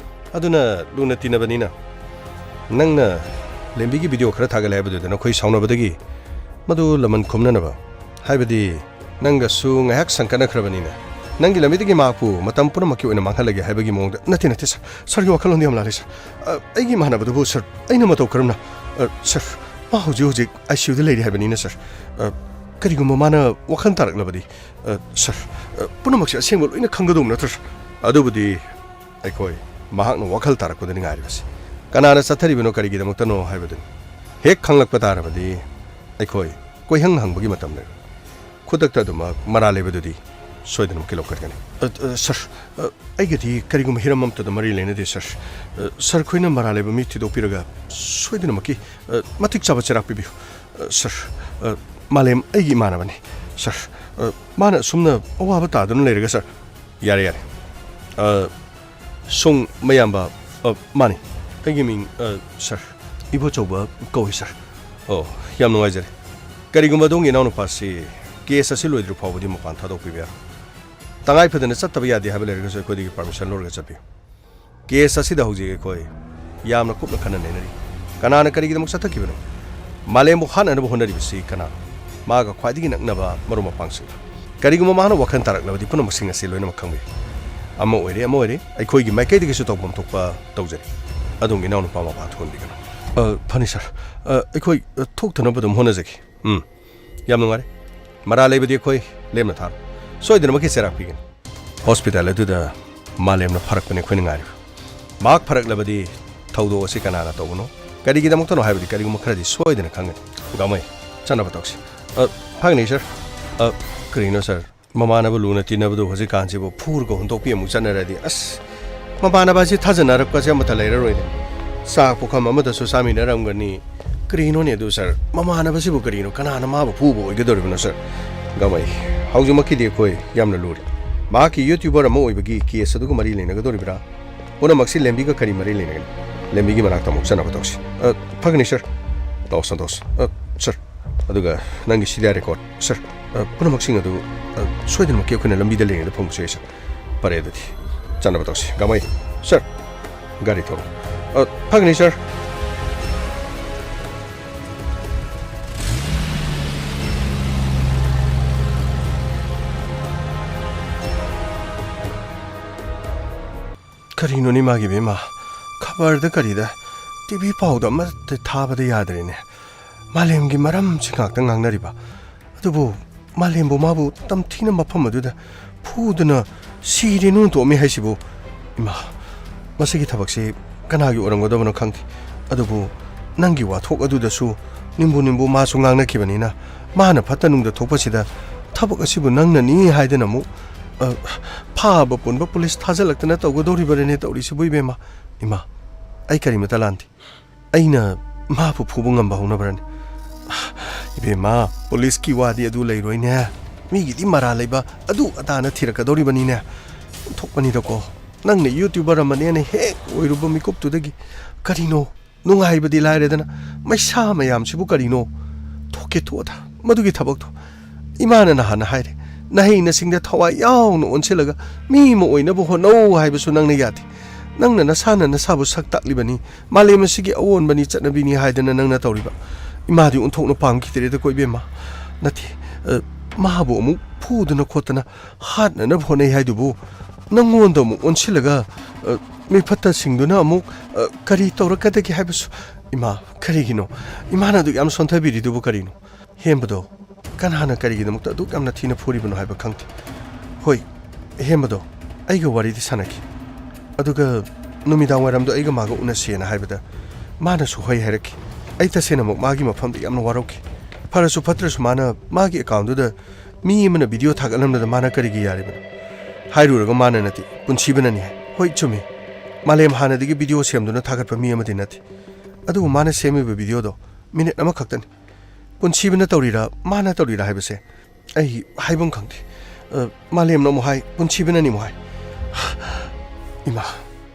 ꯑꯗꯨꯅ ꯂꯨꯅ ꯇꯤꯟꯅꯕꯅꯤꯅ ꯅꯪꯅ ꯂꯦꯝꯕꯤꯒꯤ ꯚꯤꯗꯤꯑꯣ ꯈꯔ ꯊꯥꯒꯠꯂꯦ ꯍꯥꯏꯕꯗꯨꯗ ꯅꯈꯣꯏ ꯁꯥꯎꯅꯕꯗꯒꯤ ꯃꯗꯨ ꯂꯃꯟ ꯈꯨꯝꯅꯅꯕ, ꯍꯥꯏꯕꯗꯤ ꯅꯪꯒꯁꯨ ꯉꯥꯏꯍꯥꯛ ꯁꯪꯀꯠꯅꯈ꯭ꯔꯕꯅꯤꯅ ꯅꯪꯒꯤ ꯂꯝꯕꯤꯗꯒꯤ ꯃꯍꯥꯛꯄꯨ ꯃꯇꯝ ꯄꯨꯝꯅꯃꯛꯀꯤ ꯑꯣꯏꯅ ꯃꯥꯡꯍꯜꯂꯒꯦ ꯍꯥꯏꯕꯒꯤ ꯃꯑꯣꯡꯗ꯫ ꯅꯠꯇꯦ, ꯅꯠꯇꯦ, ꯁꯔ꯫ ꯁꯔꯒꯤ ꯋꯥꯈꯜꯂꯣꯟꯗꯤ ꯌꯥꯝ ꯂꯥꯜꯂꯤ, ꯁꯔ꯫ ꯑ, ꯑꯩꯒꯤ ꯏꯃꯥꯟꯅꯕꯗꯨꯕꯨ, ꯁꯔ, ꯑꯩꯅ ꯃꯇꯧ ꯀꯔꯝꯅ? ꯑ, ꯁꯔ, ꯃꯥ ꯍꯧꯖꯤꯛ ꯍꯧꯖꯤꯛ ꯑꯥꯏ ꯁꯤ ꯌꯨꯗ ꯂꯩꯔꯤ ꯍꯥꯏꯕꯅꯤꯅ, ꯁꯔ꯫ ꯑ, ꯀꯔꯤꯒꯨꯝꯕ ꯃꯥꯅ ꯋꯥꯈꯜ ꯇꯥꯔꯛꯂꯕꯗꯤ, ꯑ, ꯁꯔ, ꯑ, ꯄꯨꯝꯅꯃꯛꯁꯦ ꯑꯁꯦꯡꯕ ꯂꯣꯏꯅ ꯈꯪꯒꯗꯧꯕ ꯅꯠꯇ꯭ꯔꯣ, ꯁꯔ? ꯑꯗꯨꯕꯨꯗꯤ ꯑꯩꯈꯣꯏ ꯃꯍꯥꯛꯅ ꯋꯥꯈꯜ ꯇꯥꯔꯛꯄꯗꯨꯅꯤ ꯉꯥꯏꯔꯤꯕꯁꯤ꯫ ꯀꯅꯥꯅ ꯆꯠꯊꯔꯤꯕꯅꯣ, ꯀꯔꯤꯒꯤꯗꯃꯛꯇꯅꯣ ꯍꯥꯏꯕꯗꯨꯅꯤ꯫ ꯍꯦꯛ ꯈꯪꯂꯛꯄ ꯇꯥꯔꯕꯗꯤ ꯑꯩꯈꯣꯏ ꯀꯣꯏꯍꯪ ꯍꯪꯕꯒꯤ ꯃꯇꯝ ꯂꯩꯔꯣꯏ꯫ ꯈꯨꯗꯛꯇ ꯑꯗꯨꯃꯛ ꯃꯔꯥꯜ ꯂꯩꯕꯗꯨꯗꯤ ꯁꯣꯏꯗꯅꯃꯛꯀꯤ ꯂꯧꯈꯠꯀꯅꯤ꯫ ꯑ, ꯑ, ꯁꯔ, ꯑ, ꯑꯩꯒꯗꯤ ꯀꯔꯤꯒꯨꯝꯕ ꯍꯤꯔꯝ ꯑꯃꯠꯇꯗ ꯃꯔꯤ ꯂꯩꯅꯗꯦ, ꯁꯔ꯫ ꯑ, ꯁꯔ, ꯑꯩꯈꯣꯏꯅ ꯃꯔꯥꯜ ꯂꯩꯕ ꯃꯤ ꯊꯤꯗꯣꯛꯄꯤꯔꯒ ꯁꯣꯏꯗꯅꯃꯛꯀꯤ, ꯑ, ꯃꯇꯤꯛ ꯆꯥꯕ ꯆꯩꯔꯥꯛ ꯄꯤꯕꯤꯌꯨ꯫ ꯑ, ꯁꯔ, ꯑ, ꯃꯥꯂꯦꯝ ꯑꯩꯒꯤ ꯏꯃꯥꯟꯅꯕꯅꯤ, ꯁꯔ꯫ ꯑ, ꯃꯥꯅ ꯑꯁꯨꯝꯅ ꯑꯋꯥꯕ ꯇꯥꯗꯨꯅ ꯂꯩꯔꯒ, ꯁꯔ꯫ ꯌꯥꯔꯦ, ꯌꯥꯔꯦ꯫ ꯑ, ꯁꯣꯡ ꯃꯌꯥꯝꯕ, ꯑ, ꯃꯥꯅꯤ꯫ ꯑꯩꯒꯤ ꯃꯤꯡ, ꯑ, ꯁꯔ, ꯏꯕꯣꯆꯧꯕ ꯀꯧꯏ, ꯁꯔ꯫ ꯑꯣ, ꯌꯥꯝ ꯅꯨꯡꯉꯥꯏꯖꯔꯦ꯫ ꯀꯔꯤꯒꯨꯝꯕ ꯑꯗꯣꯝꯒꯤ ꯏꯅꯥꯎꯅꯨꯄꯥꯁꯤ ꯀꯦꯁ ꯑꯁꯤ ꯂꯣꯏꯗ꯭ꯔꯤ ꯐꯥꯎꯕꯗꯤ ꯃꯄꯥꯟ ꯊꯥꯗꯣꯛꯄꯤꯕ ꯌꯥꯔꯣꯏ꯫ ꯇꯉꯥꯏ ꯐꯗꯅ ꯆꯠꯇꯕ ꯌꯥꯗꯦ ꯍꯥꯏꯕ ꯂꯩꯔꯒꯁꯨ ꯑꯩꯈꯣꯏꯗꯒꯤ ꯄꯔꯃꯤꯁꯟ ꯂꯧꯔꯒ ꯆꯠꯄꯤꯌꯨ꯫ ꯀꯦꯁ ꯑꯁꯤꯗ ꯍꯧꯖꯤꯛ ꯑꯩꯈꯣꯏ ꯌꯥꯝꯅ ꯀꯨꯞꯅ ꯈꯟꯅ ꯅꯩꯅꯔꯤ꯫ ꯀꯅꯥꯅ ꯀꯔꯤꯒꯤꯗꯃꯛ ꯆꯠꯊꯈꯤꯕꯅꯣ? ꯃꯥꯂꯦꯝꯕꯨ ꯍꯥꯠꯅꯅꯕ ꯍꯣꯠꯅꯔꯤꯕꯁꯤ ꯀꯅꯥꯅꯣ? ꯃꯥꯒ ꯈ꯭ꯋꯥꯏꯗꯒꯤ ꯅꯛꯅꯕ ꯃꯔꯨꯞ ꯃꯄꯥꯡꯁꯤꯡ꯫ ꯀꯔꯤꯒꯨꯝꯕ ꯃꯍꯥꯛꯅ ꯋꯥꯈꯜ ꯇꯥꯔꯛꯂꯕꯗꯤ ꯄꯨꯝꯅꯃꯛꯁꯤꯡ ꯑꯁꯤ ꯂꯣꯏꯅꯃꯛ ꯈꯪꯕ ꯌꯥꯏ꯫ ꯑꯃ ꯑꯣꯏꯔꯦ, ꯑꯃ ꯑꯣꯏꯔꯦ, ꯑꯩꯈꯣꯏꯒꯤ ꯃꯥꯏꯀꯩꯗꯒꯤꯁꯨ ꯇꯧꯐꯝ ꯊꯣꯛꯄ ꯇꯧꯖꯔꯤ꯫ ꯑꯗꯣꯝꯒꯤ ꯏꯅꯥꯎꯅꯨꯄꯥ ꯃꯄꯥꯟ ꯊꯣꯛꯍꯟꯕꯤꯒꯅꯨ꯫ ꯑ, ꯐꯅꯤ, ꯁꯔ꯫ ꯑ, ꯑꯩꯈꯣꯏ, ꯑ, ꯊꯣꯛꯇꯅꯕ ꯑꯗꯨꯝ ꯍꯣꯠꯅꯖꯒꯦ꯫ ꯎꯝ, ꯌꯥꯝ ꯅꯨꯡꯉꯥꯏꯔꯦ꯫ ꯃꯔꯥꯜ ꯂꯩꯕꯗꯤ ꯑꯩꯈꯣꯏ ꯂꯦꯝꯅ ꯊꯥꯔꯣꯏ꯫ ꯁꯣꯏꯗꯅꯃꯛꯀꯤ ꯆꯩꯔꯥꯛ ꯄꯤꯒꯅꯤ꯫ ꯍꯣꯁꯄꯤꯇꯥꯜ ꯑꯗꯨꯗ ꯃꯥꯂꯦꯝꯅ ꯐꯔꯛꯄꯅꯤ ꯑꯩꯈꯣꯏꯅ ꯉꯥꯏꯔꯤꯕ꯫ ꯃꯍꯥꯛ ꯐꯔꯛꯂꯕꯗꯤ ꯊꯧꯗꯣꯛ ꯑꯁꯤ ꯀꯅꯥꯅ ꯇꯧꯕꯅꯣ, ꯀꯔꯤꯒꯤꯗꯃꯛꯇꯅꯣ ꯍꯥꯏꯕꯗꯤ ꯀꯔꯤꯒꯨꯝꯕ ꯈꯔꯗꯤ ꯁꯣꯏꯗꯅ ꯈꯪꯒꯅꯤ꯫ ꯒꯥꯃꯩ, ꯆꯠꯅꯕ ꯇꯧꯁꯤ꯫ ꯑ, ꯐꯒꯅꯤ, ꯁꯥꯔ꯫ ꯑ, ꯀꯔꯤꯅꯣ, ꯁꯥꯔ? ꯃꯃꯥꯟꯅꯕ ꯂꯨꯅ ꯇꯤꯟꯅꯕꯗꯨ ꯍꯧꯖꯤꯛꯀꯥꯟꯁꯤꯕꯨ ꯐꯨꯔꯒ ꯍꯨꯟꯗꯣꯛꯄꯤ ꯑꯃꯨꯛ ꯆꯠꯅꯔꯗꯤ, ꯑꯁ, ꯃꯃꯥꯟꯅꯕ ꯑꯁꯤ ꯊꯥꯖꯅꯔꯛꯄꯁꯦ ꯑꯃꯠꯇ ꯂꯩꯔꯔꯣꯏꯅꯦ꯫ ꯆꯥꯛ ꯄꯨꯈꯝ ꯑꯃꯗꯁꯨ ꯆꯥꯃꯤꯟꯅꯔꯝꯒꯅꯤ꯫ ꯀꯔꯤꯅꯣꯅꯦ ꯑꯗꯨ, ꯁꯥꯔ? ꯃꯃꯥꯟꯅꯕꯁꯤꯕꯨ ꯀꯔꯤꯅꯣ? ꯀꯅꯥꯅ ꯃꯥꯕꯨ ꯐꯨꯕ ꯑꯣꯏꯒꯗꯧꯔꯤꯕꯅꯣ, ꯁꯥꯔ? ꯒꯥꯃꯩ, ꯍꯧꯖꯤꯛꯃꯛꯀꯤꯗꯤ ꯑꯩꯈꯣꯏ ꯌꯥꯝꯅ ꯂꯨꯔꯤ꯫ ꯃꯍꯥꯛꯀꯤ YouTuber ꯑꯃ ꯑꯣꯏꯕꯒꯤ ꯀꯦꯁ ꯑꯗꯨꯒ ꯃꯔꯤ ꯂꯩꯅꯒꯗꯧꯔꯤꯕ꯭ꯔꯥ? ꯄꯨꯝꯅꯃꯛꯁꯤ ꯂꯦꯝꯕꯤꯒ ꯀꯔꯤ ꯃꯔꯤ ꯂꯩꯅꯒꯅꯤ? ꯂꯦꯝꯕꯤꯒꯤ ꯃꯅꯥꯛꯇ ꯑꯃꯨꯛ ꯆꯠꯅꯕ ꯇꯧꯁꯤ꯫ ꯑ, ꯐꯒꯅꯤ, ꯁꯥꯔ꯫ ꯇꯧꯁꯤ, ꯇꯧꯁꯤ꯫ ꯑ, ꯁꯥꯔ, ꯑꯗꯨꯒ ꯅꯪꯒꯤ CDR record, ꯁꯥꯔ, ꯑ, ꯄꯨꯝꯅꯃꯛꯁꯤꯡ ꯑꯗꯨ, ꯑ, ꯁꯣꯏꯗꯅꯃꯛꯀꯤ ꯑꯩꯈꯣꯏꯅ ꯂꯝꯕꯤꯗ ꯂꯩꯔꯤꯉꯩꯗ ꯐꯪꯕꯁꯨ ꯌꯥꯏ, ꯁꯥꯔ꯫ ꯐꯔꯦ, ꯑꯗꯨꯗꯤ ꯆꯠꯅꯕ ꯇꯧꯁꯤ꯫ ꯒꯥꯃꯩ, ꯁꯥꯔ, ꯒꯥꯔꯤ ꯊꯧꯔꯣ꯫ ꯑ, ꯐꯒꯅꯤ, ꯁꯥꯔ꯫ ꯀꯔꯤꯅꯣꯅꯦ ꯃꯥꯒꯤ ꯕꯦꯝꯃ? ꯈꯕꯔꯗ ꯀꯔꯤꯗ, TV ꯄꯥꯎꯗ ꯑꯃꯠꯇ ꯊꯥꯕꯗ ꯌꯥꯗ꯭ꯔꯦꯅꯦ꯫ ꯃꯥꯂꯦꯝꯒꯤ ꯃꯔꯝꯁꯤ ꯉꯥꯛꯇ ꯉꯥꯡꯅꯔꯤꯕ꯫ ꯑꯗꯨꯕꯨ ꯃꯥꯂꯦꯝꯕꯨ ꯃꯥꯕꯨ ꯇꯝꯊꯤꯅ ꯃꯐꯝ ꯑꯗꯨꯗ ꯐꯨꯗꯨꯅ ꯁꯤꯔꯦ ꯅꯨꯡ ꯇꯣꯛꯑꯝꯃꯤ ꯍꯥꯏꯁꯤꯕꯨ? ꯏꯃꯥ, ꯃꯁꯤꯒꯤ ꯊꯕꯛꯁꯤ ꯀꯅꯥꯒꯤ ꯑꯣꯏꯔꯝꯒꯗꯕꯅꯣ ꯈꯪꯗꯦ꯫ ꯑꯗꯨꯕꯨ ꯅꯪꯒꯤ ꯋꯥꯊꯣꯛ ꯑꯗꯨꯗꯁꯨ ꯅꯤꯝꯕꯨ ꯅꯤꯝꯕꯨ ꯃꯥꯁꯨ ꯉꯥꯡꯅꯈꯤꯕꯅꯤꯅ, ꯃꯥꯅ ꯐꯠꯇ ꯅꯨꯡꯗ ꯊꯣꯛꯄꯁꯤꯗ ꯊꯕꯛ ꯑꯁꯤꯕꯨ ꯅꯪꯅꯅꯤ ꯍꯥꯏꯗꯅ ꯑꯃꯨꯛ, ꯑ, ꯐꯥꯕ ꯄꯨꯟꯕ ꯄꯨꯂꯤꯁ ꯊꯥꯖꯤꯜꯂꯛꯇꯅ ꯇꯧꯒꯗꯧꯔꯤꯕꯅꯤꯅꯦ ꯇꯧꯔꯤꯁꯤꯕꯨ, ꯏꯕꯦꯝꯃ꯫ ꯏꯃꯥ, ꯑꯩ ꯀꯔꯤꯃꯇ ꯂꯥꯟꯗꯦ꯫ ꯑꯩꯅ ꯃꯥꯕꯨ ꯐꯨꯕ ꯉꯝꯕ ꯍꯧꯅꯕ꯭ꯔꯅꯦ? ꯏꯕꯦꯝꯃ, ꯄꯨꯂꯤꯁꯀꯤ ꯋꯥꯗꯤ ꯑꯗꯨ ꯂꯩꯔꯣꯏꯅꯦ꯫ ꯃꯤꯒꯤꯗꯤ ꯃꯔꯥꯜ ꯂꯩꯕ ꯑꯗꯨ ꯑꯗꯥꯅ ꯊꯤꯔꯛꯀꯗꯧꯔꯤꯕꯅꯤꯅꯦ꯫ ꯑꯣꯟꯊꯣꯛꯄꯅꯤꯗꯀꯣ꯫ ꯅꯪꯅ YouTuber ꯑꯃꯅꯦꯅ ꯍꯦꯛ ꯑꯣꯏꯔꯨꯕ ꯃꯤꯀꯨꯞꯇꯨꯗꯒꯤ ꯀꯔꯤꯅꯣ? ꯅꯨꯡꯉꯥꯏꯕꯗꯤ ꯂꯥꯏꯔꯗꯅ ꯃꯩꯁꯥ ꯃꯌꯥꯝꯁꯤꯕꯨ ꯀꯔꯤꯅꯣ? ꯊꯣꯛꯀꯦ ꯊꯣꯛꯑꯗ ꯃꯗꯨꯒꯤ ꯊꯕꯛꯇꯣ꯫ ꯏꯃꯥꯅ ꯅꯍꯥꯟꯅ ꯍꯥꯏꯔꯦ, ꯅꯍꯩ ꯅꯁꯤꯡꯗ ꯊꯋꯥꯏ ꯌꯥꯎꯅ ꯑꯣꯟꯁꯤꯜꯂꯒ ꯃꯤ ꯑꯃ ꯑꯣꯏꯅꯕ ꯍꯣꯠꯅꯧ ꯍꯥꯏꯕꯁꯨ ꯅꯪꯅ ꯌꯥꯗꯦ꯫ ꯅꯪꯅ ꯅꯁꯥꯅ ꯅꯁꯥꯕꯨ ꯁꯛ ꯇꯥꯛꯂꯤꯕꯅꯤ, ꯃꯥꯂꯦꯝ ꯑꯁꯤꯒꯤ ꯑꯑꯣꯟꯕꯅꯤ, ꯆꯠꯅꯕꯤꯅꯤ ꯍꯥꯏꯗꯅ ꯅꯪꯅ ꯇꯧꯔꯤꯕ꯫ ꯏꯃꯥꯗꯤ ꯑꯣꯟꯊꯣꯛꯅ ꯄꯥꯝꯈꯤꯗ꯭ꯔꯦꯗꯀꯣ, ꯏꯕꯦꯝꯃ꯫ ꯅꯠꯇꯦ, ꯑ, ꯃꯥꯕꯨ ꯑꯃꯨꯛ ꯐꯨꯗꯅ ꯈꯣꯠꯇꯅ ꯍꯥꯠꯅꯅꯕ ꯍꯣꯠꯅꯩ ꯍꯥꯏꯗꯨꯕꯨ, ꯅꯪꯉꯣꯟꯗ ꯑꯃꯨꯛ ꯑꯣꯟꯁꯤꯜꯂꯒ, ꯑ, ꯃꯤꯐꯠꯇꯁꯤꯡꯗꯨꯅ ꯑꯃꯨꯛ, ꯑ, ꯀꯔꯤ ꯇꯧꯔꯛꯀꯗꯒꯦ ꯍꯥꯏꯕꯁꯨ? ꯏꯃꯥ, ꯀꯔꯤꯒꯤꯅꯣ? ꯏꯃꯥꯅ ꯑꯗꯨꯛ ꯌꯥꯝ ꯁꯣꯟꯊꯕꯤꯔꯤꯗꯨꯕꯨ ꯀꯔꯤꯅꯣ? ꯍꯦꯝꯕꯗꯣ ꯀꯅꯥꯅ ꯀꯔꯤꯒꯤꯗꯃꯛꯇ ꯑꯗꯨꯛ ꯌꯥꯝꯅ ꯊꯤꯅ ꯐꯨꯔꯤꯕꯅꯣ ꯍꯥꯏꯕ ꯈꯪꯗꯦ꯫ ꯍꯣꯏ, ꯍꯦꯝꯕꯗꯣ ꯑꯩꯒ ꯋꯥꯔꯤꯗꯤ ꯁꯥꯟꯅꯈꯤ, ꯑꯗꯨꯒ ꯅꯨꯃꯤꯗꯥꯡ ꯋꯥꯏꯔꯝꯗꯣ ꯑꯩꯒ ꯃꯥꯒ ꯎꯅꯁꯦꯅ ꯍꯥꯏꯕꯗ ꯃꯥꯅꯁꯨ ꯍꯣꯏ ꯍꯥꯏꯔꯛꯈꯤ꯫ ꯑꯩ ꯇꯁꯦꯡꯅꯃꯛ ꯃꯥꯒꯤ ꯃꯐꯝꯗ ꯌꯥꯝꯅ ꯋꯥꯔꯧꯈꯤ꯫ ꯐꯔꯁꯨ ꯐꯠꯇ꯭ꯔꯁꯨ ꯃꯥꯅ ꯃꯥꯒꯤ ꯑꯦꯀꯥꯎꯟꯗꯨꯗ ꯃꯤ ꯑꯃꯅ ꯚꯤꯗꯤꯑꯣ ꯊꯥꯒꯠꯂꯝꯕꯗ ꯃꯥꯅ ꯀꯔꯤꯒꯤ ꯌꯥꯔꯤꯕꯅꯣ? ꯍꯥꯏꯔꯨꯔꯒ ꯃꯥꯅ ꯅꯠꯇꯦ, ꯄꯨꯟꯁꯤꯕꯅꯅꯤ ꯍꯥꯏ꯫ ꯍꯣꯏ, ꯆꯨꯝꯃꯤ꯫ ꯃꯥꯂꯦꯝ ꯍꯥꯟꯅꯗꯒꯤ ꯚꯤꯗꯤꯑꯣ ꯁꯦꯝꯗꯨꯅ ꯊꯥꯒꯠꯄ ꯃꯤ ꯑꯃꯗꯤ ꯅꯠꯇꯦ꯫ ꯑꯗꯨꯕꯨ ꯃꯥꯅ ꯁꯦꯝꯃꯤꯕ ꯚꯤꯗꯤꯑꯣꯗꯣ ꯃꯤꯅꯤꯠ ꯑꯃꯈꯛꯇꯅꯤ꯫ ꯄꯨꯟꯁꯤꯕꯅ ꯇꯧꯔꯤꯔꯥ, ꯃꯥꯅ ꯇꯧꯔꯤꯔꯥ ꯍꯥꯏꯕꯁꯦ ꯑꯩ ꯍꯥꯏꯐꯝ ꯈꯪꯗꯦ꯫ ꯑ, ꯃꯥꯂꯦꯝꯅ ꯑꯃꯨꯛ ꯍꯥꯏ, ꯄꯨꯟꯁꯤꯕꯅꯅꯤ ꯑꯃꯨꯛ ꯍꯥꯏ꯫ ꯏꯃꯥ,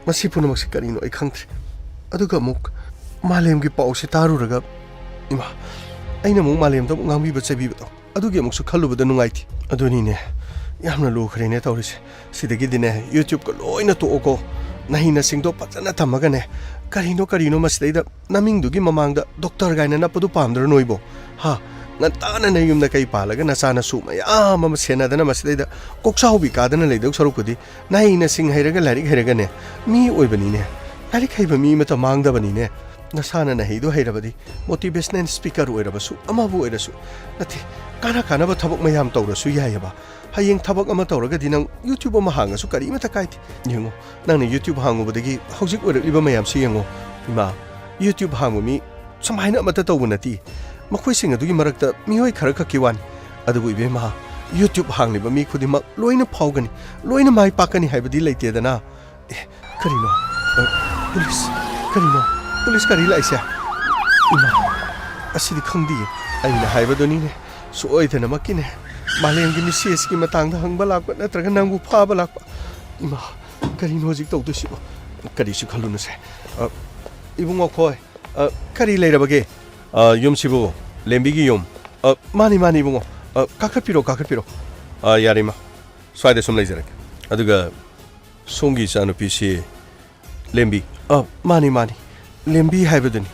ꯃꯁꯤ ꯄꯨꯝꯅꯃꯛꯁꯤ ꯀꯔꯤꯅꯣ ꯑꯩ ꯈꯪꯗ꯭ꯔꯦ꯫ ꯑꯗꯨꯒ ꯑꯃꯨꯛ ꯃꯥꯂꯦꯝꯒꯤ ꯄꯥꯎꯁꯤ ꯇꯥꯔꯨꯔꯒ, ꯏꯃꯥ, ꯑꯩꯅ ꯑꯃꯨꯛ ꯃꯥꯂꯦꯝꯗ ꯑꯃꯨꯛ ꯉꯥꯡꯕꯤꯕ ꯆꯩꯕꯤꯕꯗꯣ, ꯑꯗꯨꯒꯤ ꯑꯃꯨꯛꯁꯨ ꯈꯜꯂꯨꯕꯗ ꯅꯨꯡꯉꯥꯏꯇꯦ꯫ ꯑꯗꯨꯅꯤꯅꯦ, ꯌꯥꯝꯅ ꯂꯨꯈ꯭ꯔꯦꯅꯦ ꯇꯧꯔꯤꯁꯦ꯫ ꯁꯤꯗꯒꯤꯗꯤꯅꯦ, YouTube-ꯀ ꯂꯣꯏꯅ ꯇꯣꯛꯑꯣꯀꯣ꯫ ꯅꯍꯩ ꯅꯁꯤꯡꯗꯣ ꯐꯖꯅ ꯊꯝꯃꯒꯅꯦ, ꯀꯔꯤꯅꯣ ꯀꯔꯤꯅꯣ ꯃꯁꯤꯗꯩꯗ ꯅꯃꯤꯡꯗꯨꯒꯤ ꯃꯃꯥꯡꯗ ꯗꯣꯛꯇꯔ ꯀꯥꯏꯅ ꯅꯞꯄꯗꯨ ꯄꯥꯝꯗ꯭ꯔꯣ ꯅꯣꯏꯕꯣ? ꯍꯥ? ꯉꯟꯇꯥꯅ ꯅꯌꯨꯝꯗ ꯀꯩ ꯄꯥꯜꯂꯒ ꯅꯆꯥ ꯅꯁꯨ ꯃꯌꯥꯝ ꯑꯃ ꯁꯦꯟꯅꯗꯅ ꯃꯁꯤꯗꯩꯗ ꯀꯣꯛꯆꯥꯎꯕꯤ ꯀꯥꯗꯅ ꯂꯩꯗꯧ ꯁꯔꯨꯛꯄꯨꯗꯤ, ꯅꯍꯩ ꯅꯁꯤꯡ ꯍꯩꯔꯒ ꯂꯥꯏꯔꯤꯛ ꯍꯩꯔꯒꯅꯦ, ꯃꯤ ꯑꯣꯏꯕꯅꯤꯅꯦ꯫ ꯂꯥꯏꯔꯤꯛ ꯍꯩꯕ ꯃꯤ ꯑꯃꯠꯇ ꯃꯥꯡꯗꯕꯅꯤꯅꯦ꯫ ꯅꯁꯥꯅ ꯅꯍꯩꯗꯣ ꯍꯩꯔꯕꯗꯤ, motivational speaker ꯑꯣꯏꯔꯕꯁꯨ, ꯑꯃꯕꯨ ꯑꯣꯏꯔꯁꯨ, ꯅꯠꯇꯦ, ꯀꯥꯟꯅ ꯀꯥꯟꯅꯕ ꯊꯕꯛ ꯃꯌꯥꯝ ꯇꯧꯔꯁꯨ ꯌꯥꯏꯑꯕ꯫ ꯍꯌꯦꯡ ꯊꯕꯛ ꯑꯃ ꯇꯧꯔꯒꯗꯤ ꯅꯪ YouTube ꯑꯃ ꯍꯥꯡꯉꯁꯨ ꯀꯔꯤꯃꯠꯇ ꯀꯥꯏꯗꯦ꯫ ꯌꯦꯡꯉꯣ, ꯅꯪꯅ YouTube ꯍꯥꯡꯉꯨꯕꯗꯒꯤ ꯍꯧꯖꯤꯛ ꯑꯣꯏꯔꯛꯂꯤꯕ ꯃꯌꯥꯝꯁꯤ ꯌꯦꯡꯉꯣ꯫ ꯏꯃꯥ, YouTube ꯍꯥꯡꯕ ꯃꯤ ꯁꯨꯃꯥꯏꯅ ꯑꯃꯠꯇ ꯇꯧꯕ ꯅꯠꯇꯦ꯫ ꯃꯈꯣꯏꯁꯤꯡ ꯑꯗꯨꯒꯤ ꯃꯔꯛꯇ ꯃꯤꯑꯣꯏ ꯈꯔ ꯈꯛꯀꯤ ꯋꯥꯅꯤ꯫ ꯑꯗꯨꯕꯨ ꯏꯕꯦꯝꯃ, YouTube ꯍꯥꯡꯂꯤꯕ ꯃꯤ ꯈꯨꯗꯤꯡꯃꯛ ꯂꯣꯏꯅ ꯐꯥꯎꯒꯅꯤ, ꯂꯣꯏꯅ ꯃꯥꯏ ꯄꯥꯛꯀꯅꯤ ꯍꯥꯏꯕꯗꯤ ꯂꯩꯇꯦꯗꯅ꯫ ꯑꯦ, ꯀꯔꯤꯅꯣ? ꯑ, ꯄꯨꯂꯤꯁ! ꯀꯔꯤꯅꯣ? ꯄꯨꯂꯤꯁ ꯒꯥꯔꯤ ꯂꯥꯛꯏꯁꯦ? ꯏꯃꯥ, ꯑꯁꯤꯗꯤ ꯈꯪꯗꯤꯌꯦ꯫ ꯑꯩꯅ ꯍꯥꯏꯕꯗꯨꯅꯤꯅꯦ, ꯁꯣꯏꯗꯅꯃꯛꯀꯤꯅꯦ, ꯃꯥꯂꯦꯝꯒꯤ ꯃꯤꯁꯦꯁꯀꯤ ꯃꯇꯥꯡꯗ ꯍꯪꯕ ꯂꯥꯛꯄ ꯅꯠꯇ꯭ꯔꯒ ꯅꯪꯕꯨ ꯐꯥꯕ ꯂꯥꯛꯄ꯫ ꯏꯃꯥ, ꯀꯔꯤꯅꯣ ꯍꯧꯖꯤꯛ ꯇꯧꯗꯣꯏꯁꯤꯕꯣ? ꯀꯔꯤꯁꯨ ꯈꯜꯂꯨꯅꯨꯁꯦ꯫ ꯑ, ꯏꯕꯨꯡꯉꯣ ꯈꯣꯏ, ꯑ, ꯀꯔꯤ ꯂꯩꯔꯕꯒꯦ? ꯑ, ꯌꯨꯝꯁꯤꯕꯨ ꯂꯦꯝꯕꯤꯒꯤ ꯌꯨꯝ? ꯑ, ꯃꯥꯅꯤ, ꯃꯥꯅꯤ, ꯏꯕꯨꯡꯉꯣ꯫ ꯑ, ꯀꯥꯈꯠꯄꯤꯔꯣ, ꯀꯥꯈꯠꯄꯤꯔꯣ꯫ ꯑ, ꯌꯥꯔꯦ, ꯏꯃꯥ꯫ ꯁ꯭ꯋꯥꯏꯗ ꯁꯨꯝ ꯂꯩꯖꯔꯒꯦ꯫ ꯑꯗꯨꯒ ꯁꯣꯝꯒꯤ ꯏꯆꯥꯅꯨꯄꯤꯁꯤ ꯂꯦꯝꯕꯤ꯫ ꯑ, ꯃꯥꯅꯤ, ꯃꯥꯅꯤ꯫ ꯂꯦꯝꯕꯤ ꯍꯥꯏꯕꯗꯨꯅꯤ꯫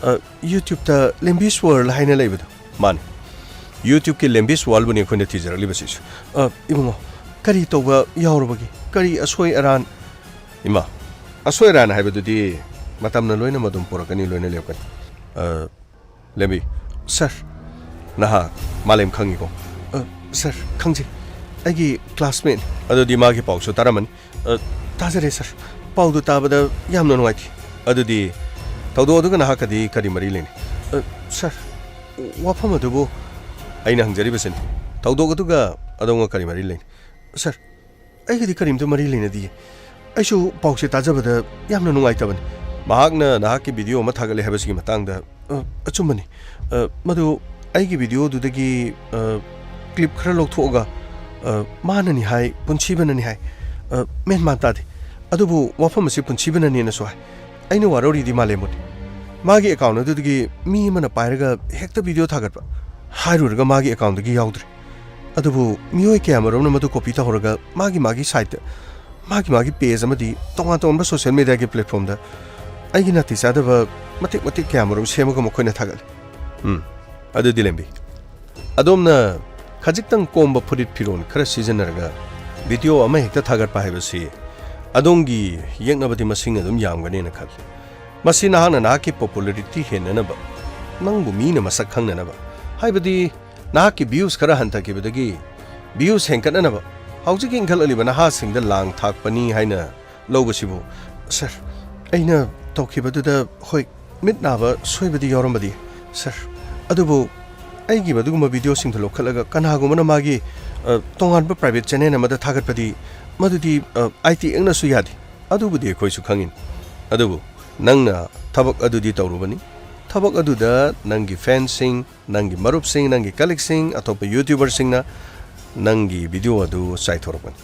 ꯑ, YouTube-ꯇ ꯂꯦꯝꯕꯤꯁ ꯋꯥꯔꯜ ꯍꯥꯏꯅ ꯂꯩꯕꯗꯣ꯫ ꯃꯥꯅꯤ꯫ YouTube-ꯀꯤ ꯂꯦꯝꯕꯤꯁ ꯋꯥꯔꯜꯕꯨꯅꯤ ꯑꯩꯈꯣꯏꯅ ꯊꯤꯖꯔꯛꯂꯤꯕꯁꯤꯁꯨ꯫ ꯑ, ꯏꯕꯨꯡꯉꯣ, ꯀꯔꯤ ꯇꯧꯕ ꯌꯥꯎꯔꯕꯒꯦ? ꯀꯔꯤ ꯑꯁꯣꯏ ꯑꯔꯥꯟ? ꯏꯃꯥ, ꯑꯁꯣꯏ ꯑꯔꯥꯟ ꯍꯥꯏꯕꯗꯨꯗꯤ ꯃꯇꯝꯅ ꯂꯣꯏꯅ ꯃꯗꯨꯝ ꯄꯨꯔꯛꯀꯅꯤ, ꯂꯣꯏꯅ ꯂꯦꯞꯀꯅꯤ꯫ ꯑ, ꯂꯦꯝꯕꯤ, ꯁꯥꯔ, ꯅꯍꯥꯛ ꯃꯥꯂꯦꯝ ꯈꯪꯉꯤꯀꯣ? ꯑ, ꯁꯥꯔ, ꯈꯪꯖꯩ꯫ ꯑꯩꯒꯤ ꯀ꯭ꯂꯥꯁꯃꯦꯠꯅꯤ꯫ ꯑꯗꯨꯗꯤ ꯃꯥꯒꯤ ꯄꯥꯎꯁꯨ ꯇꯥꯔꯝꯃꯅꯤ꯫ ꯑ, ꯇꯥꯖꯔꯦ, ꯁꯥꯔ꯫ ꯄꯥꯎꯗꯨ ꯇꯥꯕꯗ ꯌꯥꯝꯅ ꯅꯨꯡꯉꯥꯏꯇꯦ꯫ ꯑꯗꯨꯗꯤ ꯊꯧꯗꯣꯛ ꯑꯗꯨꯒ ꯅꯍꯥꯛꯀꯗꯤ ꯀꯔꯤ ꯃꯔꯤ ꯂꯩꯅꯩ? ꯑ, ꯁꯥꯔ, ꯋꯥꯐꯝ ꯑꯗꯨꯕꯨ ꯑꯩꯅ ꯍꯪꯖꯔꯤꯕꯁꯤꯅꯤ꯫ ꯊꯧꯗꯣꯛ ꯑꯗꯨꯒ ꯑꯗꯣꯝꯒ ꯀꯔꯤ ꯃꯔꯤ ꯂꯩꯅꯩ? ꯁꯥꯔ, ꯑꯩꯒꯗꯤ ꯀꯔꯤꯝꯇ ꯃꯔꯤ ꯂꯩꯅꯗꯤꯌꯦ꯫ ꯑꯩꯁꯨ ꯄꯥꯎꯁꯦ ꯇꯥꯖꯕꯗ ꯌꯥꯝꯅ ꯅꯨꯡꯉꯥꯏꯇꯕꯅꯤ꯫ ꯃꯍꯥꯛꯅ ꯅꯍꯥꯛꯀꯤ ꯚꯤꯗꯤꯑꯣ ꯑꯃ ꯊꯥꯒꯠꯂꯦ ꯍꯥꯏꯕꯁꯤꯒꯤ ꯃꯇꯥꯡꯗ, ꯑ, ꯑꯆꯨꯝꯕꯅꯤ꯫ ꯑ, ꯃꯗꯨ ꯑꯩꯒꯤ ꯚꯤꯗꯤꯑꯣꯗꯨꯗꯒꯤ, ꯑ, ꯀ꯭ꯂꯤꯞ ꯈꯔ ꯂꯧꯊꯣꯛꯑꯒ, ꯑ, ꯃꯥꯅꯅꯤ ꯍꯥꯏ, ꯄꯨꯟꯁꯤꯕꯅꯅꯤ ꯍꯥꯏ꯫ ꯑ, ꯃꯦꯟ ꯃꯥꯟ ꯇꯥꯗꯦ꯫ ꯑꯗꯨꯕꯨ ꯋꯥꯐꯝ ꯑꯁꯤ ꯄꯨꯟꯁꯤꯕꯅꯅꯦꯅꯁꯨ ꯍꯥꯏ꯫ ꯑꯩꯅ ꯋꯥꯔꯧꯔꯤꯗꯤ ꯃꯥꯂꯦꯝꯕꯨꯅꯤ꯫ ꯃꯥꯒꯤ ꯑꯦꯀꯥꯎꯟ ꯑꯗꯨꯗꯒꯤ ꯃꯤ ꯑꯃꯅ ꯄꯥꯏꯔꯒ ꯍꯦꯛꯇ ꯚꯤꯗꯤꯑꯣ ꯊꯥꯒꯠꯄ꯫ ꯍꯥꯏꯔꯨꯔꯒ ꯃꯥꯒꯤ ꯑꯦꯀꯥꯎꯟꯗꯒꯤ ꯌꯥꯎꯗ꯭ꯔꯦ꯫ ꯑꯗꯨꯕꯨ ꯃꯤꯑꯣꯏ ꯀꯌꯥꯃꯔꯨꯝꯅ ꯃꯗꯨ ꯀꯣꯄꯤ ꯇꯧꯍꯧꯔꯒ ꯃꯥꯒꯤ ꯃꯥꯒꯤ ꯁꯥꯏꯠꯇ, ꯃꯥꯒꯤ ꯃꯥꯒꯤ ꯄꯦꯖ ꯑꯃꯗꯤ ꯇꯣꯉꯥꯟ ꯇꯣꯉꯥꯟꯕ ꯁꯣꯁꯤꯌꯦꯜ ꯃꯦꯗꯤꯌꯥꯒꯤ ꯄ꯭ꯂꯦꯠꯐꯣꯝꯗ ꯑꯩꯒꯤ ꯅꯥꯇꯩ ꯆꯥꯗꯕ ꯃꯇꯦꯛ ꯃꯇꯦꯛ ꯀꯌꯥꯃꯔꯨꯝ ꯁꯦꯝꯃꯒ ꯃꯈꯣꯏꯅ ꯊꯥꯒꯠꯂꯤ꯫ ꯎꯝ, ꯑꯗꯨꯗꯤ ꯂꯦꯝꯕꯤ, ꯑꯗꯣꯝꯅ ꯈꯖꯤꯛꯇꯪ ꯀꯣꯝꯕ ꯐꯨꯔꯤꯠ ꯐꯤꯔꯣꯜ ꯈꯔ ꯁꯤꯖꯤꯟꯅꯔꯒ ꯚꯤꯗꯤꯑꯣ ꯑꯃ ꯍꯦꯛꯇ ꯊꯥꯒꯠꯄ ꯍꯥꯏꯕꯁꯤ ꯑꯗꯣꯝꯒꯤ ꯌꯦꯛꯅꯕꯗꯤ ꯃꯁꯤꯡ ꯑꯗꯨꯝ ꯌꯥꯝꯒꯅꯦꯅ ꯈꯜꯂꯤ꯫ ꯃꯁꯤ ꯅꯍꯥꯛꯅ ꯅꯍꯥꯛꯀꯤ ꯄꯣꯄꯨꯂꯔꯤꯇꯤ ꯍꯦꯟꯅꯅꯕ, ꯅꯪꯕꯨ ꯃꯤꯅ ꯃꯁꯛ ꯈꯪꯅꯅꯕ, ꯍꯥꯏꯕꯗꯤ ꯅꯍꯥꯛꯀꯤ ꯚ꯭ꯌꯨꯁ ꯈꯔ ꯍꯟꯊꯈꯤꯕꯗꯒꯤ ꯚ꯭ꯌꯨꯁ ꯍꯦꯟꯒꯠꯅꯅꯕ ꯍꯧꯖꯤꯛ ꯏꯟꯈꯠꯂꯛꯂꯤꯕ ꯅꯍꯥꯁꯤꯡꯗ ꯂꯥꯡ ꯊꯥꯛꯄꯅꯤ ꯍꯥꯏꯅ ꯂꯧꯕꯁꯤꯕꯨ? ꯁꯥꯔ, ꯑꯩꯅ ꯇꯧꯈꯤꯕꯗꯨꯗ, ꯍꯣꯏ, ꯃꯤꯠ ꯅꯥꯕ ꯁꯣꯏꯕꯗꯤ ꯌꯥꯎꯔꯝꯕꯗꯤ ꯌꯥꯏ, ꯁꯥꯔ꯫ ꯑꯗꯨꯕꯨ ꯑꯩꯒꯤ ꯃꯗꯨꯒꯨꯝꯕ ꯚꯤꯗꯤꯑꯣꯁꯤꯡꯗꯨ ꯂꯧꯈꯠꯂꯒ ꯀꯅꯥꯒꯨꯝꯕꯅ ꯃꯥꯒꯤ, ꯑ, ꯇꯣꯉꯥꯟꯕ ꯄ꯭ꯔꯥꯏꯚꯦꯠ ꯆꯦꯅꯦꯜ ꯑꯃꯗ ꯊꯥꯒꯠꯄꯗꯤ, ꯃꯗꯨꯗꯤ, ꯑ, ꯑꯥꯏ ꯇꯤ ꯑꯦꯛꯅꯁꯨ ꯌꯥꯗꯦ꯫ ꯑꯗꯨꯕꯨꯗꯤ ꯑꯩꯈꯣꯏꯁꯨ ꯈꯪꯉꯤꯅꯤ꯫ ꯑꯗꯨꯕꯨ ꯅꯪꯅ ꯊꯕꯛ ꯑꯗꯨꯗꯤ ꯇꯧꯔꯨꯕꯅꯤ꯫ ꯊꯕꯛ ꯑꯗꯨꯗ ꯅꯪꯒꯤ ꯐꯦꯟꯁꯤꯡ, ꯅꯪꯒꯤ ꯃꯔꯨꯞꯁꯤꯡ, ꯅꯪꯒꯤ ꯀꯂꯤꯛꯁꯤꯡ, ꯑꯇꯣꯞꯄ ꯌꯨꯇ꯭ꯌꯨꯕꯔꯁꯤꯡꯅ ꯅꯪꯒꯤ ꯚꯤꯗꯤꯑꯣ ꯑꯗꯨ ꯆꯥꯏꯊꯣꯔꯛꯄꯅꯤ꯫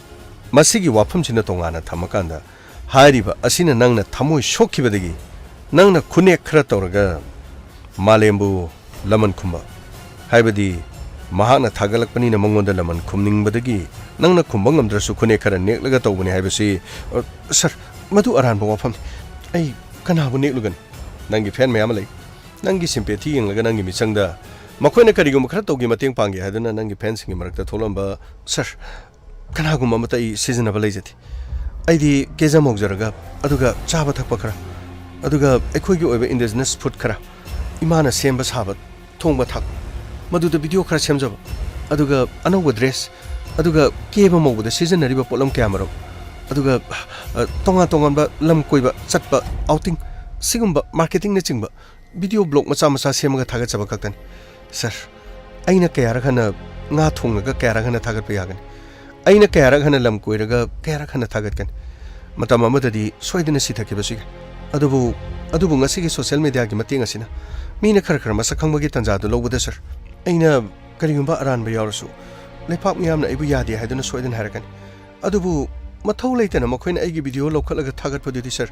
ꯃꯁꯤꯒꯤ ꯋꯥꯐꯝꯁꯤꯅ ꯇꯣꯉꯥꯟꯅ ꯊꯝꯃꯀꯥꯟꯗ, ꯍꯥꯏꯔꯤꯕ ꯑꯁꯤꯅ ꯅꯪꯅ ꯊꯃꯣꯏ ꯁꯣꯛꯈꯤꯕꯗꯒꯤ ꯅꯪꯅ ꯈꯨꯅꯦꯛ ꯈꯔ ꯇꯧꯔꯒ ꯃꯥꯂꯦꯝꯕꯨ ꯂꯃꯟ ꯈꯨꯝꯕ, ꯍꯥꯏꯕꯗꯤ ꯃꯍꯥꯛꯅ ꯊꯥꯒꯠꯂꯛꯄꯅꯤꯅ ꯃꯉꯣꯟꯗ ꯂꯃꯟ ꯈꯨꯝꯅꯤꯡꯕꯗꯒꯤ ꯅꯪꯅ ꯈꯨꯝꯕ ꯉꯝꯗ꯭ꯔꯁꯨ ꯈꯨꯅꯦꯛ ꯈꯔ ꯅꯦꯛꯂꯒ ꯇꯧꯕꯅꯤ ꯍꯥꯏꯕꯁꯤ, ꯑ, ꯁꯥꯔ, ꯃꯗꯨ ꯑꯔꯥꯟꯕ ꯋꯥꯐꯝꯅꯤ꯫ ꯑꯩ ꯀꯅꯥꯕꯨ ꯅꯦꯛꯂꯨꯒꯅꯤ? ꯅꯪꯒꯤ ꯐꯦꯟ ꯃꯌꯥꯝ ꯑꯃ ꯂꯩ꯫ ꯅꯪꯒꯤ ꯁꯤꯝꯄꯦꯊꯤ ꯌꯦꯡꯂꯒ ꯅꯪꯒꯤ ꯃꯤꯆꯪꯗ ꯃꯈꯣꯏꯅ ꯀꯔꯤꯒꯨꯝꯕ ꯈꯔ ꯇꯧꯒꯦ, ꯃꯇꯦꯡ ꯄꯥꯡꯒꯦ ꯍꯥꯏꯗꯨꯅ ꯅꯪꯒꯤ ꯐꯦꯟꯁꯤꯡꯒꯤ ꯃꯔꯛꯇ ꯊꯣꯛꯂꯝꯕ, ꯁꯥꯔ, ꯀꯅꯥꯒꯨꯝꯕ ꯑꯃꯠꯇ ꯑꯩ ꯁꯤꯖꯤꯟꯅꯕ ꯂꯩꯖꯗꯦ꯫ ꯑꯩꯗꯤ ꯀꯦꯖ ꯃꯧꯖꯔꯒ, ꯑꯗꯨꯒ ꯆꯥꯕ ꯊꯛꯄ ꯈꯔ, ꯑꯗꯨꯒ ꯑꯩꯈꯣꯏꯒꯤ ꯑꯣꯏꯕ ꯏꯟꯗꯤꯖꯤꯅꯁ ꯐꯨꯗ ꯈꯔ, ꯏꯃꯥꯅ ꯁꯦꯝꯕ ꯁꯥꯕ, ꯊꯣꯡꯕ ꯊꯥꯛꯄ, ꯃꯗꯨꯗ ꯚꯤꯗꯤꯑꯣ ꯈꯔ ꯁꯦꯝꯖꯕ, ꯑꯗꯨꯒ ꯑꯅꯧꯕ ꯗ꯭ꯔꯦꯁ, ꯑꯗꯨꯒ ꯀꯦꯕ ꯃꯧꯕꯗ ꯁꯤꯖꯤꯟꯅꯔꯤꯕ ꯄꯣꯠꯂꯝ ꯀꯌꯥꯃꯔꯨꯝ, ꯑꯗꯨꯒ, ꯑ, ꯇꯣꯉꯥꯟ ꯇꯣꯉꯥꯟꯕ ꯂꯝ ꯀꯣꯏꯕ ꯆꯠꯄ, ꯑꯥꯎꯇꯤꯡ, ꯁꯤꯒꯨꯝꯕ ꯃꯥꯔꯀꯦꯇꯤꯡꯅꯆꯤꯡꯕ ꯚꯤꯗꯤꯑꯣ ꯕ꯭ꯂꯣꯒ ꯃꯆꯥ ꯃꯆꯥ ꯁꯦꯝꯃꯒ ꯊꯥꯒꯠꯆꯕ ꯈꯛꯇꯅꯤ꯫ ꯁꯥꯔ, ꯑꯩꯅ ꯀꯌꯥꯔꯛ ꯍꯟꯅ ꯉꯥ ꯊꯣꯡꯂꯒ ꯀꯌꯥꯔꯛ ꯍꯟꯅ ꯊꯥꯒꯠꯄ ꯌꯥꯒꯅꯤ? ꯑꯩꯅ ꯀꯌꯥꯔꯛ ꯍꯟꯅ ꯂꯝ ꯀꯣꯏꯔꯒ ꯀꯌꯥꯔꯛ ꯍꯟꯅ ꯊꯥꯒꯠꯀꯅꯤ? ꯃꯇꯝ ꯑꯃꯗꯗꯤ ꯁꯣꯏꯗꯅ ꯁꯤꯊꯈꯤꯕꯁꯨ ꯌꯥꯏ꯫ ꯑꯗꯨꯕꯨ, ꯑꯗꯨꯕꯨ ꯉꯁꯤꯒꯤ ꯁꯣꯁꯤꯌꯦꯜ ꯃꯦꯗꯤꯌꯥꯒꯤ ꯃꯇꯦꯡ ꯑꯁꯤꯅ ꯃꯤꯅ ꯈꯔ ꯈꯔ ꯃꯁꯛ ꯈꯪꯕꯒꯤ ꯇꯥꯟꯖꯥꯗꯨ ꯂꯧꯕꯗ, ꯁꯥꯔ, ꯑꯩꯅ ꯀꯔꯤꯒꯨꯝꯕ ꯑꯔꯥꯟꯕ ꯌꯥꯎꯔꯁꯨ ꯂꯩꯄꯥꯛ ꯃꯤꯌꯥꯝꯅ ꯑꯩꯕꯨ ꯌꯥꯗꯦ ꯍꯥꯏꯗꯨꯅ ꯁꯣꯏꯗꯅ ꯍꯥꯏꯔꯛꯀꯅꯤ꯫ ꯑꯗꯨꯕꯨ ꯃꯊꯧ ꯂꯩꯇꯅ ꯃꯈꯣꯏꯅ ꯑꯩꯒꯤ ꯚꯤꯗꯤꯑꯣ ꯂꯧꯈꯠꯂꯒ ꯊꯥꯒꯠꯄꯗꯨꯗꯤ, ꯁꯥꯔ,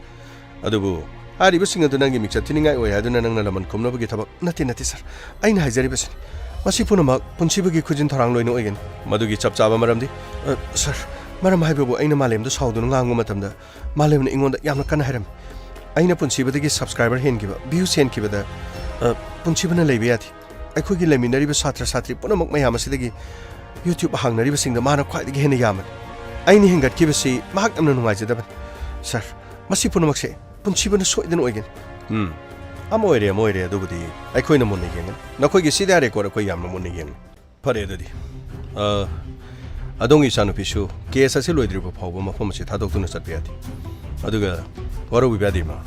ꯑꯗꯨꯕꯨ ꯍꯥꯏꯔꯤꯕꯁꯤꯡ ꯑꯗꯨ ꯅꯪꯒꯤ ꯃꯤꯡꯆꯠ ꯊꯤꯅꯤꯡꯉꯥꯏ ꯑꯣꯏ ꯍꯥꯏꯗꯨꯅ ꯅꯪꯅ ꯂꯃꯟ ꯈꯨꯝꯅꯕꯒꯤ ꯊꯕꯛ ꯅꯠꯇꯦ, ꯅꯠꯇꯦ, ꯁꯥꯔ꯫ ꯑꯩꯅ ꯍꯥꯏꯖꯔꯤꯕꯁꯤꯅꯤ, ꯃꯁꯤ ꯄꯨꯝꯅꯃꯛ ꯄꯨꯟꯁꯤꯕꯒꯤ ꯈꯨꯖꯤꯟ ꯊꯧꯔꯥꯡ ꯂꯣꯏꯅ ꯑꯣꯏꯒꯅꯤ꯫ ꯃꯗꯨꯒꯤ ꯆꯞ ꯆꯥꯕ ꯃꯔꯝꯗꯤ, ꯑ, ꯁꯥꯔ, ꯃꯔꯝ ꯍꯥꯏꯕꯕꯨ ꯑꯩꯅ ꯃꯥꯂꯦꯝꯗ ꯁꯥꯎꯗꯨꯅ ꯉꯥꯡꯕ ꯃꯇꯝꯗ ꯃꯥꯂꯦꯝꯅ ꯑꯩꯉꯣꯟꯗ ꯌꯥꯝꯅ ꯀꯟꯅ ꯍꯥꯏꯔꯝꯃꯤ꯫ ꯑꯩꯅ ꯄꯨꯟꯁꯤꯕꯗꯒꯤ ꯁꯕꯁꯀ꯭ꯔꯥꯏꯕꯔ ꯍꯦꯟꯈꯤꯕ, ꯚ꯭ꯌꯨꯁ ꯍꯦꯟꯈꯤꯕꯗ, ꯑ, ꯄꯨꯟꯁꯤꯕꯅ ꯂꯩꯕ ꯌꯥꯗꯦ꯫ ꯑꯩꯈꯣꯏꯒꯤ ꯂꯩꯃꯤꯟꯅꯔꯤꯕ ꯁꯥꯇ꯭ꯔ ꯁꯥꯇ꯭ꯔꯤ ꯄꯨꯝꯅꯃꯛ ꯃꯌꯥꯝ ꯑꯁꯤꯗꯒꯤ YouTube ꯍꯥꯡꯅꯔꯤꯕꯁꯤꯡꯗ ꯃꯥꯅ ꯈ꯭ꯋꯥꯏꯗꯒꯤ ꯍꯦꯟꯅ ꯌꯥꯝꯕꯅꯤ꯫ ꯑꯩꯅ ꯍꯦꯟꯒꯠꯈꯤꯕꯁꯤ ꯃꯍꯥꯛ ꯌꯥꯝꯅ ꯅꯨꯡꯉꯥꯏꯖꯗꯕꯅꯤ꯫ ꯁꯥꯔ, ꯃꯁꯤ ꯄꯨꯝꯅꯃꯛꯁꯦ ꯄꯨꯟꯁꯤꯕꯅ ꯁꯣꯏꯗꯅ ꯑꯣꯏꯒꯅꯤ꯫ ꯎꯝ, ꯑꯃ ꯑꯣꯏꯔꯦ, ꯑꯃ ꯑꯣꯏꯔꯦ, ꯑꯗꯨꯕꯨꯗꯤ ꯑꯩꯈꯣꯏꯅ ꯃꯨꯟꯅ ꯌꯦꯡꯒꯅꯤ꯫ ꯅꯈꯣꯏꯒꯤ ꯁꯤꯗ ꯔꯦꯀꯣꯔꯗ ꯑꯩꯈꯣꯏ ꯌꯥꯝꯅ ꯃꯨꯟꯅ ꯌꯦꯡꯒꯅꯤ꯫ ꯐꯔꯦ ꯑꯗꯨꯗꯤ꯫ ꯑ, ꯑꯗꯣꯝꯒꯤ ꯏꯆꯥꯅꯨꯄꯤꯁꯨ ꯀꯦꯁ ꯑꯁꯤ ꯂꯣꯏꯗ꯭ꯔꯤꯕ ꯐꯥꯎꯕ ꯃꯐꯝ ꯑꯁꯤ ꯊꯥꯗꯣꯛꯇꯨꯅ ꯆꯠꯄ ꯌꯥꯗꯦ꯫ ꯑꯗꯨꯒ ꯋꯥꯔꯧꯕꯤꯕ ꯌꯥꯗꯦ, ꯏꯃꯥ꯫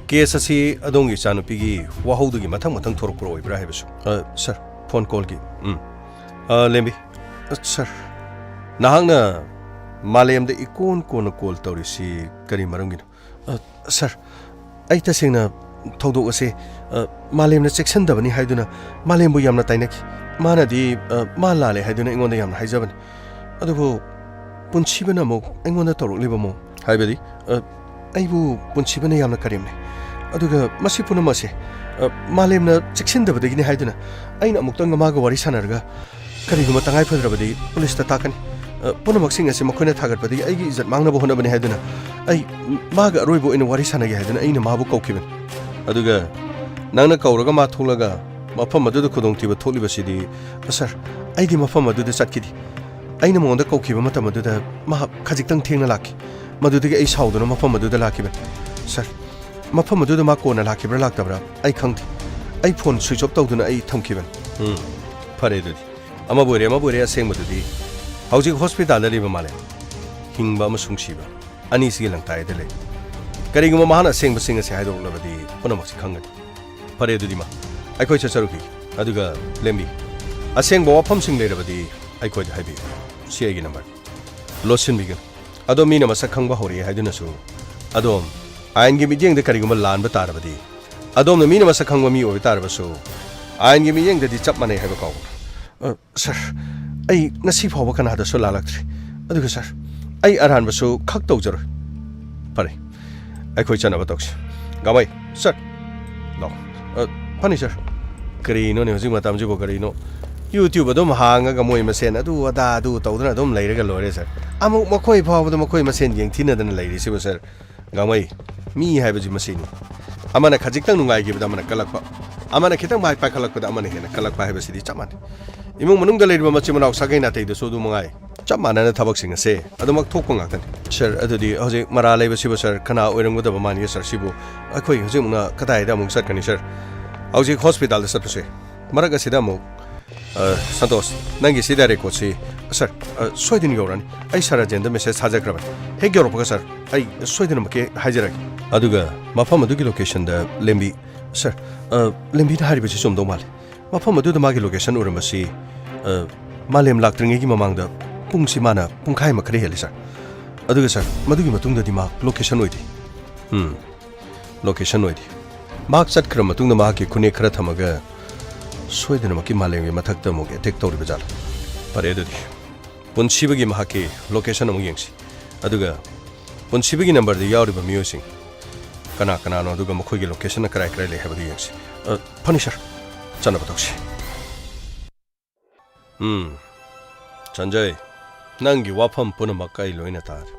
ꯀꯦꯁ ꯑꯁꯤ ꯑꯗꯣꯝꯒꯤ ꯏꯆꯥꯅꯨꯄꯤꯒꯤ ꯋꯥꯍꯧꯗꯨꯒꯤ ꯃꯊꯪ ꯃꯊꯪ ꯊꯣꯔꯛꯄ ꯑꯣꯏꯕ꯭ꯔꯥ ꯍꯥꯏꯕꯁꯨ꯫ ꯑ, ꯁꯥꯔ, ꯐꯣꯟ ꯀꯣꯜꯒꯤ꯫ ꯎꯝ꯫ ꯑ, ꯂꯦꯝꯕꯤ꯫ ꯑ, ꯁꯥꯔ, ꯅꯍꯥꯛꯅ ꯃꯥꯂꯦꯝꯗ ꯏꯀꯣꯟ ꯀꯣꯟꯅ ꯀꯣꯜ ꯇꯧꯔꯤꯁꯤ ꯀꯔꯤ ꯃꯔꯝꯒꯤꯅꯣ? ꯑ, ꯁꯥꯔ, ꯑꯩ ꯇꯁꯦꯡꯅ ꯊꯧꯗꯣꯛ ꯑꯁꯦ, ꯑ, ꯃꯥꯂꯦꯝꯅ ꯆꯦꯛꯁꯤꯟꯗꯕꯅꯤ ꯍꯥꯏꯗꯨꯅ ꯃꯥꯂꯦꯝꯕꯨ ꯌꯥꯝꯅ ꯇꯥꯏꯅꯈꯤ꯫ ꯃꯥꯅꯗꯤ, ꯑ, ꯃꯥ ꯂꯥꯜꯂꯦ ꯍꯥꯏꯗꯨꯅ ꯑꯩꯉꯣꯟꯗ ꯌꯥꯝꯅ ꯍꯥꯏꯖꯕꯅꯤ꯫ ꯑꯗꯨꯕꯨ ꯄꯨꯟꯁꯤꯕꯅ ꯑꯃꯨꯛ ꯑꯩꯉꯣꯟꯗ ꯇꯧꯔꯛꯂꯤꯕ ꯃꯑꯣꯡ꯫ ꯍꯥꯏꯕꯗꯤ? ꯑ, ꯑꯩꯕꯨ ꯄꯨꯟꯁꯤꯕꯅ ꯌꯥꯝꯅ ꯀꯔꯦꯝꯅꯩ꯫ ꯑꯗꯨꯒ ꯃꯁꯤ ꯄꯨꯝꯅꯃꯛꯁꯦ, ꯑ, ꯃꯥꯂꯦꯝꯅ ꯆꯦꯛꯁꯤꯟꯗꯕꯗꯒꯤꯅꯤ ꯍꯥꯏꯗꯨꯅ ꯑꯩꯅ ꯑꯃꯨꯛꯇꯪꯒ ꯃꯥꯒ ꯋꯥꯔꯤ ꯁꯥꯟꯅꯔꯒ ꯀꯔꯤꯒꯨꯝꯕ ꯇꯉꯥꯏ ꯐꯗ꯭ꯔꯕꯗꯤ ꯄꯨꯂꯤꯁꯇ ꯇꯥꯛꯀꯅꯤ꯫ ꯑ, ꯄꯨꯝꯅꯃꯛꯁꯤꯡ ꯑꯁꯤ ꯃꯈꯣꯏꯅ ꯊꯥꯒꯠꯄꯗꯒꯤ ꯑꯩꯒꯤ ꯏꯖꯠ ꯃꯥꯡꯅꯕ ꯍꯣꯠꯅꯕꯅꯤ ꯍꯥꯏꯗꯨꯅ ꯑꯩ ꯃꯥꯒ ꯑꯔꯣꯏꯕ ꯑꯣꯏꯅ ꯋꯥꯔꯤ ꯁꯥꯟꯅꯒꯦ ꯍꯥꯏꯗꯨꯅ ꯑꯩꯅ ꯃꯥꯕꯨ ꯀꯧꯈꯤꯕꯅꯤ꯫ ꯑꯗꯨꯒ ꯅꯪꯅ ꯀꯧꯔꯒ ꯃꯥ ꯊꯣꯛꯂꯒ ꯃꯐꯝ ꯑꯗꯨꯗ ꯈꯨꯗꯣꯡꯊꯤꯕ ꯊꯣꯛꯂꯤꯕꯁꯤꯗꯤ, ꯁꯥꯔ, ꯑꯩꯗꯤ ꯃꯐꯝ ꯑꯗꯨꯗ ꯆꯠꯈꯤꯗꯦ꯫ ꯑꯩꯅ ꯃꯉꯣꯟꯗ ꯀꯧꯈꯤꯕ ꯃꯇꯝ ꯑꯗꯨꯗ ꯃꯍꯥꯛ ꯈꯖꯤꯛꯇꯪ ꯊꯦꯡꯅ ꯂꯥꯛꯈꯤ꯫ ꯃꯗꯨꯗꯒꯤ ꯑꯩ ꯁꯥꯎꯗꯨꯅ ꯃꯐꯝ ꯑꯗꯨꯗ ꯂꯥꯛꯈꯤꯕꯅꯤ꯫ ꯁꯥꯔ, ꯃꯐꯝ ꯑꯗꯨꯗ ꯃꯥ ꯀꯣꯟꯅ ꯂꯥꯛꯈꯤꯕ꯭ꯔꯥ ꯂꯥꯛꯇꯕ꯭ꯔꯥ ꯑꯩ ꯈꯪꯗꯦ꯫ ꯑꯩ ꯐꯣꯟ ꯁ꯭ꯋꯤꯆ ꯑꯣꯐ ꯇꯧꯗꯨꯅ ꯑꯩ ꯊꯝꯈꯤꯕꯅꯤ꯫ ꯎꯝ, ꯐꯔꯦ ꯑꯗꯨꯗꯤ꯫ ꯑꯃꯕꯨ ꯑꯣꯏꯔꯦ, ꯑꯃꯕꯨ ꯑꯣꯏꯔꯦ, ꯑꯁꯦꯡꯕꯗꯨꯗꯤ ꯍꯧꯖꯤꯛ ꯍꯣꯁꯄꯤꯇꯥꯜꯗ ꯂꯩꯕ ꯃꯥꯜꯂꯦ꯫ ꯍꯤꯡꯕ ꯑꯃꯁꯨꯡ ꯁꯤꯕ ꯑꯅꯤꯁꯤꯒꯤ ꯂꯪꯇꯥꯏꯗ ꯂꯩ꯫ ꯀꯔꯤꯒꯨꯝꯕ ꯃꯍꯥꯛꯅ ꯑꯁꯦꯡꯕꯁꯤꯡ ꯑꯁꯤ ꯍꯥꯏꯗꯣꯛꯂꯕꯗꯤ ꯄꯨꯝꯅꯃꯛꯁꯤ ꯈꯪꯒꯅꯤ꯫ ꯐꯔꯦ, ꯑꯗꯨꯗꯤ ꯃꯥ, ꯑꯩꯈꯣꯏ ꯆꯠꯆꯔꯨꯈꯤ꯫ ꯑꯗꯨꯒ ꯂꯦꯝꯕꯤ, ꯑꯁꯦꯡꯕ ꯋꯥꯐꯝꯁꯤꯡ ꯂꯩꯔꯕꯗꯤ ꯑꯩꯈꯣꯏꯗ ꯍꯥꯏꯕꯤꯌꯨ꯫ ꯁꯤ ꯑꯩꯒꯤ ꯅꯝꯕꯔ꯫ ꯂꯣꯠꯁꯤꯟꯕꯤꯒꯅꯨ꯫ ꯑꯗꯣ ꯃꯤꯅ ꯃꯁꯛ ꯈꯪꯕ ꯍꯧꯔꯛꯑꯦ ꯍꯥꯏꯗꯨꯅꯁꯨ, ꯑꯗꯣꯝ ꯑꯥꯏꯟꯒꯤ ꯃꯤꯠꯌꯦꯡꯗ ꯀꯔꯤꯒꯨꯝꯕ ꯂꯥꯟꯕ ꯇꯥꯔꯕꯗꯤ, ꯑꯗꯣꯝꯅ ꯃꯤꯅ ꯃꯁꯛ ꯈꯪꯕ ꯃꯤ ꯑꯣꯏꯕ ꯇꯥꯔꯕꯁꯨ, ꯑꯥꯏꯟꯒꯤ ꯃꯤꯠꯌꯦꯡꯗꯗꯤ ꯆꯞ ꯃꯥꯟꯅꯩ ꯍꯥꯏꯕ ꯀꯥꯎꯒꯅꯨ꯫ ꯑ, ꯁꯥꯔ, ꯑꯩ ꯉꯁꯤ ꯐꯥꯎꯕ ꯀꯅꯥꯗꯁꯨ ꯂꯥꯜꯂꯛꯇ꯭ꯔꯤ꯫ ꯑꯗꯨꯒ ꯁꯥꯔ, ꯑꯩ ꯑꯔꯥꯟꯕꯁꯨ ꯈꯛ ꯇꯧꯖꯔꯣꯏ꯫ ꯐꯔꯦ, ꯑꯩꯈꯣꯏ ꯆꯠꯅꯕ ꯇꯧꯁꯤ꯫ ꯒꯥꯃꯩ, ꯁꯥꯔ, ꯂꯥꯛꯑꯣ꯫ ꯑ, ꯐꯅꯤ ꯁꯥꯔ꯫ ꯀꯔꯤꯅꯣꯅꯦ ꯍꯧꯖꯤꯛ ꯃꯇꯝꯁꯤꯕꯨ ꯀꯔꯤꯅꯣ? YouTube ꯑꯗꯨꯝ ꯍꯥꯡꯉꯒ ꯃꯣꯏ ꯃꯁꯦꯟ ꯑꯗꯨ ꯑꯗꯥ ꯑꯗꯨ ꯇꯧꯗꯅ ꯑꯗꯨꯝ ꯂꯩꯔꯒ ꯂꯣꯏꯔꯦ ꯁꯥꯔ꯫ ꯑꯃꯨꯛ ꯃꯈꯣꯏ ꯐꯥꯎꯕꯗ ꯃꯈꯣꯏ ꯃꯁꯦꯟ ꯌꯦꯡꯊꯤꯅꯗꯅ ꯂꯩꯔꯤꯁꯤꯕꯨ ꯁꯥꯔ꯫ ꯒꯥꯡꯃꯩ, ꯃꯤ ꯍꯥꯏꯕꯁꯤ ꯃꯁꯤꯅꯤ꯫ ꯑꯃꯅ ꯈꯖꯤꯛꯇꯪ ꯅꯨꯡꯉꯥꯏꯈꯤꯕꯗ ꯑꯃꯅ ꯀꯜꯂꯛꯄ, ꯑꯃꯅ ꯈꯤꯇꯪ ꯃꯥꯏ ꯄꯥꯏꯈꯠꯂꯛꯄꯗ ꯑꯃꯅ ꯍꯦꯟꯅ ꯀꯜꯂꯛꯄ ꯍꯥꯏꯕꯁꯤꯗꯤ ꯆꯞ ꯃꯥꯟꯅꯩ꯫ ꯏꯃꯨꯡ ꯃꯅꯨꯡꯗ ꯂꯩꯔꯤꯕ ꯃꯆꯤꯟ ꯃꯅꯥꯎ ꯁꯥꯒꯩ ꯅꯥꯇꯩꯗꯁꯨ ꯑꯗꯨ ꯃꯉꯥꯏ꯫ ꯆꯞ ꯃꯥꯟꯅꯅ ꯊꯕꯛꯁꯤꯡ ꯑꯁꯦ ꯑꯗꯨꯃꯛ ꯊꯣꯛꯄ ꯉꯥꯛꯇꯅꯤ꯫ ꯁꯥꯔ, ꯑꯗꯨꯗꯤ ꯍꯧꯖꯤꯛ ꯃꯔꯥ ꯂꯩꯕꯁꯤꯕꯨ ꯁꯥꯔ ꯀꯅꯥ ꯑꯣꯏꯔꯝꯒꯗꯕ ꯃꯥꯟꯒꯦ ꯁꯥꯔ? ꯁꯤꯕꯨ ꯑꯩꯈꯣꯏ ꯍꯧꯖꯤꯛꯃꯛꯅ ꯀꯗꯥꯏꯗ ꯑꯃꯨꯛ ꯆꯠꯀꯅꯤ ꯁꯥꯔ? ꯍꯧꯖꯤꯛ ꯍꯣꯁꯄꯤꯇꯥꯜꯗ ꯆꯠꯄꯁꯦ꯫ ꯃꯔꯛ ꯑꯁꯤꯗ ꯑꯃꯨꯛ ꯑ, ꯁꯟꯇꯣꯁ, ꯅꯪꯒꯤ ꯁꯤꯗ ꯔꯦꯀꯣꯔꯠꯁꯤ, ꯁꯥꯔ, ꯑ, ꯁꯣꯏꯗꯅ ꯌꯧꯔꯛꯑꯅꯤ꯫ ꯑꯩ ꯁꯥꯔ ꯑꯖꯦꯟꯗ ꯃꯦꯁꯦꯖ ꯊꯥꯖꯈ꯭ꯔꯕꯅꯤ꯫ ꯍꯦꯛ ꯌꯧꯔꯛꯄꯒ, ꯁꯥꯔ, ꯑꯩ ꯁꯣꯏꯗꯅꯃꯛꯀꯤ ꯍꯥꯏꯖꯔꯛꯀꯦ꯫ ꯑꯗꯨꯒ ꯃꯐꯝ ꯑꯗꯨꯒꯤ ꯂꯣꯀꯦꯁꯟꯗ ꯂꯦꯝꯕꯤ, ꯁꯥꯔ, ꯑ, ꯂꯦꯝꯕꯤꯅ ꯍꯥꯏꯔꯤꯕꯁꯤ ꯆꯨꯝꯗꯧ ꯃꯥꯜꯂꯤ꯫ ꯃꯐꯝ ꯑꯗꯨꯗ ꯃꯥꯒꯤ ꯂꯣꯀꯦꯁꯟ ꯎꯔꯝꯕꯁꯤ, ꯑ, ꯃꯥꯂꯦꯝ ꯂꯥꯛꯇ꯭ꯔꯤꯉꯩꯒꯤ ꯃꯃꯥꯡꯗ ꯄꯨꯡꯁꯤ ꯃꯥꯅ ꯄꯨꯡꯈꯥꯏ ꯑꯃ ꯈꯔ ꯍꯦꯜꯂꯤ, ꯁꯥꯔ꯫ ꯑꯗꯨꯒ, ꯁꯥꯔ, ꯃꯗꯨꯒꯤ ꯃꯇꯨꯡꯗꯗꯤ ꯃꯥ ꯂꯣꯀꯦꯁꯟ ꯑꯣꯏꯗꯦ꯫ ꯎꯝ꯫ ꯂꯣꯀꯦꯁꯟ ꯑꯣꯏꯔꯤ꯫ ꯃꯍꯥꯛ ꯆꯠꯈ꯭ꯔ ꯃꯇꯨꯡꯗ ꯃꯍꯥꯛꯀꯤ ꯈꯨꯟꯅꯦꯛ ꯈꯔ ꯊꯝꯃꯒ ꯁꯣꯏꯗꯅꯃꯛꯀꯤ ꯃꯥꯂꯦꯝꯒꯤ ꯃꯊꯛꯇ ꯑꯃꯨꯛ ꯑꯦꯇꯦꯛ ꯇꯧꯔꯤꯕ ꯖꯥꯠꯂ? ꯐꯔꯦ ꯑꯗꯨꯗꯤ꯫ ꯄꯨꯟꯁꯤꯕꯒꯤ ꯃꯍꯥꯛꯀꯤ ꯂꯣꯀꯦꯁꯟ ꯑꯃꯨꯛ ꯌꯦꯡꯁꯤ꯫ ꯑꯗꯨꯒ ꯄꯨꯟꯁꯤꯕꯒꯤ ꯅꯝꯕꯔꯗ ꯌꯥꯎꯔꯤꯕ ꯃꯤꯑꯣꯏꯁꯤꯡ ꯀꯅꯥ ꯀꯅꯥꯅꯣ, ꯑꯗꯨꯒ ꯃꯈꯣꯏꯒꯤ ꯂꯣꯀꯦꯁꯟꯅ ꯀꯔꯥꯏ ꯀꯔꯥꯏ ꯂꯩ ꯍꯥꯏꯕꯗꯨ ꯌꯦꯡꯁꯤ꯫ ꯑ, ꯐꯅꯤ ꯁꯥꯔ꯫ ꯆꯠꯅꯕ ꯇꯧꯁꯤ꯫ ꯎꯝ꯫ ꯁꯟꯖꯌ, ꯅꯪꯒꯤ ꯋꯥꯐꯝ ꯄꯨꯝꯅꯃꯛ ꯑꯩ ꯂꯣꯏꯅ ꯇꯥꯔꯦ꯫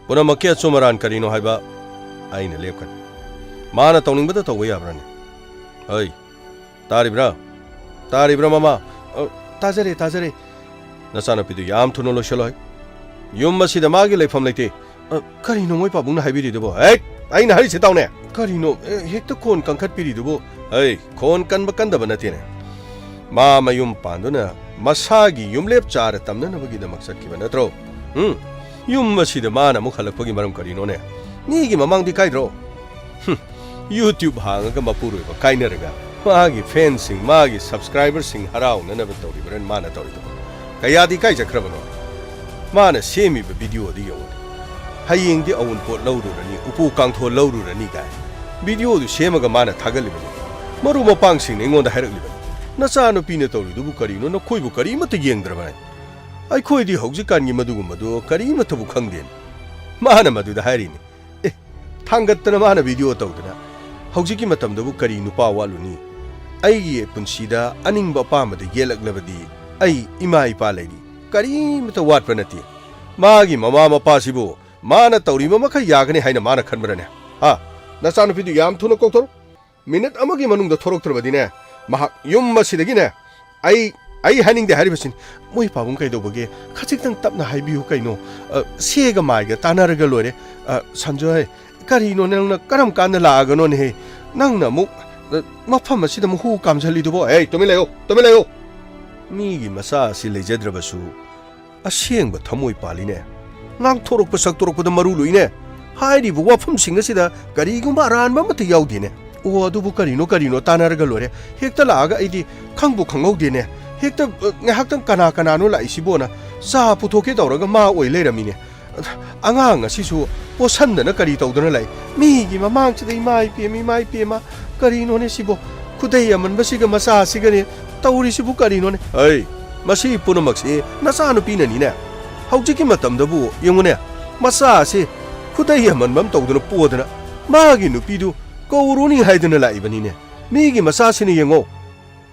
ꯄꯨꯝꯅꯃꯛꯀꯤ ꯑꯆꯨꯝ ꯑꯔꯥꯟ ꯀꯔꯤꯅꯣ ꯍꯥꯏꯕ ꯑꯩꯅ ꯂꯦꯞꯀꯅꯤ꯫ ꯃꯥꯅ ꯇꯧꯅꯤꯡꯕꯗ ꯇꯧꯕ ꯌꯥꯕ꯭ꯔꯥꯅꯦ? ꯑꯩ, ꯇꯥꯔꯤꯕ꯭ꯔꯥ? ꯇꯥꯔꯤꯕ꯭ꯔꯥ, ꯃꯃꯥ? ꯑ, ꯇꯥꯖꯔꯦ, ꯇꯥꯖꯔꯦ꯫ ꯅꯆꯥꯅꯨꯄꯤꯗꯨ ꯌꯥꯝ ꯊꯨꯅ ꯂꯣꯏꯁꯤꯜꯂꯣ ꯍꯥꯏ꯫ ꯌꯨꯝ ꯑꯁꯤꯗ ꯃꯥꯒꯤ ꯂꯩꯐꯝ ꯂꯩꯇꯦ꯫ ꯑ, ꯀꯔꯤꯅꯣ ꯃꯣꯏ ꯄꯥꯕꯨꯡꯅ ꯍꯥꯏꯕꯤꯔꯤꯗꯨꯕꯣ? ꯍꯦꯛ! ꯑꯩꯅ ꯍꯥꯏꯔꯤꯁꯤ ꯇꯥꯎꯅꯦ꯫ ꯀꯔꯤꯅꯣ, ꯑꯦ, ꯍꯦꯛꯇ ꯈꯣꯟ ꯀꯟꯈꯠꯄꯤꯔꯤꯗꯨꯕꯨ? ꯍꯩ, ꯈꯣꯟ ꯀꯟꯕ ꯀꯟꯗꯕ ꯅꯠꯇꯦꯅꯦ꯫ ꯃꯥ ꯃꯌꯨꯝ ꯄꯥꯟꯗꯨꯅ ꯃꯁꯥꯒꯤ ꯌꯨꯝꯂꯦꯞ ꯆꯥꯔ ꯇꯝꯅꯅꯕꯒꯤꯗꯃꯛ ꯆꯠꯈꯤꯕ ꯅꯠꯇ꯭ꯔꯣ? ꯎꯝ? ꯌꯨꯝ ꯑꯁꯤꯗ ꯃꯥꯅ ꯑꯃꯨꯛ ꯍꯜꯂꯛꯄꯒꯤ ꯃꯔꯝ ꯀꯔꯤꯅꯣꯅꯦ? ꯃꯤꯒꯤ ꯃꯃꯥꯡꯗꯤ ꯀꯥꯏꯗ꯭ꯔꯣ? ꯍꯨꯝ, YouTube ꯍꯥꯡꯉꯒ ꯃꯄꯨꯔꯣꯏꯕ ꯀꯥꯏꯅꯔꯒ ꯃꯥꯒꯤ ꯐꯦꯟꯁꯤꯡ, ꯃꯥꯒꯤ ꯁꯕꯁꯀ꯭ꯔꯥꯏꯕꯔꯁꯤꯡ ꯍꯔꯥꯎꯅꯅꯕ ꯇꯧꯔꯤꯕ꯭ꯔꯅ ꯃꯥꯅ ꯇꯧꯔꯤꯗꯨꯕꯣ? ꯀꯌꯥꯗꯤ ꯏꯀꯥꯏꯖꯈ꯭ꯔꯕꯅꯣ? ꯃꯥꯅ ꯁꯦꯝꯃꯤꯕ ꯚꯤꯗꯤꯑꯣ ꯑꯗꯨ ꯌꯦꯡꯉꯨꯅꯦ꯫ ꯍꯌꯦꯡꯗꯤ ꯑꯋꯨꯟꯄꯣꯠ ꯂꯧꯔꯨꯔꯅꯤ, ꯎꯄꯨ ꯀꯥꯡꯊꯣꯜ ꯂꯧꯔꯨꯔꯅꯤ ꯀꯥꯏ꯫ ꯚꯤꯗꯤꯑꯣꯗꯨ ꯁꯦꯝꯃꯒ ꯃꯥꯅ ꯊꯥꯒꯠꯂꯤꯕꯅꯤ꯫ ꯃꯔꯨꯞ ꯃꯄꯥꯡꯁꯤꯡꯅ ꯑꯩꯉꯣꯟꯗ ꯍꯥꯏꯔꯛꯂꯤꯕꯅꯤ, "ꯅꯆꯥꯅꯨꯄꯤꯅ ꯇꯧꯔꯤꯗꯨꯕꯨ ꯀꯔꯤꯅꯣ? ꯅꯈꯣꯏꯕꯨ ꯀꯔꯤꯃꯠꯇ ꯌꯦꯡꯗ꯭ꯔꯕꯅꯦ?" ꯑꯩꯈꯣꯏꯗꯤ ꯍꯧꯖꯤꯛꯀꯥꯟꯒꯤ ꯃꯗꯨꯒꯨꯝꯕꯗꯨ ꯀꯔꯤꯃꯠꯇꯕꯨ ꯈꯪꯗꯦꯅꯦ꯫ ꯃꯥꯅ ꯃꯗꯨꯗ ꯍꯥꯏꯔꯤꯅꯤ, "ꯑꯦ, ꯊꯥꯡꯒꯠꯇꯅ ꯃꯥꯅ ꯚꯤꯗꯤꯑꯣ ꯇꯧꯗꯅ, ꯍꯧꯖꯤꯛꯀꯤ ꯃꯇꯝꯗꯕꯨ ꯀꯔꯤ ꯅꯨꯄꯥ ꯋꯥꯠꯂꯨꯅꯤ? ꯑꯩꯒꯤ ꯄꯨꯟꯁꯤꯗ ꯑꯅꯤꯡꯕ ꯑꯄꯥꯝꯕꯗ ꯌꯦꯜꯂꯛꯂꯕꯗꯤ ꯑꯩ ꯏꯃꯥ ꯏꯄꯥ ꯂꯩꯔꯤ, ꯀꯔꯤꯃꯇ ꯋꯥꯠꯄ ꯅꯠꯇꯦ꯫ ꯃꯥꯒꯤ ꯃꯃꯥ ꯃꯄꯥꯁꯤꯕꯨ ꯃꯥꯅ ꯇꯧꯔꯤꯕ ꯃꯈꯩ ꯌꯥꯒꯅꯤ ꯍꯥꯏꯅ ꯃꯥꯅ ꯈꯟꯕ꯭ꯔꯅꯦ? ꯍꯥ? ꯅꯆꯥꯅꯨꯄꯤꯗꯨ ꯌꯥꯝ ꯊꯨꯅ ꯀꯧꯊꯣꯔꯛꯎ꯫ ꯃꯤꯅꯤꯠ ꯑꯃꯒꯤ ꯃꯅꯨꯡꯗ ꯊꯣꯔꯛꯇ꯭ꯔꯕꯗꯤꯅꯦ, ꯃꯍꯥꯛ ꯌꯨꯝ ꯑꯁꯤꯗꯒꯤꯅꯦ, ꯑꯩ, ꯑꯩ ꯍꯥꯏꯅꯤꯡꯗꯦ ꯍꯥꯏꯔꯤꯕꯁꯤꯅꯤ꯫ ꯃꯣꯏ ꯄꯥꯕꯨꯡ ꯀꯩꯗꯧꯕꯒꯦ? ꯈꯖꯤꯛꯇꯪ ꯇꯞꯅ ꯍꯥꯏꯕꯤꯌꯨ ꯀꯩꯅꯣ꯫ ꯑ, ꯁꯦꯒ ꯃꯥꯏꯒ ꯇꯥꯟꯅꯔꯒ ꯂꯣꯏꯔꯦ꯫ ꯑ, ꯁꯟꯖꯣꯏ, ꯀꯔꯤꯅꯣ ꯅꯪꯅ ꯀꯔꯝ ꯀꯥꯟꯗ ꯂꯥꯛꯑꯒꯅꯣꯅꯦꯍꯦ? ꯅꯪꯅ ꯑꯃꯨꯛ, ꯑ, ꯃꯐꯝ ꯑꯁꯤꯗ ꯑꯃꯨꯛ ꯍꯨ ꯀꯥꯝꯖꯜꯂꯤꯗꯨꯕꯣ? ꯑꯦ, ꯇꯨꯃꯤꯟ ꯂꯩꯌꯨ, ꯇꯨꯃꯤꯟ ꯂꯩꯌꯨ꯫ ꯃꯤꯒꯤ ꯃꯆꯥ ꯑꯁꯤ ꯂꯩꯖꯗ꯭ꯔꯕꯁꯨ ꯑꯁꯦꯡꯕ ꯊꯃꯣꯏ ꯄꯥꯜꯂꯤꯅꯦ꯫ ꯉꯥꯡꯊꯣꯔꯛꯄ ꯁꯛꯇꯣꯔꯛꯄꯗ ꯃꯔꯨ ꯂꯨꯏꯅꯦ꯫ ꯍꯥꯏꯔꯤꯕ ꯋꯥꯐꯝꯁꯤꯡ ꯑꯁꯤꯗ ꯀꯔꯤꯒꯨꯝꯕ ꯑꯔꯥꯟꯕ ꯑꯃꯠꯇ ꯌꯥꯎꯗꯦꯅꯦ꯫ ꯑꯣ, ꯑꯗꯨꯕꯨ ꯀꯔꯤꯅꯣ ꯀꯔꯤꯅꯣ ꯇꯥꯟꯅꯔꯒ ꯂꯣꯏꯔꯦ꯫ ꯍꯦꯛꯇ ꯂꯥꯛꯑꯒ ꯑꯩꯗꯤ ꯈꯪꯕꯨ ꯈꯪꯍꯧꯗꯦꯅꯦ꯫ ꯍꯦꯛꯇ, ꯑ, ꯉꯥꯏꯍꯥꯛꯇꯪ ꯀꯅꯥ ꯀꯅꯥꯅꯣ ꯂꯥꯛꯏꯁꯤꯕꯣꯅ ꯆꯥ ꯄꯨꯊꯣꯛꯀꯦ ꯇꯧꯔꯒ ꯃꯥ ꯑꯣꯏ ꯂꯩꯔꯝꯃꯤꯅꯦ꯫ ꯑꯉꯥꯡ ꯑꯁꯤꯁꯨ ꯄꯣꯠꯁꯟꯗꯅ ꯀꯔꯤ ꯇꯧꯗꯅ ꯂꯩ? ꯃꯤꯒꯤ ꯃꯃꯥꯡꯁꯤꯗ ꯏꯃꯥ ꯏꯄꯦꯝ, ꯏꯃꯥ ꯏꯄꯦꯝꯃ, ꯀꯔꯤꯅꯣꯅꯦ ꯁꯤꯕꯣ? ꯈꯨꯗꯩ ꯑꯃꯟꯕꯁꯤꯒ ꯃꯆꯥꯁꯤꯒꯅꯦ ꯇꯧꯔꯤꯁꯤꯕꯨ ꯀꯔꯤꯅꯣꯅꯦ? ꯑꯩ, ꯃꯁꯤ ꯄꯨꯝꯅꯃꯛꯁꯤ ꯅꯆꯥꯅꯨꯄꯤꯅꯅꯤꯅꯦ꯫ ꯍꯧꯖꯤꯛꯀꯤ ꯃꯇꯝꯗꯕꯨ ꯌꯦꯡꯉꯨꯅꯦ, ꯃꯆꯥ ꯑꯁꯤ ꯈꯨꯗꯩ ꯑꯃꯟꯕ ꯑꯃ ꯇꯧꯗꯅ ꯄꯣꯗꯅ ꯃꯥꯒꯤ ꯅꯨꯄꯤꯗꯨ ꯀꯧꯔꯨꯅꯤ ꯍꯥꯏꯗꯅ ꯂꯥꯛꯏꯕꯅꯤꯅꯦ꯫ ꯃꯤꯒꯤ ꯃꯆꯥꯁꯤꯅ ꯌꯦꯡꯉꯣ꯫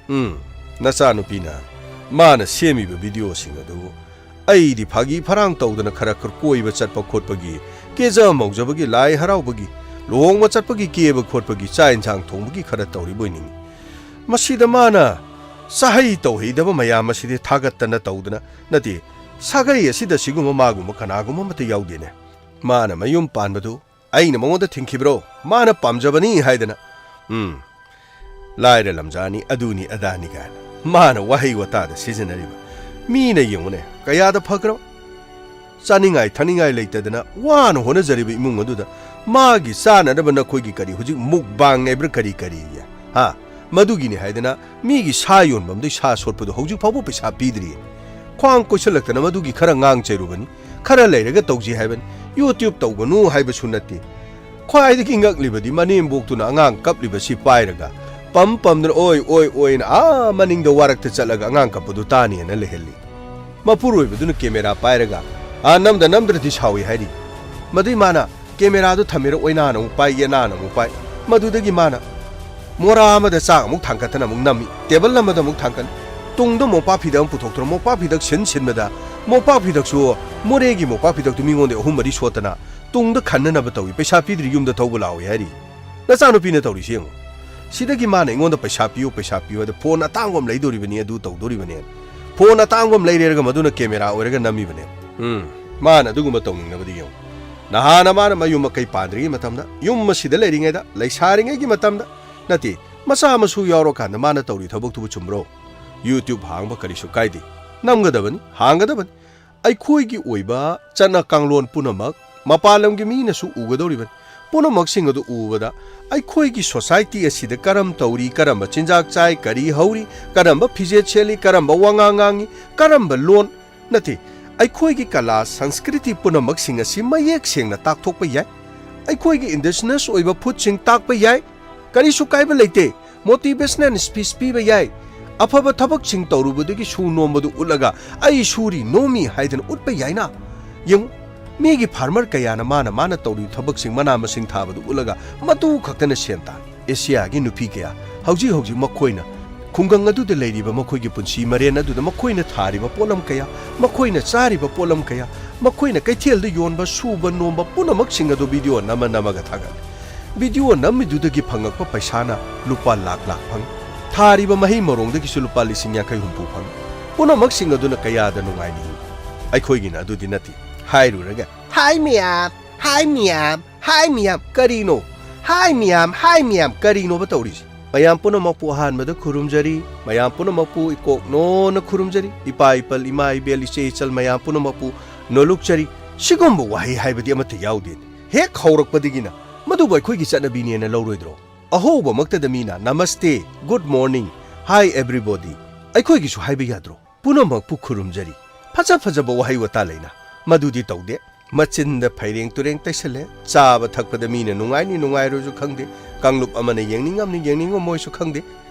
ꯎꯝ, ꯅꯆꯥꯅꯨꯄꯤꯅ ꯃꯥꯅ ꯁꯦꯝꯃꯤꯕ ꯚꯤꯗꯤꯑꯣꯁꯤꯡ ꯑꯗꯨ ꯑꯩꯗꯤ ꯐꯥꯒꯤ ꯐꯔꯥꯡ ꯇꯧꯗꯅ ꯈꯔ ꯈꯔ ꯀꯣꯏꯕ ꯆꯠꯄ ꯈꯣꯠꯄꯒꯤ, ꯀꯦꯖ ꯃꯧꯖꯕꯒꯤ, ꯂꯥꯏ ꯍꯔꯥꯎꯕꯒꯤ, ꯂꯨꯍꯣꯡꯕ ꯆꯠꯄꯒꯤ, ꯀꯦꯕ ꯈꯣꯠꯄꯒꯤ, ꯆꯥꯛ ꯏꯟꯁꯥꯡ ꯊꯣꯡꯕꯒꯤ ꯈꯔ ꯇꯧꯔꯤꯕꯣꯏ ꯅꯤꯡꯏ꯫ ꯃꯁꯤꯗ ꯃꯥꯅ ꯆꯥꯍꯩ ꯇꯧꯍꯩꯗꯕ ꯃꯌꯥꯝ ꯑꯁꯤꯗꯤ ꯊꯥꯒꯠꯇꯅ ꯇꯧꯗꯅ ꯅꯠꯇꯦ, ꯁꯥꯒꯩ ꯑꯁꯤꯗ ꯁꯤꯒꯨꯝꯕ ꯃꯥꯒꯨꯝꯕ ꯀꯅꯥꯒꯨꯝꯕ ꯑꯃꯠꯇ ꯌꯥꯎꯗꯦꯅꯦ꯫ ꯃꯥꯅ ꯃꯌꯨꯝ ꯄꯥꯟꯕꯗꯨ ꯑꯩꯅ ꯃꯉꯣꯟꯗ ꯊꯤꯡꯈꯤꯕ꯭ꯔꯣ? ꯃꯥꯅ ꯄꯥꯝꯖꯕꯅꯤ ꯍꯥꯏꯗꯅ꯫ ꯎꯝ, ꯂꯥꯏꯔ ꯂꯝꯖꯥꯅꯤ, ꯑꯗꯨꯅꯤ ꯑꯗꯥꯅꯤ ꯀꯥꯏꯅ ꯃꯥꯅ ꯋꯥꯍꯩ ꯋꯥꯇꯥꯗ ꯁꯤꯖꯤꯟꯅꯔꯤꯕ꯫ ꯃꯤꯅ ꯌꯦꯡꯉꯨꯅꯦ, ꯀꯌꯥꯗ ꯐꯈ꯭ꯔꯕ? ꯆꯥꯅꯤꯡꯉꯥꯏ ꯊꯛꯅꯤꯡꯉꯥꯏ ꯂꯩꯇꯗꯅ ꯋꯥꯅ ꯍꯣꯠꯅꯖꯔꯤꯕ ꯏꯃꯨꯡ ꯑꯗꯨꯗ ꯃꯥꯒꯤ ꯆꯥꯅꯅꯕ ꯅꯈꯣꯏꯒꯤ ꯀꯔꯤ ꯍꯧꯖꯤꯛ ꯃꯨꯛꯕꯥꯡ ꯍꯥꯏꯕ꯭ꯔꯥ ꯀꯔꯤ ꯀꯔꯤ, ꯍꯥ, ꯃꯗꯨꯒꯤꯅꯤ ꯍꯥꯏꯗꯅ ꯃꯤꯒꯤ ꯁꯥ ꯌꯣꯟꯐꯝꯗꯩ ꯁꯥ ꯁꯣꯠꯄꯗꯣ ꯍꯧꯖꯤꯛ ꯐꯥꯎꯕ ꯄꯩꯁꯥ ꯄꯤꯗ꯭ꯔꯤ꯫ ꯈ꯭ꯋꯥꯡ ꯀꯣꯏꯁꯜꯂꯛꯇꯅ ꯃꯗꯨꯒꯤ ꯈꯔ ꯉꯥꯡ ꯆꯩꯔꯨꯕꯅꯤ꯫ ꯈꯔ ꯂꯩꯔꯒ ꯇꯧꯁꯤ ꯍꯥꯏꯕꯅꯤ꯫ YouTube ꯇꯧꯒꯅꯨ ꯍꯥꯏꯕꯁꯨ ꯅꯠꯇꯦ꯫ ꯈ꯭ꯋꯥꯏꯗꯒꯤ ꯉꯛꯂꯤꯕꯗꯤ ꯃꯅꯦꯝꯕꯣꯛꯇꯨꯅ ꯑꯉꯥꯡ ꯀꯞꯂꯤꯕꯁꯤ ꯄꯥꯏꯔꯒ ꯄꯝ ꯄꯝꯗꯨꯅ "ꯑꯣꯏ, ꯑꯣꯏ, ꯑꯣꯏꯅ" ꯑꯥ ꯃꯅꯤꯡꯗ ꯋꯥꯔꯛꯇ ꯆꯠꯂꯒ ꯑꯉꯥꯡ ꯀꯞꯄꯗꯨ ꯇꯥꯅꯤꯅ ꯂꯩꯍꯜꯂꯤ꯫ ꯃꯄꯨꯔꯣꯏꯕꯗꯨꯅ ꯀꯦꯃꯦꯔꯥ ꯄꯥꯏꯔꯒ "ꯑꯥ ꯅꯝꯗ ꯅꯝꯗ꯭ꯔꯗꯤ ꯁꯥꯎꯏ" ꯍꯥꯏꯔꯤ꯫ ꯃꯗꯨꯏ ꯃꯥꯅ ꯀꯦꯃꯦꯔꯥꯗꯨ ꯊꯝꯃꯤꯔ ꯑꯣꯏꯅꯥꯅ ꯑꯃꯨꯛ ꯄꯥꯏ, ꯌꯦꯅꯥꯅ ꯑꯃꯨꯛ ꯄꯥꯏ꯫ ꯃꯗꯨꯗꯒꯤ ꯃꯥꯅ ꯃꯣꯔꯥ ꯑꯃꯗ ꯆꯥꯛ ꯑꯃꯨꯛ ꯊꯥꯡꯒꯠꯇꯅ ꯑꯃꯨꯛ ꯅꯝꯃꯤ, ꯇꯦꯕꯜ ꯑꯃꯗ ꯑꯃꯨꯛ ꯊꯥꯡꯒꯠꯂꯤ꯫ ꯇꯨꯡꯗ ꯃꯣꯝꯄꯥꯛ ꯐꯤꯗꯛ ꯑꯃ ꯄꯨꯊꯣꯛꯇꯨꯅ ꯃꯣꯝꯄꯥꯛ ꯐꯤꯗꯛ ꯁꯤꯟ ꯁꯤꯟꯕꯗ ꯃꯣꯝꯄꯥꯛ ꯐꯤꯗꯛꯁꯨ ꯃꯣꯔꯦꯒꯤ ꯃꯣꯝꯄꯥꯛ ꯐꯤꯗꯛꯇꯨ ꯃꯤꯉꯣꯟꯗ ꯑꯍꯨꯝ ꯃꯔꯤ ꯁꯣꯠꯇꯅ ꯇꯨꯡꯗ ꯈꯟꯅꯅꯕ ꯇꯧꯏ꯫ "ꯄꯩꯁꯥ ꯄꯤꯗ꯭ꯔꯤ ꯌꯨꯝꯗ ꯊꯧꯕ ꯂꯥꯛꯑꯣꯏ" ꯍꯥꯏꯔꯤ꯫ ꯅꯆꯥꯅꯨꯄꯤꯅ ꯇꯧꯔꯤꯁꯤ ꯌꯦꯡꯉꯨ꯫ ꯁꯤꯗꯒꯤ ꯃꯥꯅ ꯑꯩꯉꯣꯟꯗ "ꯄꯩꯁꯥ ꯄꯤꯌꯨ, ꯄꯩꯁꯥ ꯄꯤꯌꯨ" ꯍꯥꯏꯗ ꯐꯣꯟ ꯑꯇꯥꯡꯕ ꯑꯃ ꯂꯩꯗꯣꯔꯤꯕꯅꯤ, ꯑꯗꯨ ꯇꯧꯗꯣꯔꯤꯕꯅꯦ꯫ ꯐꯣꯟ ꯑꯇꯥꯡꯕ ꯑꯃ ꯂꯩꯔꯦꯔꯒ ꯃꯗꯨꯅ ꯀꯦꯃꯦꯔꯥ ꯑꯣꯏꯔꯒ ꯅꯝꯃꯤꯕꯅꯦ꯫ ꯎꯝ, ꯃꯥꯅ ꯑꯗꯨꯒꯨꯝꯕ ꯇꯧꯅꯤꯡꯅꯕꯗꯤ ꯌꯦꯡꯉꯨ꯫ ꯅꯍꯥꯟꯅ ꯃꯥꯅ ꯃꯌꯨꯝ ꯃꯀꯩ ꯄꯥꯟꯗ꯭ꯔꯤꯉꯩ ꯃꯇꯝꯗ, ꯌꯨꯝ ꯑꯁꯤꯗ ꯂꯩꯔꯤꯉꯩꯗ, ꯂꯩꯁꯥꯔꯤꯉꯩꯒꯤ ꯃꯇꯝꯗ, ꯅꯠꯇꯦ, ꯃꯆꯥ ꯃꯁꯨ ꯌꯥꯎꯔꯀꯥꯟꯗ ꯃꯥꯅ ꯇꯧꯔꯤ ꯊꯕꯛꯇꯨꯕꯨ ꯆꯨꯝꯕ꯭ꯔꯣ? YouTube ꯍꯥꯡꯕ ꯀꯔꯤꯁꯨ ꯀꯥꯏꯗꯦ꯫ ꯅꯝꯒꯗꯕꯅꯤ, ꯍꯥꯡꯒꯗꯕꯅꯤ꯫ ꯑꯩꯈꯣꯏꯒꯤ ꯑꯣꯏꯕ ꯆꯠꯅ ꯀꯥꯡꯂꯣꯟ ꯄꯨꯝꯅꯃꯛ ꯃꯄꯥꯟ ꯂꯝꯒꯤ ꯃꯤꯅꯁꯨ ꯎꯒꯗꯧꯔꯤꯕꯅꯤ꯫ ꯄꯨꯝꯅꯃꯛꯁꯤꯡ ꯑꯗꯨ ꯎꯕꯗ ꯑꯩꯈꯣꯏꯒꯤ society ꯑꯁꯤꯗ ꯀꯔꯝ ꯇꯧꯔꯤ, ꯀꯔꯝꯕ ꯆꯤꯟꯖꯥꯛ ꯆꯥꯏ, ꯀꯔꯤ ꯍꯧꯔꯤ, ꯀꯔꯝꯕ ꯐꯤꯖꯦꯠ ꯁꯦꯠꯂꯤ, ꯀꯔꯝꯕ ꯋꯥꯉꯥꯡ ꯉꯥꯡꯉꯤ, ꯀꯔꯝꯕ ꯂꯣꯟ, ꯅꯠꯇꯦ, ꯑꯩꯈꯣꯏꯒꯤ ꯀꯂꯥ ꯁꯪꯁꯀ꯭ꯔꯤꯇꯤ ꯄꯨꯝꯅꯃꯛꯁꯤꯡ ꯑꯁꯤ ꯃꯌꯦꯛ ꯁꯦꯡꯅ ꯇꯥꯛꯊꯣꯛꯄ ꯌꯥꯏ꯫ ꯑꯩꯈꯣꯏꯒꯤ indigenous ꯑꯣꯏꯕ foodꯁꯤꯡ ꯇꯥꯛꯄ ꯌꯥꯏ꯫ ꯀꯔꯤꯁꯨ ꯀꯥꯏꯕ ꯂꯩꯇꯦ꯫ Motivational speech ꯄꯤꯕ ꯌꯥꯏ꯫ ꯑꯐꯕ ꯊꯕꯛꯁꯤꯡ ꯇꯧꯔꯨꯕꯗꯒꯤ ꯁꯨ ꯅꯣꯝꯕꯗꯨ ꯎꯠꯂꯒ "ꯑꯩ ꯁꯨꯔꯤ, ꯅꯣꯝꯃꯤ" ꯍꯥꯏꯗꯅ ꯎꯠꯄ ꯌꯥꯏꯅ꯫ ꯌꯦꯡꯉꯨ, ꯃꯤꯒꯤ farmer ꯀꯌꯥꯅ ꯃꯥꯅ, ꯃꯥꯅ ꯇꯧꯔꯤꯕ ꯊꯕꯛꯁꯤꯡ, ꯃꯅꯥ ꯃꯁꯤꯡ ꯊꯥꯕꯗꯨ ꯎꯠꯂꯒ ꯃꯗꯨ ꯈꯛꯇꯅ ꯁꯦꯟ ꯇꯥꯜꯂꯤ꯫ ꯑꯦꯁꯤꯌꯥꯒꯤ ꯅꯨꯄꯤ ꯀꯌꯥ ꯍꯧꯖꯤꯛ ꯍꯧꯖꯤꯛ ꯃꯈꯣꯏꯅ ꯈꯨꯡꯒꯪ ꯑꯗꯨꯗ ꯂꯩꯔꯤꯕ ꯃꯈꯣꯏꯒꯤ ꯄꯨꯟꯁꯤ ꯃꯔꯦꯟ ꯑꯗꯨꯗ ꯃꯈꯣꯏꯅ ꯊꯥꯔꯤꯕ ꯄꯣꯠꯂꯝ ꯀꯌꯥ, ꯃꯈꯣꯏꯅ ꯆꯥꯔꯤꯕ ꯄꯣꯠꯂꯝ ꯀꯌꯥ, ꯃꯈꯣꯏꯅ ꯀꯩꯊꯦꯜꯗ ꯌꯣꯟꯕ, ꯁꯨꯕ ꯅꯣꯝꯕ ꯄꯨꯝꯅꯃꯛꯁꯤꯡ ꯑꯗꯨ video ꯅꯝꯃ ꯅꯝꯃꯒ ꯊꯥꯒꯠꯂꯤ꯫ Video ꯅꯝꯃꯤꯗꯨꯗꯒꯤ ꯐꯪꯉꯛꯄ ꯄꯩꯁꯥꯅ ꯂꯨꯄꯥ ꯂꯥꯛ ꯂꯥꯛ ꯐꯪꯉꯤ꯫ ꯊꯥꯔꯤꯕ ꯃꯍꯩ ꯃꯔꯣꯡꯗꯒꯤꯁꯨ ꯂꯨꯄꯥ ꯂꯤꯁꯤꯡ ꯌꯥꯡꯈꯩ ꯍꯨꯝꯐꯨ ꯐꯪꯉꯤ꯫ ꯄꯨꯝꯅꯃꯛꯁꯤꯡ ꯑꯗꯨꯅ ꯀꯌꯥꯗ ꯅꯨꯡꯉꯥꯏꯅ ꯍꯤꯡꯏ꯫ ꯑꯩꯈꯣꯏꯒꯤꯅ ꯑꯗꯨꯗꯤ ꯅꯠꯇꯦ꯫ ꯍꯥꯏꯔꯨꯔꯒ, "ꯍꯥꯏ ꯃꯌꯥꯝ, ꯍꯥꯏ ꯃꯌꯥꯝ, ꯍꯥꯏ ꯃꯌꯥꯝ" ꯀꯔꯤꯅꯣ? "ꯍꯥꯏ ꯃꯌꯥꯝ, ꯍꯥꯏ ꯃꯌꯥꯝ" ꯀꯔꯤꯅꯣꯕ ꯇꯧꯔꯤꯁꯦ? ꯃꯌꯥꯝ ꯄꯨꯝꯅꯃꯛꯄꯨ ꯑꯍꯥꯟꯕꯗ ꯈꯨꯔꯨꯝꯖꯔꯤ꯫ ꯃꯌꯥꯝ ꯄꯨꯝꯅꯃꯛꯄꯨ ꯏꯀꯣꯛꯅꯣꯅ ꯈꯨꯔꯨꯝꯖꯔꯤ꯫ ꯏꯄꯥ ꯏꯄꯜ, ꯏꯃꯥ ꯏꯕꯦꯜ, ꯏꯆꯦ ꯏꯆꯜ ꯃꯌꯥꯝ ꯄꯨꯝꯅꯃꯛꯄꯨ ꯅꯣꯂꯨꯛꯆꯔꯤ, ꯁꯤꯒꯨꯝꯕ ꯋꯥꯍꯩ ꯍꯥꯏꯕꯗꯤ ꯑꯃꯠꯇ ꯌꯥꯎꯗꯦ꯫ ꯍꯦꯛ ꯍꯧꯔꯛꯄꯗꯒꯤꯅ ꯃꯗꯨꯕꯨ ꯑꯩꯈꯣꯏꯒꯤ ꯆꯠꯅꯕꯤꯅꯦꯅ ꯂꯧꯔꯣꯏꯗ꯭ꯔꯣ? ꯑꯍꯧꯕꯃꯛꯇꯗ ꯃꯤꯅ "Namaste, good morning, hi everybody" ꯑꯩꯈꯣꯏꯒꯤꯁꯨ ꯍꯥꯏꯕ ꯌꯥꯗ꯭ꯔꯣ? "ꯄꯨꯝꯅꯃꯛꯄꯨ ꯈꯨꯔꯨꯝꯖꯔꯤ" ꯐꯖ ꯐꯖꯕ ꯋꯥꯍꯩ ꯋꯥꯇꯥ ꯂꯩꯅ, ꯃꯗꯨꯗꯤ ꯇꯧꯗꯦ꯫ ꯃꯆꯤꯟꯗ ꯐꯩꯔꯦꯡ ꯇꯨꯔꯦꯡ ꯇꯩꯁꯜꯂꯦ, ꯆꯥꯕ ꯊꯛꯄꯗ ꯃꯤꯅ ꯅꯨꯡꯉꯥꯏꯅꯤ ꯅꯨꯡꯉꯥꯏꯔꯣꯏꯁꯨ ꯈꯪꯗꯦ, ꯀꯥꯡꯂꯨꯞ ꯑꯃꯅ ꯌꯦꯡꯅꯤꯡꯉꯝꯅꯤ ꯌꯦꯡꯅꯤꯡꯉꯝꯃꯣꯏꯁꯨ ꯈꯪꯗꯦ꯫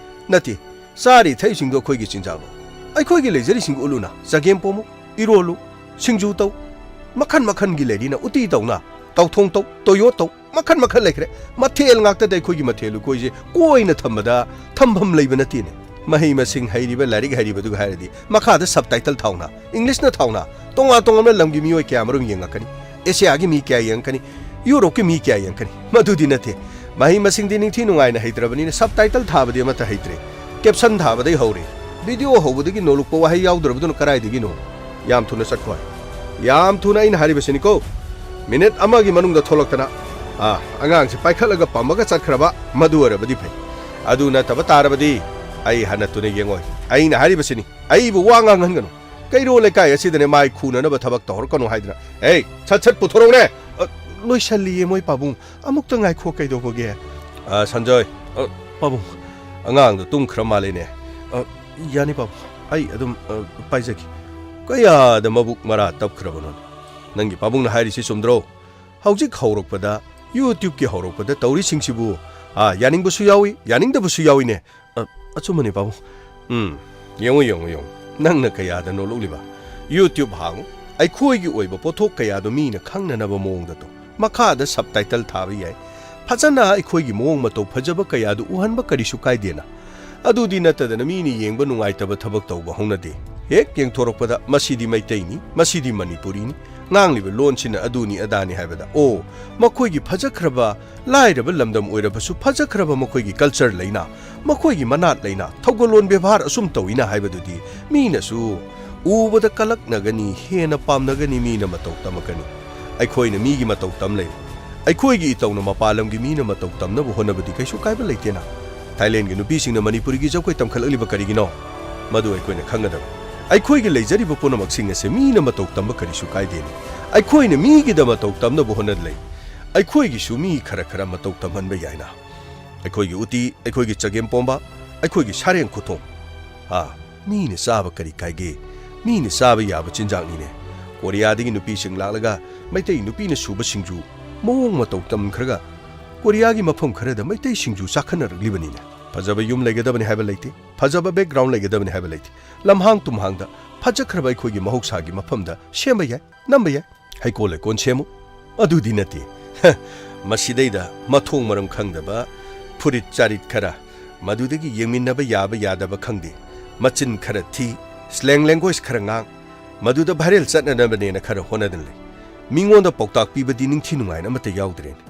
ꯅꯠꯇꯦ, ꯆꯥꯔꯤ ꯊꯛꯏꯁꯤꯡꯗꯣ ꯑꯩꯈꯣꯏꯒꯤ ꯆꯤꯟꯖꯥꯛꯂꯣ? ꯑꯩꯈꯣꯏꯒꯤ ꯂꯩꯖꯔꯤꯁꯤꯡꯗꯨ ꯎꯠꯂꯨꯅ, ꯆꯒꯦꯝ ꯄꯣꯝꯃꯨ, ꯏꯔꯣꯜꯂꯨ, ꯁꯤꯡꯖꯨ ꯇꯧ, ꯃꯈꯟ ꯃꯈꯟꯒꯤ ꯂꯩꯔꯤꯅ, ꯎꯇꯤ ꯇꯧꯅ, ꯇꯧꯊꯣꯡ ꯇꯧ, ꯇꯣꯌꯣ ꯇꯧ, ꯃꯈꯟ ꯃꯈꯟ ꯂꯩꯈ꯭ꯔꯦ꯫ ꯃꯊꯦꯜ ꯉꯥꯛꯇꯗ ꯑꯩꯈꯣꯏꯒꯤ ꯃꯊꯦꯜ ꯂꯨꯀꯣꯏꯁꯦ ꯀꯣꯏꯅ ꯊꯝꯕꯗ ꯊꯝꯐꯝ ꯂꯩꯕ ꯅꯠꯇꯦꯅꯦ꯫ ꯃꯍꯩ ꯃꯁꯤꯡ ꯍꯩꯔꯤꯕ, ꯂꯥꯏꯔꯤꯛ ꯍꯩꯔꯤꯕꯗꯨꯒ ꯍꯥꯏꯔꯗꯤ ꯃꯈꯥꯗ subtitle ꯊꯥꯎꯅ, English ꯅ ꯊꯥꯎꯅ, ꯇꯣꯉꯥꯟ ꯇꯣꯉꯥꯟꯕ ꯂꯝꯒꯤ ꯃꯤꯑꯣꯏ ꯀꯌꯥ ꯃꯔꯨꯝ ꯌꯦꯡꯉꯛꯀꯅꯤ꯫ ꯑꯦꯁꯤꯌꯥꯒꯤ ꯃꯤ ꯀꯌꯥ ꯌꯦꯡꯉꯛꯀꯅꯤ, ꯌꯨꯔꯣꯞꯀꯤ ꯃꯤ ꯀꯌꯥ ꯌꯦꯡꯉꯛꯀꯅꯤ? ꯃꯗꯨꯗꯤ ꯅꯠꯇꯦ꯫ ꯃꯍꯩ ꯃꯁꯤꯡꯗꯤ ꯅꯤꯡꯊꯤ ꯅꯨꯡꯉꯥꯏꯅ ꯍꯩꯇ꯭ꯔꯕꯅꯤꯅ subtitle ꯊꯥꯕꯗꯤ ꯑꯃꯠꯇ ꯍꯩꯇ꯭ꯔꯦ꯫ Caption ꯊꯥꯕꯗꯩ ꯍꯧꯔꯦ꯫ Video ꯍꯧꯕꯗꯒꯤ ꯅꯣꯂꯨꯛꯄ ꯋꯥꯍꯩ ꯌꯥꯎꯗ꯭ꯔꯕꯗꯨꯅ ꯀꯗꯥꯏꯗꯒꯤꯅꯣ? ꯌꯥꯝ ꯊꯨꯅ ꯆꯠꯈꯣ ꯍꯥꯏ꯫ ꯌꯥꯝ ꯊꯨꯅ ꯑꯩꯅ ꯍꯥꯏꯔꯤꯕꯁꯤꯅꯤꯀꯣ꯫ ꯃꯤꯅꯤꯠ ꯑꯃꯒꯤ ꯃꯅꯨꯡꯗ ꯊꯣꯛꯂꯛꯇꯅ, ꯑꯥ, ꯑꯉꯥꯡꯁꯦ ꯄꯥꯏꯈꯠꯂꯒ ꯄꯝꯃꯒ ꯆꯠꯈ꯭ꯔꯕ, ꯃꯗꯨ ꯑꯣꯏꯔꯕꯗꯤ ꯐꯩ꯫ ꯑꯗꯨ ꯅꯠꯇꯕ ꯇꯥꯔꯕꯗꯤ ꯑꯩ ꯍꯟꯅ ꯇꯨꯅ ꯌꯦꯡꯉꯣꯏ꯫ ꯑꯩꯅ ꯍꯥꯏꯔꯤꯕꯁꯤꯅꯤ, ꯑꯩꯕꯨ ꯋꯥ ꯉꯥꯡꯍꯟꯒꯅꯨ꯫ ꯀꯩꯔꯣꯜ ꯂꯩꯀꯥꯏ ꯑꯁꯤꯗꯅꯦ ꯃꯥꯏ ꯈꯨꯅꯅꯕ ꯊꯕꯛ ꯇꯧꯍꯧꯔꯛꯀꯅꯨ ꯍꯥꯏꯗꯅ꯫ ꯑꯦ, ꯁꯠ ꯁꯠ ꯄꯨꯊꯣꯔꯛꯎꯅꯦ! ꯑ, ꯂꯣꯏꯁꯜꯂꯤꯌꯦ ꯃꯣꯏ ꯄꯥꯕꯨꯡ꯫ ꯑꯃꯨꯛꯇ ꯉꯥꯏꯈꯣ, ꯀꯩꯗꯧꯕꯒꯦ? ꯑ, ꯁꯟꯖꯣꯏ꯫ ꯑ, ꯄꯥꯕꯨꯡ, ꯑꯉꯥꯡꯗꯣ ꯇꯨꯝꯈ꯭ꯔ ꯃꯥꯜꯂꯦꯅꯦ꯫ ꯑ, ꯌꯥꯅꯤ ꯄꯥꯕꯨꯡ, ꯑꯩ ꯑꯗꯨꯝ, ꯑ, ꯄꯥꯏꯖꯒꯦ꯫ ꯀꯌꯥꯗ ꯃꯕꯨꯛ ꯃꯔꯥ ꯇꯞꯈ꯭ꯔꯕꯅꯣꯅꯦ? ꯅꯪꯒꯤ ꯄꯥꯕꯨꯡꯅ ꯍꯥꯏꯔꯤꯁꯤ ꯆꯨꯝꯗ꯭ꯔꯣ? ꯍꯧꯖꯤꯛ ꯍꯧꯔꯛꯄꯗ, YouTube ꯀꯤ ꯍꯧꯔꯛꯄꯗ ꯇꯧꯔꯤꯁꯤꯡꯁꯤꯕꯨ, ꯑ, ꯌꯥꯅꯤꯡꯕꯁꯨ ꯌꯥꯎꯏ, ꯌꯥꯅꯤꯡꯗꯕꯁꯨ ꯌꯥꯎꯏꯅꯦ꯫ ꯑ, ꯑꯆꯨꯝꯕꯅꯤ ꯄꯥꯕꯨꯡ꯫ ꯎꯝ, ꯌꯦꯡꯉꯨ, ꯌꯦꯡꯉꯨ, ꯌꯦꯡꯉꯨ꯫ ꯅꯪꯅ ꯀꯌꯥꯗ ꯅꯣꯛꯂꯛꯂꯤꯕ? YouTube ꯍꯥꯡꯉꯨ꯫ ꯑꯩꯈꯣꯏꯒꯤ ꯑꯣꯏꯕ ꯄꯣꯠꯊꯣꯛ ꯀꯌꯥꯗꯣ ꯃꯤꯅ ꯈꯪꯅꯅꯕ ꯃꯑꯣꯡꯗ ꯇꯧ꯫ ꯃꯈꯥꯗ subtitle ꯊꯥꯕ ꯌꯥꯏ꯫ ꯐꯖꯅ ꯑꯩꯈꯣꯏꯒꯤ ꯃꯑꯣꯡ ꯃꯇꯧ ꯐꯖꯕ ꯀꯌꯥꯗꯨ ꯎꯍꯟꯕ ꯀꯔꯤꯁꯨ ꯀꯥꯏꯗꯦꯅ꯫ ꯑꯗꯨꯗꯤ ꯅꯠꯇꯗꯅ ꯃꯤꯅ ꯌꯦꯡꯕ ꯅꯨꯡꯉꯥꯏꯇꯕ ꯊꯕꯛ ꯇꯧꯕ ꯍꯧꯅꯗꯦ꯫ ꯍꯦꯛ ꯌꯦꯡꯊꯣꯔꯛꯄꯗ ꯃꯁꯤꯗꯤ ꯃꯩꯇꯩꯅꯤ, ꯃꯁꯤꯗꯤ ꯃꯅꯤꯄꯨꯔꯤꯅꯤ, ꯉꯥꯡꯂꯤꯕ ꯂꯣꯟꯁꯤꯅ ꯑꯗꯨꯅꯤ ꯑꯗꯥꯅꯤ ꯍꯥꯏꯕꯗ, ꯑꯣ, ꯃꯈꯣꯏꯒꯤ ꯐꯖꯈ꯭ꯔꯕ, ꯂꯥꯏꯔꯕ ꯂꯝꯗꯝ ꯑꯣꯏꯔꯕꯁꯨ ꯐꯖꯈ꯭ꯔꯕ ꯃꯈꯣꯏꯒꯤ culture ꯂꯩꯅ, ꯃꯈꯣꯏꯒꯤ ꯃꯅꯥꯠ ꯂꯩꯅ, ꯊꯧꯒꯜꯂꯣꯟ ꯕꯦꯕꯥꯔ ꯑꯁꯨꯝ ꯇꯧꯏꯅ ꯍꯥꯏꯕꯗꯨꯗꯤ ꯃꯤꯅꯁꯨ ꯎꯕꯗ ꯀꯂꯛꯅꯒꯅꯤ, ꯍꯦꯟꯅ ꯄꯥꯝꯅꯒꯅꯤ, ꯃꯤꯅ ꯃꯇꯧ ꯇꯝꯃꯛꯀꯅꯤ꯫ ꯑꯩꯈꯣꯏꯅ ꯃꯤꯒꯤ ꯃꯇꯧ ꯇꯝ ꯂꯩꯔꯦ꯫ ꯑꯩꯈꯣꯏꯒꯤ ꯏꯇꯧꯅ ꯃꯄꯥꯟ ꯂꯝꯒꯤ ꯃꯤꯅ ꯃꯇꯧ ꯇꯝꯅꯕ ꯍꯣꯠꯅꯕꯗꯤ ꯀꯩꯁꯨ ꯀꯥꯏꯕ ꯂꯩꯇꯦꯅ꯫ ꯊꯥꯏꯂꯦꯟꯒꯤ ꯅꯨꯄꯤꯁꯤꯡꯅ ꯃꯅꯤꯄꯨꯔꯤꯒꯤ ꯖꯒꯣꯏ ꯇꯝꯈꯠꯂꯛꯂꯤꯕ ꯀꯔꯤꯒꯤꯅꯣ? ꯃꯗꯨ ꯑꯩꯈꯣꯏꯅ ꯈꯪꯒꯗꯕꯅꯤ꯫ ꯑꯩꯈꯣꯏꯒꯤ ꯂꯩꯖꯔꯤꯕ ꯄꯨꯝꯅꯃꯛꯁꯤꯡ ꯑꯁꯦ ꯃꯤꯅ ꯃꯇꯧ ꯇꯝꯕ ꯀꯔꯤꯁꯨ ꯀꯥꯏꯗꯦꯅꯦ꯫ ꯑꯩꯈꯣꯏꯅ ꯃꯤꯒꯤꯗ ꯃꯇꯧ ꯇꯝꯅꯕ ꯍꯣꯠꯅꯗ ꯂꯩ꯫ ꯑꯩꯈꯣꯏꯒꯤꯁꯨ ꯃꯤ ꯈꯔ ꯈꯔ ꯃꯇꯧ ꯇꯝꯍꯟꯕ ꯌꯥꯏꯅ꯫ ꯑꯩꯈꯣꯏꯒꯤ ꯎꯇꯤ, ꯑꯩꯈꯣꯏꯒꯤ ꯆꯒꯦꯝꯄꯣꯝꯕ, ꯑꯩꯈꯣꯏꯒꯤ ꯁꯥꯔꯦꯡ ꯈꯨꯊꯣꯡ꯫ ꯑꯥ, ꯃꯤꯅ ꯆꯥꯕ ꯀꯔꯤ ꯀꯥꯏꯒꯦ? ꯃꯤꯅ ꯆꯥꯕ ꯌꯥꯕ ꯆꯤꯟꯖꯥꯛꯅꯤꯅꯦ꯫ ꯀꯣꯔꯤꯌꯥꯗꯒꯤ ꯅꯨꯄꯤꯁꯤꯡ ꯂꯥꯛꯂꯒ ꯃꯩꯇꯩ ꯅꯨꯄꯤꯅ ꯁꯨꯕ ꯁꯤꯡꯖꯨ ꯃꯑꯣꯡ ꯃꯇꯧ ꯇꯝꯈ꯭ꯔꯒ ꯀꯣꯔꯤꯌꯥꯒꯤ ꯃꯐꯝ ꯈꯔꯗ ꯃꯩꯇꯩ ꯁꯤꯡꯖꯨ ꯆꯥꯈꯠꯅꯔꯛꯂꯤꯕꯅꯤꯅꯦ꯫ ꯐꯖꯕ ꯌꯨꯝ ꯂꯩꯒꯗꯕꯅꯤ ꯍꯥꯏꯕ ꯂꯩꯇꯦ, ꯐꯖꯕ background ꯂꯩꯒꯗꯕꯅꯤ ꯍꯥꯏꯕ ꯂꯩꯇꯦ꯫ ꯂꯝꯍꯥꯡ ꯇꯨꯝꯍꯥꯡꯗ ꯐꯖꯈ꯭ꯔꯕ ꯑꯩꯈꯣꯏꯒꯤ ꯃꯍꯧꯁꯥꯒꯤ ꯃꯐꯝꯗ ꯁꯦꯝꯕ ꯌꯥꯏ, ꯅꯝꯕ ꯌꯥꯏ꯫ ꯍꯩꯀꯣꯜ ꯂꯩꯀꯣꯜ ꯁꯦꯝꯃꯨ꯫ ꯑꯗꯨꯗꯤ ꯅꯠꯇꯦ꯫ ꯍ, ꯃꯁꯤꯗꯩꯗ ꯃꯊꯣꯡ ꯃꯔꯝ ꯈꯪꯗꯕ ꯐꯨꯔꯤꯠ ꯆꯥꯔꯤꯠ ꯈꯔ, ꯃꯗꯨꯗꯒꯤ ꯌꯦꯡꯃꯤꯟꯅꯕ ꯌꯥꯕ ꯌꯥꯗꯕ ꯈꯪꯗꯦ, ꯃꯆꯤꯟ ꯈꯔ ꯊꯤ, slang language ꯈꯔ ꯉꯥꯡ, ꯃꯗꯨꯗ viral ꯆꯠꯅꯅꯕꯅꯦꯅ ꯈꯔ ꯍꯣꯠꯅꯗꯅ ꯂꯩ꯫ ꯃꯤꯉꯣꯟꯗ ꯄꯥꯎꯇꯥꯛ ꯄꯤꯕꯗꯤ ꯅꯤꯡꯊꯤ ꯅꯨꯡꯉꯥꯏꯅ ꯑꯃꯠꯇ ꯌꯥꯎꯗ꯭ꯔꯦꯅꯦ꯫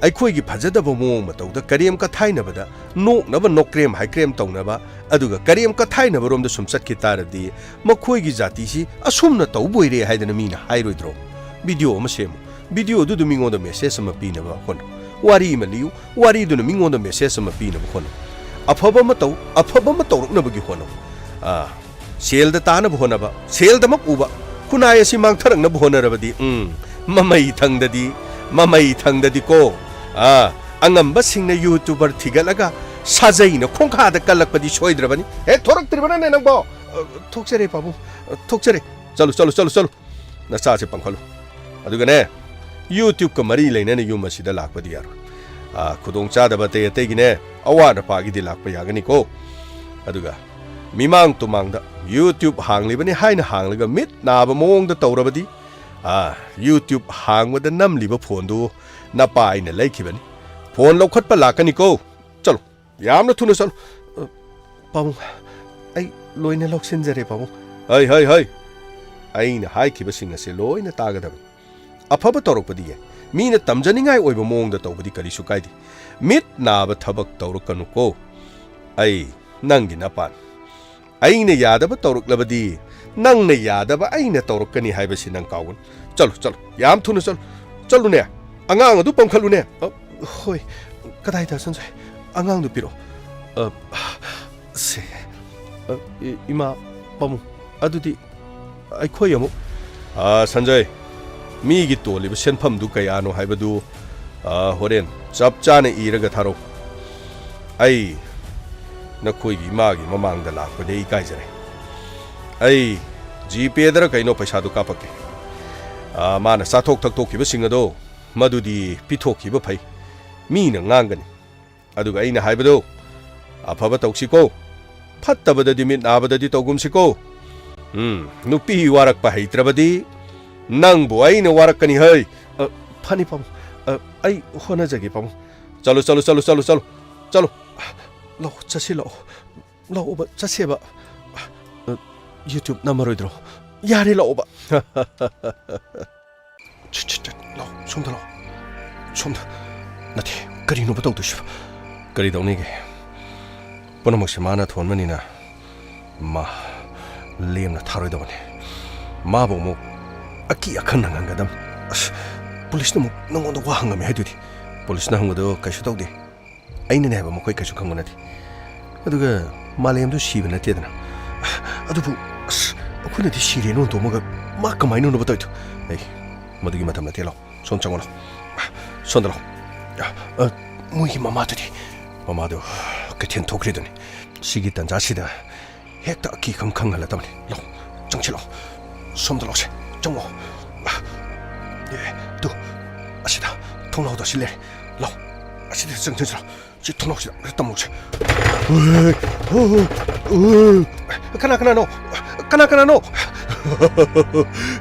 ꯑꯩꯈꯣꯏꯒꯤ ꯐꯖꯗꯕ ꯃꯑꯣꯡ ꯃꯇꯧꯗ ꯀꯔꯦꯝ ꯀꯊꯥꯏꯅꯕꯗ ꯅꯣꯛꯅꯕ ꯅꯣꯛꯀ꯭ꯔꯦꯝ ꯍꯥꯏꯀ꯭ꯔꯦꯝ ꯇꯧꯅꯕ, ꯑꯗꯨꯒ ꯀꯔꯦꯝ ꯀꯊꯥꯏꯅꯕꯔꯣꯝꯗ ꯁꯨꯝ ꯆꯠꯈꯤ ꯇꯥꯔꯕꯗꯤ ꯃꯈꯣꯏꯒꯤ ꯖꯥꯇꯤꯁꯤ ꯑꯁꯨꯝꯅ ꯇꯧꯕ ꯑꯣꯏꯔꯦ ꯍꯥꯏꯗꯅ ꯃꯤꯅ ꯍꯥꯏꯔꯣꯏꯗ꯭ꯔꯣ? Video ꯑꯃ ꯁꯦꯝꯃꯨ꯫ Video ꯑꯗꯨꯗ ꯃꯤꯉꯣꯟꯗ message ꯑꯃ ꯄꯤꯅꯕ ꯍꯣꯠꯅꯧ꯫ ꯋꯥꯔꯤ ꯑꯃ ꯂꯤꯌꯨ꯫ ꯋꯥꯔꯤꯗꯨꯅ ꯃꯤꯉꯣꯟꯗ message ꯑꯃ ꯄꯤꯅꯕ ꯍꯣꯠꯅꯧ꯫ ꯑꯐꯕ ꯑꯃ ꯇꯧ, ꯑꯐꯕ ꯑꯃ ꯇꯧꯔꯛꯅꯕꯒꯤ ꯍꯣꯠꯅꯧ꯫ ꯑꯥ, ꯁꯦꯜꯗ ꯇꯥꯅꯕ ꯍꯣꯠꯅꯕ, ꯁꯦꯜꯗꯃꯛ ꯎꯕ, ꯈꯨꯟꯅꯥꯏ ꯑꯁꯤ ꯃꯥꯡꯊꯔꯛꯅꯕ ꯍꯣꯠꯅꯔꯕꯗꯤ, ꯎꯝ, ꯃꯃꯩ ꯊꯪꯗꯗꯤ, ꯃꯃꯩ ꯊꯪꯗꯗꯤꯀꯣ, ꯑꯥ, ꯑꯉꯝꯕꯁꯤꯡꯅ YouTuber ꯊꯤꯒꯠꯂꯒ ꯁꯥꯖꯩꯅ ꯈꯣꯡꯈꯥꯗ ꯀꯜꯂꯛꯄꯗꯤ ꯁꯣꯏꯗ꯭ꯔꯕꯅꯤ꯫ ꯍꯦ, ꯊꯣꯔꯛꯇ꯭ꯔꯤꯕꯅꯅꯦ ꯅꯪꯕꯣ? ꯑ, ꯊꯣꯛꯆꯔꯦ ꯄꯥꯕꯨꯡ, ꯑ, ꯊꯣꯛꯆꯔꯦ꯫ ꯆꯠꯂꯨ, ꯆꯠꯂꯨ, ꯆꯠꯂꯨ, ꯆꯠꯂꯨ꯫ ꯅꯆꯥꯁꯦ ꯄꯪꯈꯠꯂꯨ꯫ ꯑꯗꯨꯒꯅꯦ, YouTubeꯀ ꯃꯔꯤ ꯂꯩꯅꯅ ꯌꯨꯝ ꯑꯁꯤꯗ ꯂꯥꯛꯄꯗꯤ ꯌꯥꯔꯣꯏ꯫ ꯑꯥ, ꯈꯨꯗꯣꯡꯆꯥꯗꯕ ꯑꯇꯩ ꯑꯇꯩꯒꯤꯅꯦ, ꯑꯋꯥꯠ ꯑꯄꯥꯒꯤꯗꯤ ꯂꯥꯛꯄ ꯌꯥꯒꯅꯤꯀꯣ꯫ ꯑꯗꯨꯒ ꯃꯤꯃꯥꯡ ꯇꯨꯃꯥꯡꯗ YouTube ꯍꯥꯡꯂꯤꯕꯅꯤ ꯍꯥꯏꯅ ꯍꯥꯡꯂꯒ ꯃꯤꯠ ꯅꯥꯕ ꯃꯑꯣꯡꯗ ꯇꯧꯔꯕꯗꯤ, ꯑꯥ, YouTube ꯍꯥꯡꯕꯗ ꯅꯝꯂꯤꯕ phoneꯗꯨ ꯅꯄꯥ ꯑꯩꯅ ꯂꯩꯈꯤꯕꯅꯤ꯫ Phone ꯂꯧꯈꯠꯄ ꯂꯥꯛꯀꯅꯤꯀꯣ꯫ ꯆꯠꯂꯨ, ꯌꯥꯝꯅ ꯊꯨꯅ ꯆꯠꯂꯨ꯫ ꯑ, ꯄꯥꯕꯨꯡ, ꯑꯩ ꯂꯣꯏꯅ ꯂꯧꯁꯤꯟꯖꯔꯦ, ꯄꯥꯕꯨꯡ꯫ ꯍꯩ, ꯍꯩ, ꯍꯩ! ꯑꯩꯅ ꯍꯥꯏꯈꯤꯕꯁꯤꯡ ꯑꯁꯦ ꯂꯣꯏꯅ ꯇꯥꯒꯗꯕꯅꯤ꯫ ꯑꯐꯕ ꯇꯧꯔꯛꯄꯗꯤ ꯌꯥꯏ꯫ ꯃꯤꯅ ꯇꯝꯖꯅꯤꯡꯉꯥꯏ ꯑꯣꯏꯕ ꯃꯑꯣꯡꯗ ꯇꯧꯕꯗꯤ ꯀꯔꯤꯁꯨ ꯀꯥꯏꯗꯦ꯫ ꯃꯤꯠ ꯅꯥꯕ ꯊꯕꯛ ꯇꯧꯔꯛꯀꯅꯨꯀꯣ꯫ ꯑꯩ ꯅꯪꯒꯤ ꯅꯄꯥꯅꯤ꯫ ꯑꯩꯅ ꯌꯥꯗꯕ ꯇꯧꯔꯛꯂꯕꯗꯤ ꯅꯪꯅ ꯌꯥꯗꯕ ꯑꯩꯅ ꯇꯧꯔꯛꯀꯅꯤ ꯍꯥꯏꯕꯁꯤ ꯅꯪ ꯀꯥꯎꯒꯅꯨ꯫ ꯆꯠꯂꯨ, ꯆꯠꯂꯨ, ꯌꯥꯝ ꯊꯨꯅ ꯆꯠꯂꯨ꯫ ꯆꯠꯂꯨꯅꯦ, ꯑꯉꯥꯡ ꯑꯗꯨ ꯄꯝꯈꯠꯂꯨꯅꯦ꯫ ꯑ, ꯍꯣꯏ, ꯀꯗꯥꯏꯗ, ꯁꯟꯖꯣꯏ? ꯑꯉꯥꯡꯗꯨ ꯄꯤꯔꯛꯑꯣ꯫ ꯑ, ꯁꯦ꯫ ꯑ, ꯏ-, ꯏꯃꯥ, ꯄꯥꯕꯨꯡ, ꯑꯗꯨꯗꯤ ꯑꯩꯈꯣꯏ ꯑꯃꯨꯛ, "ꯑꯥ, ꯁꯟꯖꯌ, ꯃꯤꯒꯤ ꯇꯣꯜꯂꯤꯕ ꯁꯦꯟꯐꯝꯗꯨ ꯀꯌꯥꯅꯣ ꯍꯥꯏꯕꯗꯨ, ꯑꯥ, ꯍꯣꯔꯦꯟ ꯆꯞ ꯆꯥꯅ ꯏꯔꯒ ꯊꯥꯔꯛꯎ꯫ ꯑꯩ ꯅꯈꯣꯏꯒꯤ ꯏꯃꯥꯒꯤ ꯃꯃꯥꯡꯗ ꯂꯥꯛꯄꯗꯤ ꯑꯩ ꯏꯀꯥꯏꯖꯔꯦ꯫ ꯑꯩ GPayꯗꯔ ꯀꯩꯅꯣ ꯄꯩꯁꯥꯗꯨ ꯀꯥꯞꯄꯛꯀꯦ꯫ ꯑꯥ, ꯃꯥꯅ ꯆꯥꯊꯣꯛ ꯊꯛꯇꯣꯛꯈꯤꯕꯁꯤꯡ ꯑꯗꯣ ꯃꯗꯨꯗꯤ ꯄꯤꯊꯣꯛꯈꯤꯕ ꯐꯩ꯫ ꯃꯤꯅ ꯉꯥꯡꯒꯅꯤ꯫ ꯑꯗꯨꯒ ꯑꯩꯅ ꯍꯥꯏꯕꯗꯣ, ꯑꯐꯕ ꯇꯧꯁꯤꯀꯣ꯫ ꯐꯠꯇꯕꯗꯗꯤ ꯃꯤꯠ ꯅꯥꯕꯗꯗꯤ ꯇꯧꯒꯨꯝꯁꯤꯀꯣ꯫ ꯎꯝ, ꯅꯨꯄꯤ ꯋꯥꯔꯛꯄ ꯍꯩꯇ꯭ꯔꯕꯗꯤ ꯅꯪꯕꯨ ꯑꯩꯅ ꯋꯥꯔꯛꯀꯅꯤ ꯍꯩ꯫" "ꯑ, ꯐꯅꯤ ꯄꯥꯕꯨꯡ꯫ ꯑ, ꯑꯩ ꯍꯣꯠꯅꯖꯒꯦ ꯄꯥꯕꯨꯡ꯫" "ꯆꯠꯂꯣ, ꯆꯠꯂꯣ, ꯆꯠꯂꯣ, ꯆꯠꯂꯣ, ꯆꯠꯂꯣ, ꯆꯠꯂꯣ꯫ ꯂꯥꯛꯑꯣ, ꯆꯠꯁꯤ ꯂꯥꯛꯑꯣ꯫ ꯂꯥꯛꯑꯣꯕ, ꯆꯠꯁꯦꯕ꯫ ꯑ, YouTube ꯅꯝꯃꯔꯣꯏꯗ꯭ꯔꯣ? ꯌꯥꯔꯦ, ꯂꯥꯛꯑꯣꯕ꯫" "ꯁꯤꯠ, ꯁꯤꯠ, ꯁꯤꯠ, ꯂꯥꯛꯑꯣ, ꯁꯣꯝꯗ ꯂꯥꯛꯑꯣ꯫ ꯁꯣꯝꯗ꯫ ꯅꯠꯇꯦ, ꯀꯔꯤꯅꯣꯕ ꯇꯧꯗꯣꯏꯁꯤꯕꯣ? ꯀꯔꯤ ꯇꯧꯅꯤꯒꯦ? ꯄꯨꯝꯅꯃꯛꯁꯦ ꯃꯥꯅ ꯊꯣꯟꯕꯅꯤꯅ ꯃꯥ ꯂꯦꯝꯅ ꯊꯥꯔꯣꯏꯗꯕꯅꯤ꯫ ꯃꯥꯕꯨ ꯑꯃꯨꯛ ꯑꯀꯤ ꯑꯈꯪ ꯅꯪꯍꯟꯒꯗꯕꯅꯤ꯫ ꯑꯁ, ꯄꯨꯂꯤꯁꯅ ꯑꯃꯨꯛ ꯅꯪꯉꯣꯟꯗ ꯋꯥ ꯍꯪꯉꯝꯃꯦ ꯍꯥꯏꯗꯨꯗꯤ꯫ ꯄꯨꯂꯤꯁꯅ ꯍꯪꯕꯗꯣ ꯀꯩꯁꯨ ꯇꯧꯗꯦ꯫ ꯑꯩꯅꯅꯦ ꯍꯥꯏꯕ ꯃꯈꯣꯏ ꯀꯩꯁꯨ ꯈꯪꯕ ꯅꯠꯇꯦ꯫ ꯑꯗꯨꯒ ꯃꯥꯂꯦꯝꯗꯨ ꯁꯤꯕ ꯅꯠꯇꯦꯗꯅ꯫ ꯑꯗꯨꯕꯨ, ꯑꯁ, ꯑꯩꯈꯣꯏꯅꯗꯤ ꯁꯤꯔꯦꯅ ꯍꯨꯟꯗꯣꯛꯑꯝꯃꯒ ꯃꯥ ꯀꯃꯥꯏꯅꯅꯣꯕ ꯇꯧꯔꯤꯗꯣ? ꯑꯩ, ꯃꯗꯨꯒꯤ ꯃꯇꯝ ꯅꯠꯇꯦ, ꯂꯥꯎ꯫ ꯁꯣꯝ ꯆꯪꯉꯣ, ꯂꯥꯎ꯫ ꯁꯣꯝꯗ ꯂꯥꯎ꯫ ꯑ, ꯃꯣꯏꯒꯤ ꯃꯃꯥꯗꯨꯗꯤ? ꯃꯃꯥꯗꯨ ꯀꯩꯊꯦꯜ ꯊꯣꯛꯈ꯭ꯔꯤꯗꯨꯅꯤ꯫ ꯁꯤꯒꯤ ꯇꯟꯖꯥꯁꯤꯗ ꯍꯦꯛꯇ ꯑꯀꯤ ꯈꯪ ꯈꯪꯍꯜꯂꯗꯕꯅꯤ꯫ ꯂꯥꯎ, ꯆꯪꯁꯤꯜꯂꯣ꯫ ꯁꯣꯝꯗ ꯂꯥꯎꯁꯦ꯫ ꯆꯪꯉꯣ꯫ ꯑꯦ, ꯇꯨ, ꯑꯁꯤꯗ ꯊꯣꯡꯅꯥꯎꯗꯣ ꯑꯁꯤ ꯂꯩꯔꯦ꯫ ꯂꯥꯎ, ꯑꯁꯤꯗ ꯆꯪꯁꯤꯜꯂꯣ꯫ ꯁꯤ ꯊꯣꯡꯅꯥꯎꯁꯤꯗ ꯇꯝꯃꯨꯁꯦ꯫ ꯀꯅꯥ ꯀꯅꯥꯅꯣ? ꯀꯅꯥ ꯀꯅꯥꯅꯣ?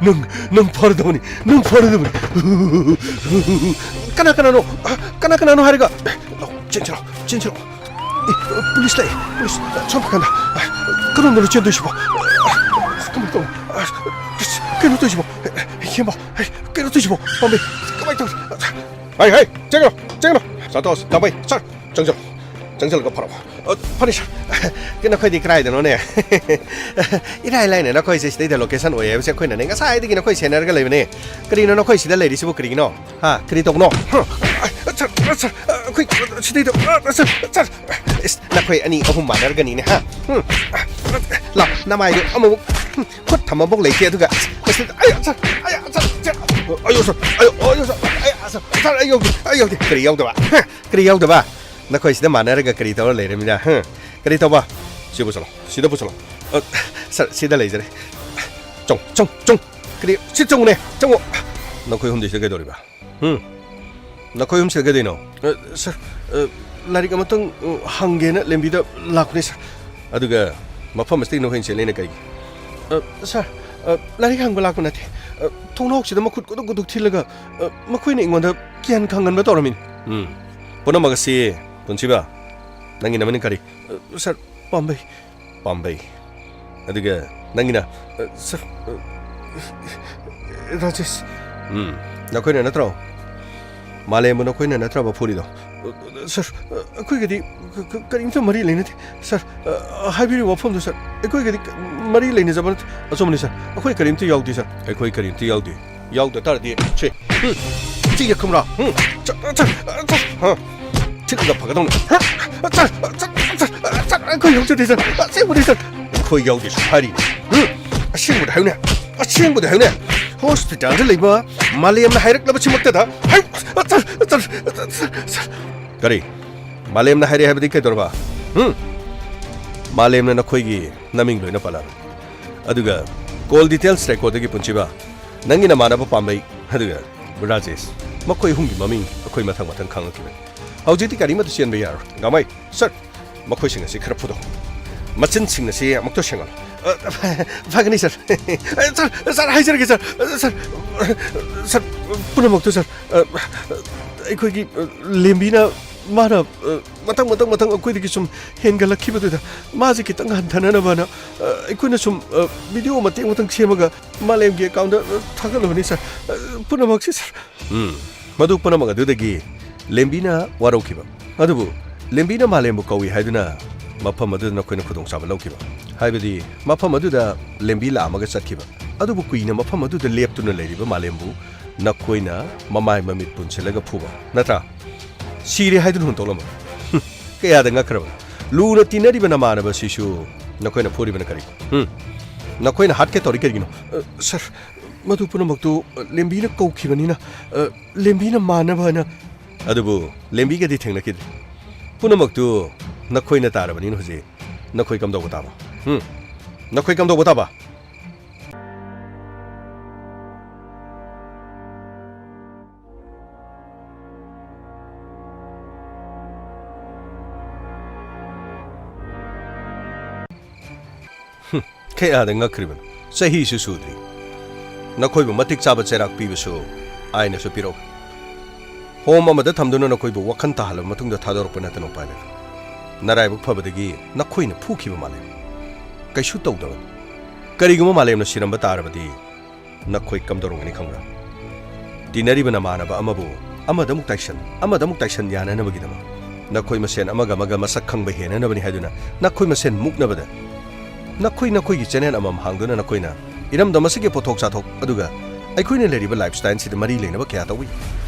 ꯅꯪ, ꯅꯪ ꯐꯥꯔꯗꯕꯅꯤ, ꯅꯪ ꯐꯥꯔꯗꯕꯅꯤ꯫ ꯀꯅꯥ ꯀꯅꯥꯅꯣ? ꯀꯅꯥ ꯀꯅꯥꯅꯣ ꯍꯥꯏꯔꯒ? ꯂꯥꯎ, ꯆꯦꯟꯁꯤꯜꯂꯣ, ꯆꯦꯟꯁꯤꯜꯂꯣ꯫ ꯑꯦ, ꯄꯨꯂꯤꯁ ꯂꯥꯛꯑꯦ, ꯄꯨꯂꯤꯁ꯫ ꯁꯣꯝ ꯅꯥꯀꯟꯗ꯫ ꯀꯔꯣꯝꯗꯅꯣ ꯆꯦꯟꯗꯣꯏꯁꯤꯕꯣ? ꯀꯃꯥꯏ ꯇꯧ-, ꯀꯩꯅꯣ ꯇꯧꯏꯁꯤꯕꯣ? ꯍꯦꯝꯕ, ꯀꯩꯅꯣ ꯇꯧꯏꯁꯤꯕꯣ? ꯄꯥꯝꯕꯤ, ꯀꯃꯥꯏ ꯇꯧ-, ꯍꯩ, ꯍꯩ, ꯆꯪꯒꯅꯣ, ꯆꯪꯒꯅꯣ꯫ ꯁꯥꯟꯇꯣꯁ, ꯇꯥꯃꯩ, ꯁꯥꯔ, ꯆꯪꯁꯤꯜꯂꯣ꯫ ꯆꯪꯁꯤꯜꯂꯒ ꯐꯔꯛꯑꯣ꯫ ꯑ, ꯐꯅꯤ, ꯁꯥꯔ꯫ ꯀꯩꯅꯣ, ꯑꯩꯈꯣꯏꯗꯤ ꯀꯗꯥꯏꯗꯅꯣꯅꯦ? ꯏꯔꯥꯏ ꯂꯥꯏꯅ ꯅꯈꯣꯏꯁꯦ ꯁꯤꯗꯩꯗ ꯂꯣꯀꯦꯁꯟ ꯑꯣꯏ ꯍꯥꯏꯕꯁꯦ ꯑꯩꯈꯣꯏꯅꯅꯦ ꯉꯁꯥꯏꯗꯒꯤ ꯅꯈꯣꯏ ꯁꯦꯟꯅꯔꯒ ꯂꯩꯕꯅꯦ꯫ ꯀꯔꯤꯅꯣ ꯅꯈꯣꯏ ꯁꯤꯗ ꯂꯩꯔꯤꯁꯤꯕꯨ ꯀꯔꯤꯒꯤꯅꯣ? ꯍꯥ? ꯀꯔꯤ ꯇꯧꯕꯅꯣ? ꯍ? ꯑ, ꯁꯥꯔ, ꯑ, ꯁꯥꯔ, ꯑ, ꯑꯩꯈꯣꯏ ꯁꯤꯗꯩꯗ, ꯑ, ꯁꯥꯔ, ꯁꯥꯔ꯫ ꯏꯁ, ꯅꯈꯣꯏ ꯑꯅꯤ ꯑꯍꯨꯝ ꯃꯥꯟꯅꯔꯒꯅꯤꯅꯦ, ꯍꯥ? ꯎꯝ꯫ ꯂꯥꯎ, ꯅꯃꯥꯏꯗꯨ ꯑꯃꯨꯛ ꯈꯨꯠ ꯊꯝꯃꯐꯥꯎ ꯂꯩꯇꯦ, ꯑꯗꯨꯒ ꯃꯁꯤꯗ, ꯑꯌꯥ, ꯁꯥꯔ, ꯑꯌꯥ, ꯁꯥꯔ, ꯁꯥꯔ, ꯑꯌꯣ, ꯁꯥꯔ, ꯑꯌꯣ, ꯑꯌꯣ, ꯁꯥꯔ, ꯑꯌꯥ, ꯁꯥꯔ, ꯁꯥꯔ, ꯑꯩ ꯌꯥꯎꯗꯦ, ꯑꯩ ꯌꯥꯎꯗꯦ, ꯀꯔꯤ ꯌꯥꯎꯗꯕ? ꯍꯥ? ꯀꯔꯤ ꯌꯥꯎꯗꯕ? ꯅꯈꯣꯏꯁꯤꯗ ꯃꯥꯟꯅꯔꯒ ꯀꯔꯤ ꯇꯧꯔ ꯂꯩꯔꯃꯤꯅ? ꯍꯥ? ꯀꯔꯤ ꯇꯧꯕ? ꯁꯤ ꯄꯨꯁꯜꯂꯣ, ꯁꯤꯗ ꯄꯨꯁꯜꯂꯣ꯫ ꯑ, ꯁꯥꯔ, ꯁꯤꯗ ꯂꯩꯖꯔꯦ꯫ ꯆꯪ, ꯆꯪ, ꯆꯪ꯫ ꯀꯔꯤ? ꯁꯤ ꯆꯪꯉꯨꯅꯦ, ꯆꯪꯉꯣ꯫ ꯅꯈꯣꯏ ꯑꯍꯨꯝꯗꯤ ꯁꯤꯗ ꯀꯩꯗꯧꯔꯤꯕ? ꯎꯝ? ꯅꯈꯣꯏ ꯑꯍꯨꯝ ꯁꯤꯗ ꯀꯩꯗꯧꯔꯤꯅꯣ? ꯑ, ꯁꯥꯔ, ꯑ, ꯂꯥꯏꯔꯤꯛ ꯑꯃꯇꯪ, ꯑ, ꯍꯪꯒꯦꯅ ꯂꯦꯝꯕꯤꯗ ꯂꯥꯛꯄꯅꯦ, ꯁꯥꯔ꯫ ꯑꯗꯨꯒ ꯃꯐꯝ ꯑꯁꯤꯗꯒꯤ ꯅꯈꯣꯏꯅ ꯆꯦꯜꯂꯤꯅ ꯀꯩꯒꯤ? ꯑ, ꯁꯥꯔ, ꯑ, ꯂꯥꯏꯔꯤꯛ ꯍꯪꯕ ꯂꯥꯛꯄ ꯅꯠꯇꯦ꯫ ꯑ, ꯊꯣꯡꯅꯥꯎꯁꯤꯗ ꯃꯈꯨꯠ ꯀꯨꯗꯨꯛ ꯀꯨꯗꯨꯛ ꯊꯤꯜꯂꯒ, ꯑ, ꯃꯈꯣꯏꯅ ꯑꯩꯉꯣꯟꯗ ꯒ꯭ꯌꯥꯟ ꯈꯪꯍꯟꯕ ꯇꯧꯔꯝꯃꯤꯅꯤ꯫ ꯎꯝ꯫ ꯄꯨꯝꯅꯃꯛ ꯑꯁꯤ, ꯄꯨꯟꯁꯤꯕ, ꯅꯪꯒꯤ ꯅꯃꯤꯡ ꯀꯔꯤ? ꯑ, ꯁꯥꯔ, ꯄꯥꯝꯕꯩ꯫ ꯄꯥꯝꯕꯩ꯫ ꯑꯗꯨꯒ ꯅꯪꯒꯤꯅ? ꯑ, ꯁꯥꯔ, ꯑ, ꯔꯥꯖꯦꯁ꯫ ꯎꯝ, ꯅꯈꯣꯏꯅ ꯅꯠꯇ꯭ꯔꯣ? ꯃꯥꯂꯦꯝꯕꯨ ꯅꯈꯣꯏꯅ ꯅꯠꯇ꯭ꯔꯕ ꯐꯨꯔꯤꯗꯣ? ꯑ, ꯁꯥꯔ, ꯑ, ꯑꯩꯈꯣꯏꯒꯗꯤ ꯀ-, ꯀ-, ꯀꯔꯤꯝꯇ ꯃꯔꯤ ꯂꯩꯅꯗꯦ꯫ ꯁꯥꯔ, ꯑ, ꯍꯥꯏꯕꯤꯔꯤꯕ ꯋꯥꯐꯝꯗꯣ, ꯁꯥꯔ, ꯑꯩꯈꯣꯏꯒꯗꯤ ꯀ-, ꯃꯔꯤ ꯂꯩꯅꯖꯕ ꯅꯠꯇꯦ꯫ ꯑꯆꯨꯝꯕꯅꯤ, ꯁꯥꯔ, ꯑꯩꯈꯣꯏ ꯀꯔꯤꯝꯇ ꯌꯥꯎꯗꯦ, ꯁꯥꯔ꯫ ꯑꯩꯈꯣꯏ ꯀꯔꯤꯝꯇ ꯌꯥꯎꯗꯦ꯫ ꯌꯥꯎꯗ ꯇꯥꯔꯗꯤ, ꯁꯦ, ꯎꯝ, ꯁꯤ ꯌꯦꯛꯈꯨꯝꯔꯥ? ꯎꯝ, ꯆ-, ꯆ-, ꯆ-, ꯍꯥ? ꯊꯤꯠꯂꯒ ꯐꯒꯗꯧꯅꯤ꯫ ꯍꯥ? ꯆ-, ꯆ-, ꯆ-, ꯆ-, ꯑꯩꯈꯣꯏ ꯌꯥꯎꯖꯗꯦ, ꯁꯥꯔ꯫ ꯑꯁꯦꯡꯕꯅꯤ, ꯁꯥꯔ꯫ ꯑꯩꯈꯣꯏ ꯌꯥꯎꯗꯦꯁꯨ ꯍꯥꯏꯔꯤꯅꯤ꯫ ꯎꯝ, ꯑꯁꯦꯡꯕꯗ ꯍꯥꯏꯌꯨꯅꯦ꯫ ꯑꯁꯦꯡꯕꯗ ꯍꯥꯏꯌꯨꯅꯦ꯫ ꯍꯣꯁꯄꯤꯇꯥꯜꯗ ꯂꯩꯕ ꯃꯥꯂꯦꯝꯅ ꯍꯥꯏꯔꯛꯂꯕꯁꯤꯃꯛꯇꯗ ꯍꯥꯏ-, ꯁꯥꯔ, ꯁꯥꯔ, ꯁꯥꯔ, ꯁꯥꯔ, ꯁꯥꯔ꯫ ꯀꯔꯤ? ꯃꯥꯂꯦꯝꯅ ꯍꯥꯏꯔꯦ ꯍꯥꯏꯕꯗꯤ ꯀꯩꯗꯧꯔꯕ? ꯎꯝ? ꯃꯥꯂꯦꯝꯅ ꯅꯈꯣꯏꯒꯤ ꯅꯃꯤꯡ ꯂꯣꯏꯅ ꯄꯜꯂꯛꯑꯕꯅꯤ꯫ ꯑꯗꯨꯒ call details recordꯗꯒꯤ, ꯄꯨꯟꯁꯤꯕ, ꯅꯪꯒꯤ ꯅꯃꯥꯟꯅꯕ ꯄꯥꯝꯕꯩ, ꯑꯗꯨꯒ ꯔꯥꯖꯦꯁ, ꯃꯈꯣꯏ ꯑꯍꯨꯝꯒꯤ ꯃꯃꯤꯡ ꯑꯩꯈꯣꯏ ꯃꯊꯪ ꯃꯊꯪ ꯈꯪꯉꯛꯈꯤꯕꯅꯤ꯫ ꯍꯧꯖꯤꯛꯇꯤ ꯀꯔꯤꯃꯠꯇ ꯆꯦꯟꯕ ꯌꯥꯔꯣꯏ꯫ ꯒꯥꯃꯩ, ꯁꯥꯔ, ꯃꯈꯣꯏꯁꯤꯡ ꯑꯁꯤ ꯈꯔ ꯐꯨꯗꯣꯛꯎ꯫ ꯃꯆꯤꯟꯁꯤꯡ ꯑꯁꯤ ꯑꯃꯨꯛꯇ ꯁꯦꯡꯍꯜꯂꯨ꯫ ꯑ, ꯐꯒꯅꯤ, ꯁꯥꯔ꯫ ꯑ, ꯁꯥꯔ, ꯁꯥꯔ, ꯍꯥꯏꯖꯔꯒꯦ, ꯁꯥꯔ꯫ ꯑ, ꯁꯥꯔ, ꯁꯥꯔ, ꯄꯨꯝꯅꯃꯛꯇꯨ, ꯁꯥꯔ, ꯑ, ꯑꯩꯈꯣꯏꯒꯤ, ꯑ, ꯂꯦꯝꯕꯤꯅ ꯃꯥꯅ, ꯑ, ꯃꯊꯪ, ꯃꯊꯪ, ꯃꯊꯪ ꯑꯩꯈꯣꯏꯗꯒꯤ ꯁꯨꯝ ꯍꯦꯟꯒꯠꯂꯛꯈꯤꯕꯗꯨꯗ ꯃꯥꯁꯦ ꯈꯤꯇꯪ ꯍꯟꯊꯅꯅꯕꯅ, ꯑ, ꯑꯩꯈꯣꯏꯅ ꯁꯨꯝ, ꯑ, video ꯃꯇꯦꯛ ꯃꯇꯪ ꯁꯦꯝꯃꯒ ꯃꯥꯂꯦꯝꯒꯤ accountꯗ, ꯑ, ꯊꯥꯒꯠꯂꯨꯕꯅꯤ, ꯁꯥꯔ꯫ ꯑ, ꯄꯨꯝꯅꯃꯛꯁꯤ, ꯁꯥꯔ꯫ ꯎꯝ, ꯃꯗꯨ ꯄꯨꯝꯅꯃꯛ ꯑꯗꯨꯗꯒꯤ ꯂꯦꯝꯕꯤꯅ ꯋꯥꯔꯧꯈꯤꯕ꯫ ꯑꯗꯨꯕꯨ ꯂꯦꯝꯕꯤꯅ ꯃꯥꯂꯦꯝꯕꯨ ꯀꯧꯏ ꯍꯥꯏꯗꯨꯅ ꯃꯐꯝ ꯑꯗꯨꯗ ꯅꯈꯣꯏꯅ ꯈꯨꯗꯣꯡꯆꯥꯕ ꯂꯧꯈꯤꯕ꯫ ꯍꯥꯏꯕꯗꯤ ꯃꯐꯝ ꯑꯗꯨꯗ ꯂꯦꯝꯕꯤ ꯂꯥꯛꯑꯝꯃꯒ ꯆꯠꯈꯤꯕ꯫ ꯑꯗꯨꯕꯨ ꯀꯨꯏꯅ ꯃꯐꯝ ꯑꯗꯨꯗ ꯂꯦꯞꯇꯨꯅ ꯂꯩꯔꯤꯕ ꯃꯥꯂꯦꯝꯕꯨ ꯅꯈꯣꯏꯅ ꯃꯃꯥꯏ ꯃꯃꯤꯠ ꯄꯨꯟꯁꯤꯜꯂꯒ ꯐꯨꯕ, ꯅꯠꯇ꯭ꯔꯥ? ꯁꯤꯔꯦ ꯍꯥꯏꯗꯨꯅ ꯍꯨꯟꯗꯣꯛꯂꯝꯕ꯫ ꯍꯨꯝ, ꯀꯌꯥꯗ ꯉꯛꯈ꯭ꯔꯕ! ꯂꯨꯅ ꯇꯤꯟꯅꯔꯤꯕ ꯅꯃꯥꯟꯅꯕꯁꯤꯁꯨ ꯅꯈꯣꯏꯅ ꯐꯨꯔꯤꯕꯅ ꯀꯔꯤ? ꯍꯨꯝ? ꯅꯈꯣꯏꯅ ꯍꯥꯠꯀꯦ ꯇꯧꯔꯤ ꯀꯔꯤꯒꯤꯅꯣ? ꯑ, ꯁꯥꯔ, ꯃꯗꯨ ꯄꯨꯝꯅꯃꯛꯇꯨ, ꯑ, ꯂꯦꯝꯕꯤꯅ ꯀꯧꯈꯤꯕꯅꯤꯅ, ꯑ, ꯂꯦꯝꯕꯤꯅ ꯃꯥꯟꯅꯕꯅ꯫ ꯑꯗꯨꯕꯨ ꯂꯦꯝꯕꯤꯒꯗꯤ ꯊꯦꯡꯅꯈꯤꯗ꯭ꯔꯦ꯫ ꯄꯨꯝꯅꯃꯛꯇꯨ ꯅꯈꯣꯏꯅ ꯇꯥꯔꯕꯅꯤꯅ ꯍꯧꯖꯤꯛ ꯅꯈꯣꯏ ꯀꯝꯗꯧꯕ ꯇꯥꯕ? ꯍꯨꯝ? ꯅꯈꯣꯏ ꯀꯝꯗꯧꯕ ꯇꯥꯕ? ꯍꯨꯝ, ꯀꯌꯥꯗ ꯉꯛꯈ꯭ꯔꯤꯕꯅꯣ? ꯆꯍꯤꯁꯨ ꯁꯨꯗ꯭ꯔꯤ꯫ ꯅꯈꯣꯏꯕꯨ ꯃꯇꯤꯛ ꯆꯥꯕ ꯆꯩꯔꯥꯛ ꯄꯤꯕꯁꯨ ꯑꯥꯏꯟꯅꯁꯨ ꯄꯤꯔꯛꯎ꯫ ꯍꯣꯝ ꯑꯃꯗ ꯊꯝꯗꯨꯅ ꯅꯈꯣꯏꯕꯨ ꯋꯥꯈꯜ ꯇꯥꯍꯜꯂꯕ ꯃꯇꯨꯡꯗ ꯊꯥꯗꯣꯔꯛꯄ ꯅꯠꯇꯅ ꯎꯄꯥꯏ ꯂꯩꯔꯣꯏ꯫ ꯅꯔꯥꯏꯕꯛ ꯐꯕꯗꯒꯤ ꯅꯈꯣꯏꯅ ꯐꯨꯈꯤꯕ ꯃꯥꯂꯦꯝ꯫ ꯀꯩꯁꯨ ꯇꯧꯗꯕꯅꯤ꯫ ꯀꯔꯤꯒꯨꯝꯕ ꯃꯥꯂꯦꯝꯅ ꯁꯤꯔꯝꯕ ꯇꯥꯔꯕꯗꯤ ꯅꯈꯣꯏ ꯀꯝꯗꯧꯔꯝꯒꯅꯤ ꯈꯪꯕ꯭ꯔꯥ? ꯇꯤꯟꯅꯔꯤꯕ ꯅꯃꯥꯟꯅꯕ ꯑꯃꯕꯨ ꯑꯃꯗ ꯑꯃꯨꯛ ꯇꯥꯏꯁꯟ, ꯑꯃꯗ ꯑꯃꯨꯛ ꯇꯥꯏꯁꯟ ꯌꯥꯅꯅꯕꯒꯤꯗꯃꯛ ꯅꯈꯣꯏ ꯃꯁꯦꯟ ꯑꯃꯒ ꯑꯃꯒ ꯃꯁꯛ ꯈꯪꯕ ꯍꯦꯟꯅꯅꯕꯅꯤ ꯍꯥꯏꯗꯨꯅ ꯅꯈꯣꯏ ꯃꯁꯦꯟ ꯃꯨꯛꯅꯕꯗ ꯅꯈꯣꯏ ꯅꯈꯣꯏꯒꯤ ꯆꯦꯅꯦꯜ ꯑꯃꯃꯝ ꯍꯥꯡꯗꯨꯅ ꯅꯈꯣꯏꯅ ꯏꯔꯝꯗꯝ ꯑꯁꯤꯒꯤ ꯄꯣꯠꯊꯣꯛ ꯆꯥꯊꯣꯛ ꯑꯗꯨꯒ ꯑꯩꯈꯣꯏꯅ ꯂꯩꯔꯤꯕ ꯂꯥꯏꯐ ꯁ꯭ꯇꯥꯏꯜꯁꯤꯗ ꯃꯔꯤ ꯂꯩꯅꯕ ꯀꯌꯥ ꯇꯧꯕ ꯌꯥꯏ꯫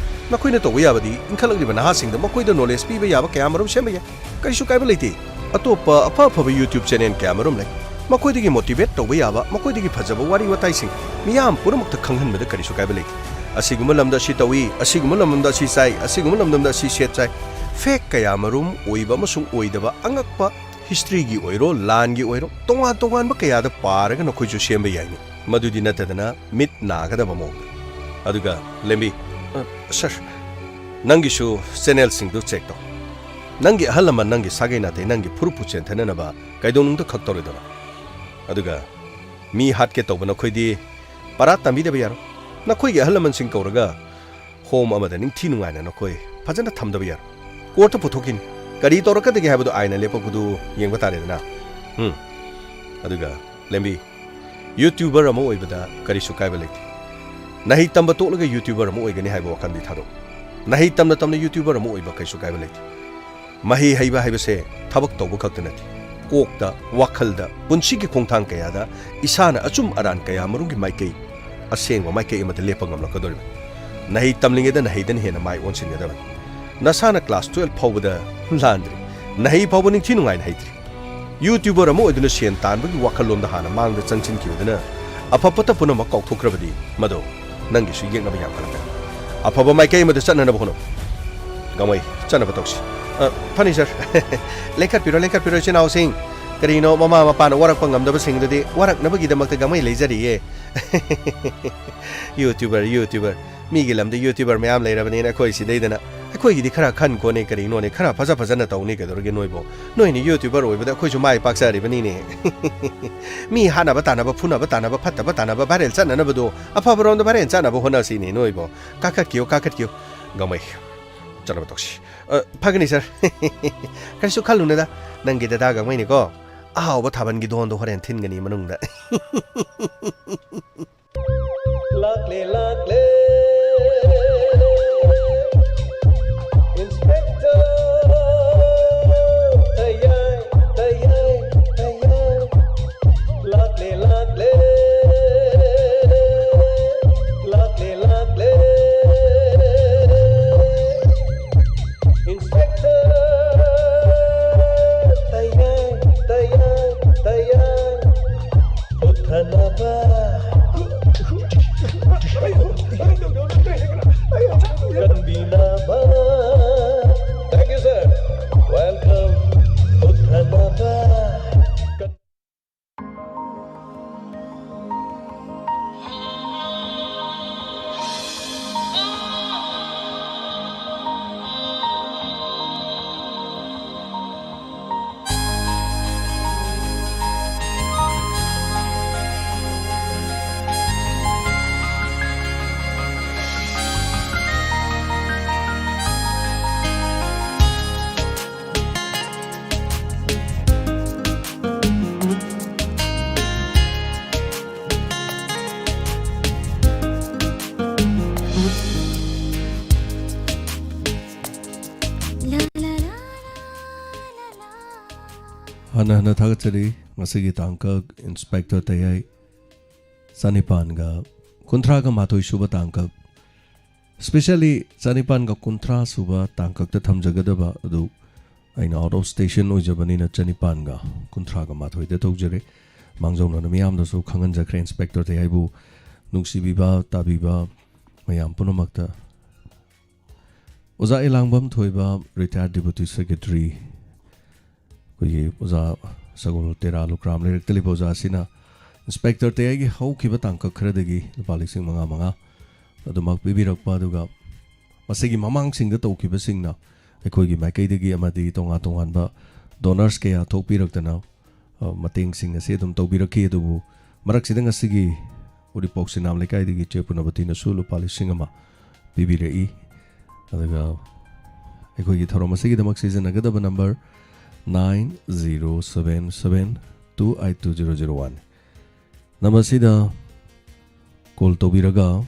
ꯅꯈꯣꯏꯅ ꯇꯧꯕ ꯌꯥꯕꯗꯤ ꯏꯟꯈꯠꯂꯛꯂꯤꯕ ꯅꯍꯥꯁꯤꯡꯗ ꯃꯈꯣꯏꯗ ꯅꯣꯂꯦꯖ ꯄꯤꯕ ꯌꯥꯕ ꯀꯌꯥ ꯑꯃꯔꯣꯝ ꯁꯦꯝꯕ ꯌꯥꯏ꯫ ꯀꯔꯤꯁꯨ ꯀꯥꯏꯕ ꯂꯩꯇꯦ꯫ ꯑꯇꯣꯞꯄ ꯑꯐ ꯑꯐꯕ YouTube ꯆꯦꯅꯦꯜ ꯀꯌꯥ ꯑꯃꯔꯣꯝ ꯂꯩ꯫ ꯃꯈꯣꯏꯗꯒꯤ ꯃꯣꯇꯤꯚꯦꯠ ꯇꯧꯕ ꯌꯥꯕ, ꯃꯈꯣꯏꯗꯒꯤ ꯐꯖꯕ ꯋꯥꯔꯤ ꯋꯥꯇꯥꯏꯁꯤꯡ ꯃꯤꯌꯥꯝ ꯄꯨꯝꯅꯃꯛꯇ ꯈꯪꯍꯟꯕꯗ ꯀꯔꯤꯁꯨ ꯀꯥꯏꯕ ꯂꯩꯇꯦ꯫ ꯑꯁꯤꯒꯨꯝꯕ ꯂꯝꯗ ꯑꯁꯤ ꯇꯧꯏ, ꯑꯁꯤꯒꯨꯝꯕ ꯂꯝꯗꯝꯗ ꯑꯁꯤ ꯆꯥꯏ, ꯑꯁꯤꯒꯨꯝꯕ ꯂꯝꯗꯝꯗ ꯑꯁꯤ ꯁꯦꯠ ꯆꯥꯏ꯫ ꯐꯦꯛ ꯀꯌꯥ ꯑꯃꯔꯣꯝ ꯑꯣꯏꯕ ꯑꯃꯁꯨꯡ ꯑꯣꯏꯗꯕ ꯑꯉꯛꯄ ꯍꯤꯁꯇ꯭ꯔꯤꯒꯤ ꯑꯣꯏꯔꯣ, ꯂꯥꯟꯒꯤ ꯑꯣꯏꯔꯣ, ꯇꯣꯉꯥꯟ ꯇꯣꯉꯥꯟꯕ ꯀꯌꯥꯗ ꯄꯥꯔꯒ ꯅꯈꯣꯏꯁꯨ ꯁꯦꯝꯕ ꯌꯥꯏꯅꯤ꯫ ꯃꯗꯨꯗꯤ ꯅꯠꯇꯗꯅ ꯃꯤꯠ ꯅꯥꯒꯗꯕ ꯃꯑꯣꯡꯗ꯫ ꯑꯗꯨꯒ ꯂꯦꯝꯕꯤ, ꯑ, ꯁꯥꯔ, ꯅꯪꯒꯤꯁꯨ ꯆꯦꯅꯦꯜꯁꯤꯡꯗꯨ ꯆꯦꯛ ꯇꯧ꯫ ꯅꯪꯒꯤ ꯑꯍꯜ ꯂꯃꯟ, ꯅꯪꯒꯤ ꯁꯥꯒꯩ ꯅꯥꯇꯩ, ꯅꯪꯒꯤ ꯐꯨꯔꯨꯞꯄꯨ ꯆꯦꯟꯊꯅꯅꯕ ꯀꯩꯗꯧꯅꯨꯡꯗ ꯈꯛ ꯇꯧꯔꯣꯏꯗꯕ꯫ ꯑꯗꯨꯒ ꯃꯤ ꯍꯥꯠꯀꯦ ꯇꯧꯕ ꯅꯈꯣꯏꯗꯤ ꯄꯔꯥ ꯇꯝꯕꯤꯗꯕ ꯌꯥꯔꯣꯏ꯫ ꯅꯈꯣꯏꯒꯤ ꯑꯍꯜ ꯂꯃꯟꯁꯤꯡ ꯀꯧꯔꯒ ꯍꯣꯝ ꯑꯃꯗ ꯅꯤꯡꯊꯤ ꯅꯨꯡꯉꯥꯏꯅ ꯅꯈꯣꯏ ꯐꯖꯅ ꯊꯝꯗꯕ ꯌꯥꯔꯣꯏ꯫ ꯀꯣꯔꯠꯇ ꯄꯨꯊꯣꯛꯈꯤꯅꯤ꯫ ꯀꯔꯤ ꯇꯧꯔꯛꯀꯗꯒꯦ ꯍꯥꯏꯕꯗꯨ ꯑꯥꯏꯟꯅ ꯂꯦꯞꯄꯛꯄꯗꯨ ꯌꯦꯡꯕ ꯇꯥꯔꯦꯗꯅ꯫ ꯎꯝ꯫ ꯑꯗꯨꯒ ꯂꯦꯝꯕꯤ, YouTuber ꯑꯃ ꯑꯣꯏꯕꯗ ꯀꯔꯤꯁꯨ ꯀꯥꯏꯕ ꯂꯩꯇꯦ꯫ ꯅꯍꯩ ꯇꯝꯕ ꯇꯣꯛꯂꯒ YouTuber ꯑꯃ ꯑꯣꯏꯒꯅꯤ ꯍꯥꯏꯕ ꯋꯥꯈꯜꯗꯤ ꯊꯥꯗꯣꯛꯎ꯫ ꯅꯍꯩ ꯇꯝꯅ ꯇꯝꯅ YouTuber ꯑꯃ ꯑꯣꯏꯕ ꯀꯩꯁꯨ ꯀꯥꯏꯕ ꯂꯩꯇꯦ꯫ ꯃꯍꯩ ꯍꯩꯕ ꯍꯥꯏꯕꯁꯦ ꯊꯕꯛ ꯇꯧꯕ ꯈꯛꯇ ꯅꯠꯇꯦ꯫ ꯀꯣꯛꯇ, ꯋꯥꯈꯜꯗ, ꯄꯨꯟꯁꯤꯒꯤ ꯈꯣꯡꯊꯥꯡ ꯀꯌꯥꯗ ꯏꯁꯥꯅ ꯑꯆꯨꯝ ꯑꯔꯥꯟ ꯀꯌꯥ ꯃꯔꯨꯝꯒꯤ ꯃꯥꯏꯀꯩ, ꯑꯁꯦꯡꯕ ꯃꯥꯏꯀꯩ ꯑꯃꯗ ꯂꯦꯞꯄ ꯉꯝꯂꯛꯀꯗꯧꯔꯤꯕꯅꯤ꯫ ꯅꯍꯩ ꯇꯝꯂꯤꯉꯩꯗ ꯅꯍꯩꯗꯅ ꯍꯦꯟꯅ ꯃꯥꯏ ꯑꯣꯟꯁꯤꯟꯒꯗꯕꯅꯤ꯫ ꯅꯁꯥꯅ ꯀ꯭ꯂꯥꯁ ꯇꯨꯌꯦꯜꯐ ꯐꯥꯎꯕꯗ ꯂꯥꯟꯗ꯭ꯔꯤ, ꯅꯍꯩ ꯐꯥꯎꯕ ꯅꯤꯡꯊꯤ ꯅꯨꯡꯉꯥꯏꯅ ꯍꯩꯇ꯭ꯔꯤ꯫ YouTuber ꯑꯃ ꯑꯣꯏꯗꯨꯅ ꯁꯦꯟ ꯇꯥꯟꯕꯒꯤ ꯋꯥꯈꯜꯂꯣꯝꯗ ꯍꯥꯟꯅ ꯃꯥꯡꯗ ꯆꯪꯁꯤꯟꯈꯤꯕꯗꯨꯅ ꯑꯐ ꯐꯠꯇ ꯄꯨꯝꯅꯃꯛ ꯀꯥꯎꯊꯣꯛꯈ꯭ꯔꯕꯗꯤ ꯃꯗꯨ ꯅꯪꯒꯤꯁꯨ ꯌꯦꯛꯅꯕ ꯌꯥꯝ ꯀꯜꯂꯛꯀꯅꯤ꯫ ꯑꯐꯕ ꯃꯥꯏꯀꯩ ꯑꯃꯗ ꯆꯠꯅꯅꯕ ꯍꯣꯠꯅꯧ꯫ ꯒꯥꯡꯃꯩ, ꯆꯠꯅꯕ ꯇꯧꯁꯤ꯫ ꯑ, ꯐꯅꯤ ꯁꯥꯔ꯫ ꯂꯦꯡꯈꯠꯄꯤꯔꯣ, ꯂꯦꯡꯈꯠꯄꯤꯔꯣ ꯏꯆꯤꯟ ꯏꯅꯥꯎꯁꯤꯡ꯫ ꯀꯔꯤꯅꯣ ꯃꯃꯥ ꯃꯄꯥꯅ ꯋꯥꯔꯛꯄ ꯉꯝꯗꯕꯁꯤꯡꯗꯨꯗꯤ ꯋꯥꯔꯛꯅꯕꯒꯤꯗꯃꯛꯇ ꯒꯥꯡꯃꯩ ꯂꯩꯖꯔꯤꯌꯦ꯫ YouTuber, YouTuber꯫ ꯃꯤꯒꯤ ꯂꯝꯗ YouTuber ꯃꯌꯥꯝ ꯂꯩꯔꯕꯅꯤꯅ ꯑꯩꯈꯣꯏ ꯁꯤꯗꯩꯗꯅ꯫ ꯑꯩꯈꯣꯏꯒꯤꯗꯤ ꯈꯔ ꯈꯟ ꯈꯣꯠꯅꯤ ꯀꯔꯤꯅꯣꯅꯦ, ꯈꯔ ꯐꯖ ꯐꯖꯅ ꯇꯧꯅꯤ ꯀꯩꯗꯧꯔꯒꯦ ꯅꯣꯏꯕꯣ? ꯅꯣꯏꯅ YouTuber ꯑꯣꯏꯕꯗ ꯑꯩꯈꯣꯏꯁꯨ ꯃꯥꯏ ꯄꯥꯛꯆꯔꯤꯕꯅꯤꯅꯦ꯫ ꯃꯤ ꯍꯥꯠꯅꯕ ꯇꯥꯟꯅꯕ, ꯐꯨꯅꯕ ꯇꯥꯟꯅꯕ, ꯐꯠꯇꯕ ꯇꯥꯟꯅꯕ, viral ꯆꯠꯅꯅꯕꯗꯣ ꯑꯐꯕꯔꯣꯝꯗ viral ꯆꯠꯅꯕ ꯍꯣꯠꯅꯁꯤꯅꯦ ꯅꯣꯏꯕꯣ꯫ ꯀꯥꯈꯠꯈꯤꯌꯨ, ꯀꯥꯈꯠꯈꯤꯌꯨ꯫ ꯒꯥꯡꯃꯩ, ꯆꯠꯅꯕ ꯇꯧꯁꯤ꯫ ꯑ, ꯐꯒꯅꯤ ꯁꯥꯔ꯫ ꯀꯔꯤꯁꯨ ꯈꯜꯂꯨꯅꯨꯗ, ꯅꯪꯒꯤ ꯗꯗꯥ ꯒꯥꯡꯃꯩꯅꯤꯀꯣ꯫ ꯑꯍꯥꯎꯕ ꯊꯥꯕꯜꯒꯤ ꯗꯣꯟꯗꯣ ꯍꯣꯔꯦꯟ ꯊꯤꯟꯒꯅꯤ ꯃꯅꯨꯡꯗ꯫ ꯂꯥꯛꯂꯦ, ꯂꯥꯛꯂꯦ, Inspector ꯇꯌꯥꯏ, ꯇꯌꯥꯏ, ꯇꯌꯥꯏ꯫ ꯂꯥꯛꯂꯦ, ꯂꯥꯛꯂꯦ, ꯂꯥꯛꯂꯦ, ꯂꯥꯛꯂꯦ꯫ Inspector ꯇꯌꯥꯏ, ꯇꯌꯥꯏ, ꯇꯌꯥꯏ꯫ ꯎꯠꯊꯅꯕ ꯀꯟꯕꯤꯅꯕ꯫ Thank you, sir. Welcome. ꯎꯠꯊꯅꯕ꯫ ꯍꯟꯅ ꯍꯟꯅ ꯊꯥꯒꯠꯆꯔꯤ꯫ ꯉꯁꯤꯒꯤ ꯇꯥꯡꯀꯛ Inspector ꯇꯌꯥꯏ ꯆꯅꯤꯄꯥꯟꯒ ꯀꯨꯟꯊ꯭ꯔꯥꯒ ꯃꯥꯊꯣꯏ ꯁꯨꯕ ꯇꯥꯡꯀꯛ, specially ꯆꯅꯤꯄꯥꯟꯒ ꯀꯨꯟꯊ꯭ꯔꯥ ꯁꯨꯕ ꯇꯥꯡꯀꯛꯇ ꯊꯝꯖꯒꯗꯕ ꯑꯗꯨ ꯑꯩꯅ out of station ꯑꯣꯏꯖꯕꯅꯤꯅ ꯆꯅꯤꯄꯥꯟꯒ ꯀꯨꯟꯊ꯭ꯔꯥꯒ ꯃꯥꯊꯣꯏꯗ ꯇꯧꯖꯔꯦ꯫ ꯃꯥꯡꯖꯧꯅꯅ ꯃꯤꯌꯥꯝꯗꯁꯨ ꯈꯪꯍꯟꯖꯈ꯭ꯔꯦ, ꯏꯟꯁꯄꯦꯛꯇꯔ ꯇꯌꯥꯏꯕꯨ ꯅꯨꯡꯁꯤꯕꯤꯕ, ꯇꯥꯕꯤꯕ ꯃꯌꯥꯝ ꯄꯨꯝꯅꯃꯛꯇ꯫ ꯑꯣꯖꯥ ꯑꯦꯂꯥꯡꯕꯝ ꯊꯣꯏꯕ, retired deputy secretary, ꯑꯩꯈꯣꯏꯒꯤ ꯑꯣꯖꯥ ꯁꯒꯣꯜ ꯇꯦꯔꯥ ꯂꯨꯀ꯭ꯔꯥꯝ ꯂꯩꯔꯛꯇ ꯂꯩꯕ ꯑꯣꯖꯥ ꯑꯁꯤꯅ ꯏꯟꯁꯄꯦꯛꯇꯔ ꯇꯌꯥꯏꯒꯤ ꯍꯧꯈꯤꯕ ꯇꯥꯡꯀꯛ ꯈꯔꯗꯒꯤ ꯂꯨꯄꯥ ꯂꯤꯁꯤꯡ ꯃꯉꯥ ꯃꯉꯥ ꯑꯗꯨꯃꯛ ꯄꯤꯕꯤꯔꯛꯄ, ꯑꯗꯨꯒ ꯃꯁꯤꯒꯤ ꯃꯃꯥꯡꯁꯤꯡꯗ ꯇꯧꯈꯤꯕꯁꯤꯡꯅ ꯑꯩꯈꯣꯏꯒꯤ ꯃꯥꯏꯀꯩꯗꯒꯤ ꯑꯃꯗꯤ ꯇꯣꯉꯥꯟ ꯇꯣꯉꯥꯟꯕ donors ꯀꯌꯥ ꯊꯣꯛꯄꯤꯔꯛꯇꯅ, ꯑ, ꯃꯇꯦꯡꯁꯤꯡ ꯑꯁꯤ ꯑꯗꯨꯝ ꯇꯧꯕꯤꯔꯛꯈꯤ꯫ ꯑꯗꯨꯕꯨ ꯃꯔꯛꯁꯤꯗ ꯉꯁꯤꯒꯤ ꯎꯔꯤꯄꯣꯛ ꯁꯤꯅꯥꯝ ꯂꯩꯀꯥꯏꯗꯒꯤ ꯆꯦ ꯄꯨꯅꯕꯇꯤꯅꯁꯨ ꯂꯨꯄꯥ ꯂꯤꯁꯤꯡ ꯑꯃ ꯄꯤꯕꯤꯔꯛꯏ꯫ ꯑꯗꯨꯒ ꯑꯩꯈꯣꯏꯒꯤ ꯊꯧꯔꯝ ꯑꯁꯤꯒꯤꯗꯃꯛ ꯁꯤꯖꯤꯟꯅꯒꯗꯕ number nine zero seven seven two eight two zero zero one꯫ Number ꯑꯁꯤꯗ call ꯇꯧꯕꯤꯔꯒ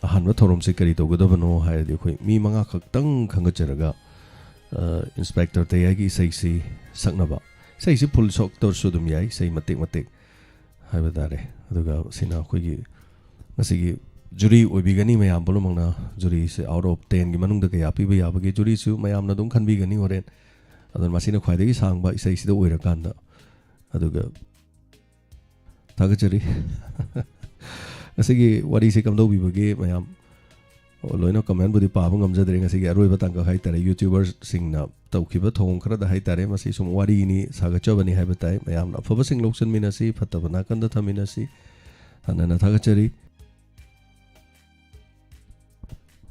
ꯑꯍꯥꯟꯕ ꯊꯧꯔꯝꯁꯦ ꯀꯔꯤ ꯇꯧꯒꯗꯕꯅꯣ ꯍꯥꯏꯔꯗꯤ, ꯑꯩꯈꯣꯏ ꯃꯤ ꯃꯉꯥ ꯈꯛꯇꯪ ꯈꯟꯒꯠꯆꯔꯒ, ꯑ, ꯏꯟꯁꯄꯦꯛꯇꯔ ꯇꯌꯥꯏꯒꯤ ꯏꯁꯩꯁꯤ ꯁꯛꯅꯕ꯫ ꯏꯁꯩꯁꯤ full ꯁꯛꯇ꯭ꯔꯁꯨ ꯑꯗꯨꯝ ꯌꯥꯏ, ꯏꯁꯩ ꯃꯇꯦꯛ ꯃꯇꯦꯛ ꯍꯥꯏꯕ ꯇꯥꯔꯦ꯫ ꯑꯗꯨꯒ ꯁꯤꯅ ꯑꯩꯈꯣꯏꯒꯤ ꯉꯁꯤꯒꯤ ꯖꯨꯔꯤ ꯑꯣꯏꯕꯤꯒꯅꯤ ꯃꯌꯥꯝ ꯄꯨꯝꯅꯃꯛꯅ꯫ ꯖꯨꯔꯤꯁꯦ out of tenꯒꯤ ꯃꯅꯨꯡꯗ ꯀꯌꯥ ꯄꯤꯕ ꯌꯥꯕꯒꯦ, ꯖꯨꯔꯤꯁꯨ ꯃꯌꯥꯝꯅ ꯑꯗꯨꯝ ꯈꯟꯕꯤꯒꯅꯤ ꯍꯣꯔꯦꯟ꯫ ꯑꯗꯨꯅ ꯃꯁꯤꯅ ꯈ꯭ꯋꯥꯏꯗꯒꯤ ꯁꯥꯡꯕ ꯏꯁꯩꯁꯤꯗ ꯑꯣꯏꯔꯀꯥꯟꯗ꯫ ꯑꯗꯨꯒ ꯊꯥꯒꯠꯆꯔꯤ꯫ ꯉꯁꯤꯒꯤ ꯋꯥꯔꯤꯁꯤ ꯀꯝꯗꯧꯕꯤꯕꯒꯦ ꯃꯌꯥꯝ? ꯑꯣ, ꯂꯣꯏꯅ commentꯕꯨꯗꯤ ꯄꯥꯕ ꯉꯝꯖꯗ꯭ꯔꯦ꯫ ꯉꯁꯤꯒꯤ ꯑꯔꯣꯏꯕ ꯇꯥꯡꯀꯛ ꯍꯥꯏꯇꯥꯔꯦ, YouTuberꯁꯤꯡꯅ ꯇꯧꯈꯤꯕ ꯊꯧꯑꯣꯡ ꯈꯔꯗ ꯍꯥꯏꯇꯥꯔꯦ꯫ ꯃꯁꯤ ꯁꯨꯝ ꯋꯥꯔꯤꯅꯤ, ꯁꯥꯒꯠꯆꯕꯅꯤ ꯍꯥꯏꯕ ꯇꯥꯏ꯫ ꯃꯌꯥꯝꯅ ꯑꯐꯕꯁꯤꯡ ꯂꯧꯁꯤꯟꯃꯤꯟꯅꯁꯤ, ꯐꯠꯇꯕ ꯅꯥꯀꯟꯗ ꯊꯝꯃꯤꯟꯅꯁꯤ꯫ ꯍꯟꯅ ꯍꯟꯅ ꯊꯥꯒꯠꯆꯔꯤ꯫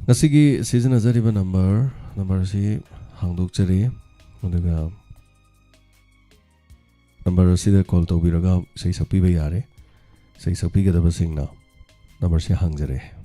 ꯉꯁꯤꯒꯤ ꯁꯤꯖꯤꯟꯅꯖꯔꯤꯕ number, numberꯁꯤ ꯍꯥꯡꯗꯣꯛꯆꯔꯤ꯫ ꯑꯗꯨꯒ number ꯑꯁꯤꯗ call ꯇꯧꯕꯤꯔꯒ ꯏꯁꯩ ꯁꯛꯄꯤꯕ ꯌꯥꯔꯦ꯫ ꯏꯁꯩ ꯁꯛꯄꯤꯒꯗꯕꯁꯤꯡꯅ numberꯁꯤ ꯍꯥꯡꯖꯔꯦ꯫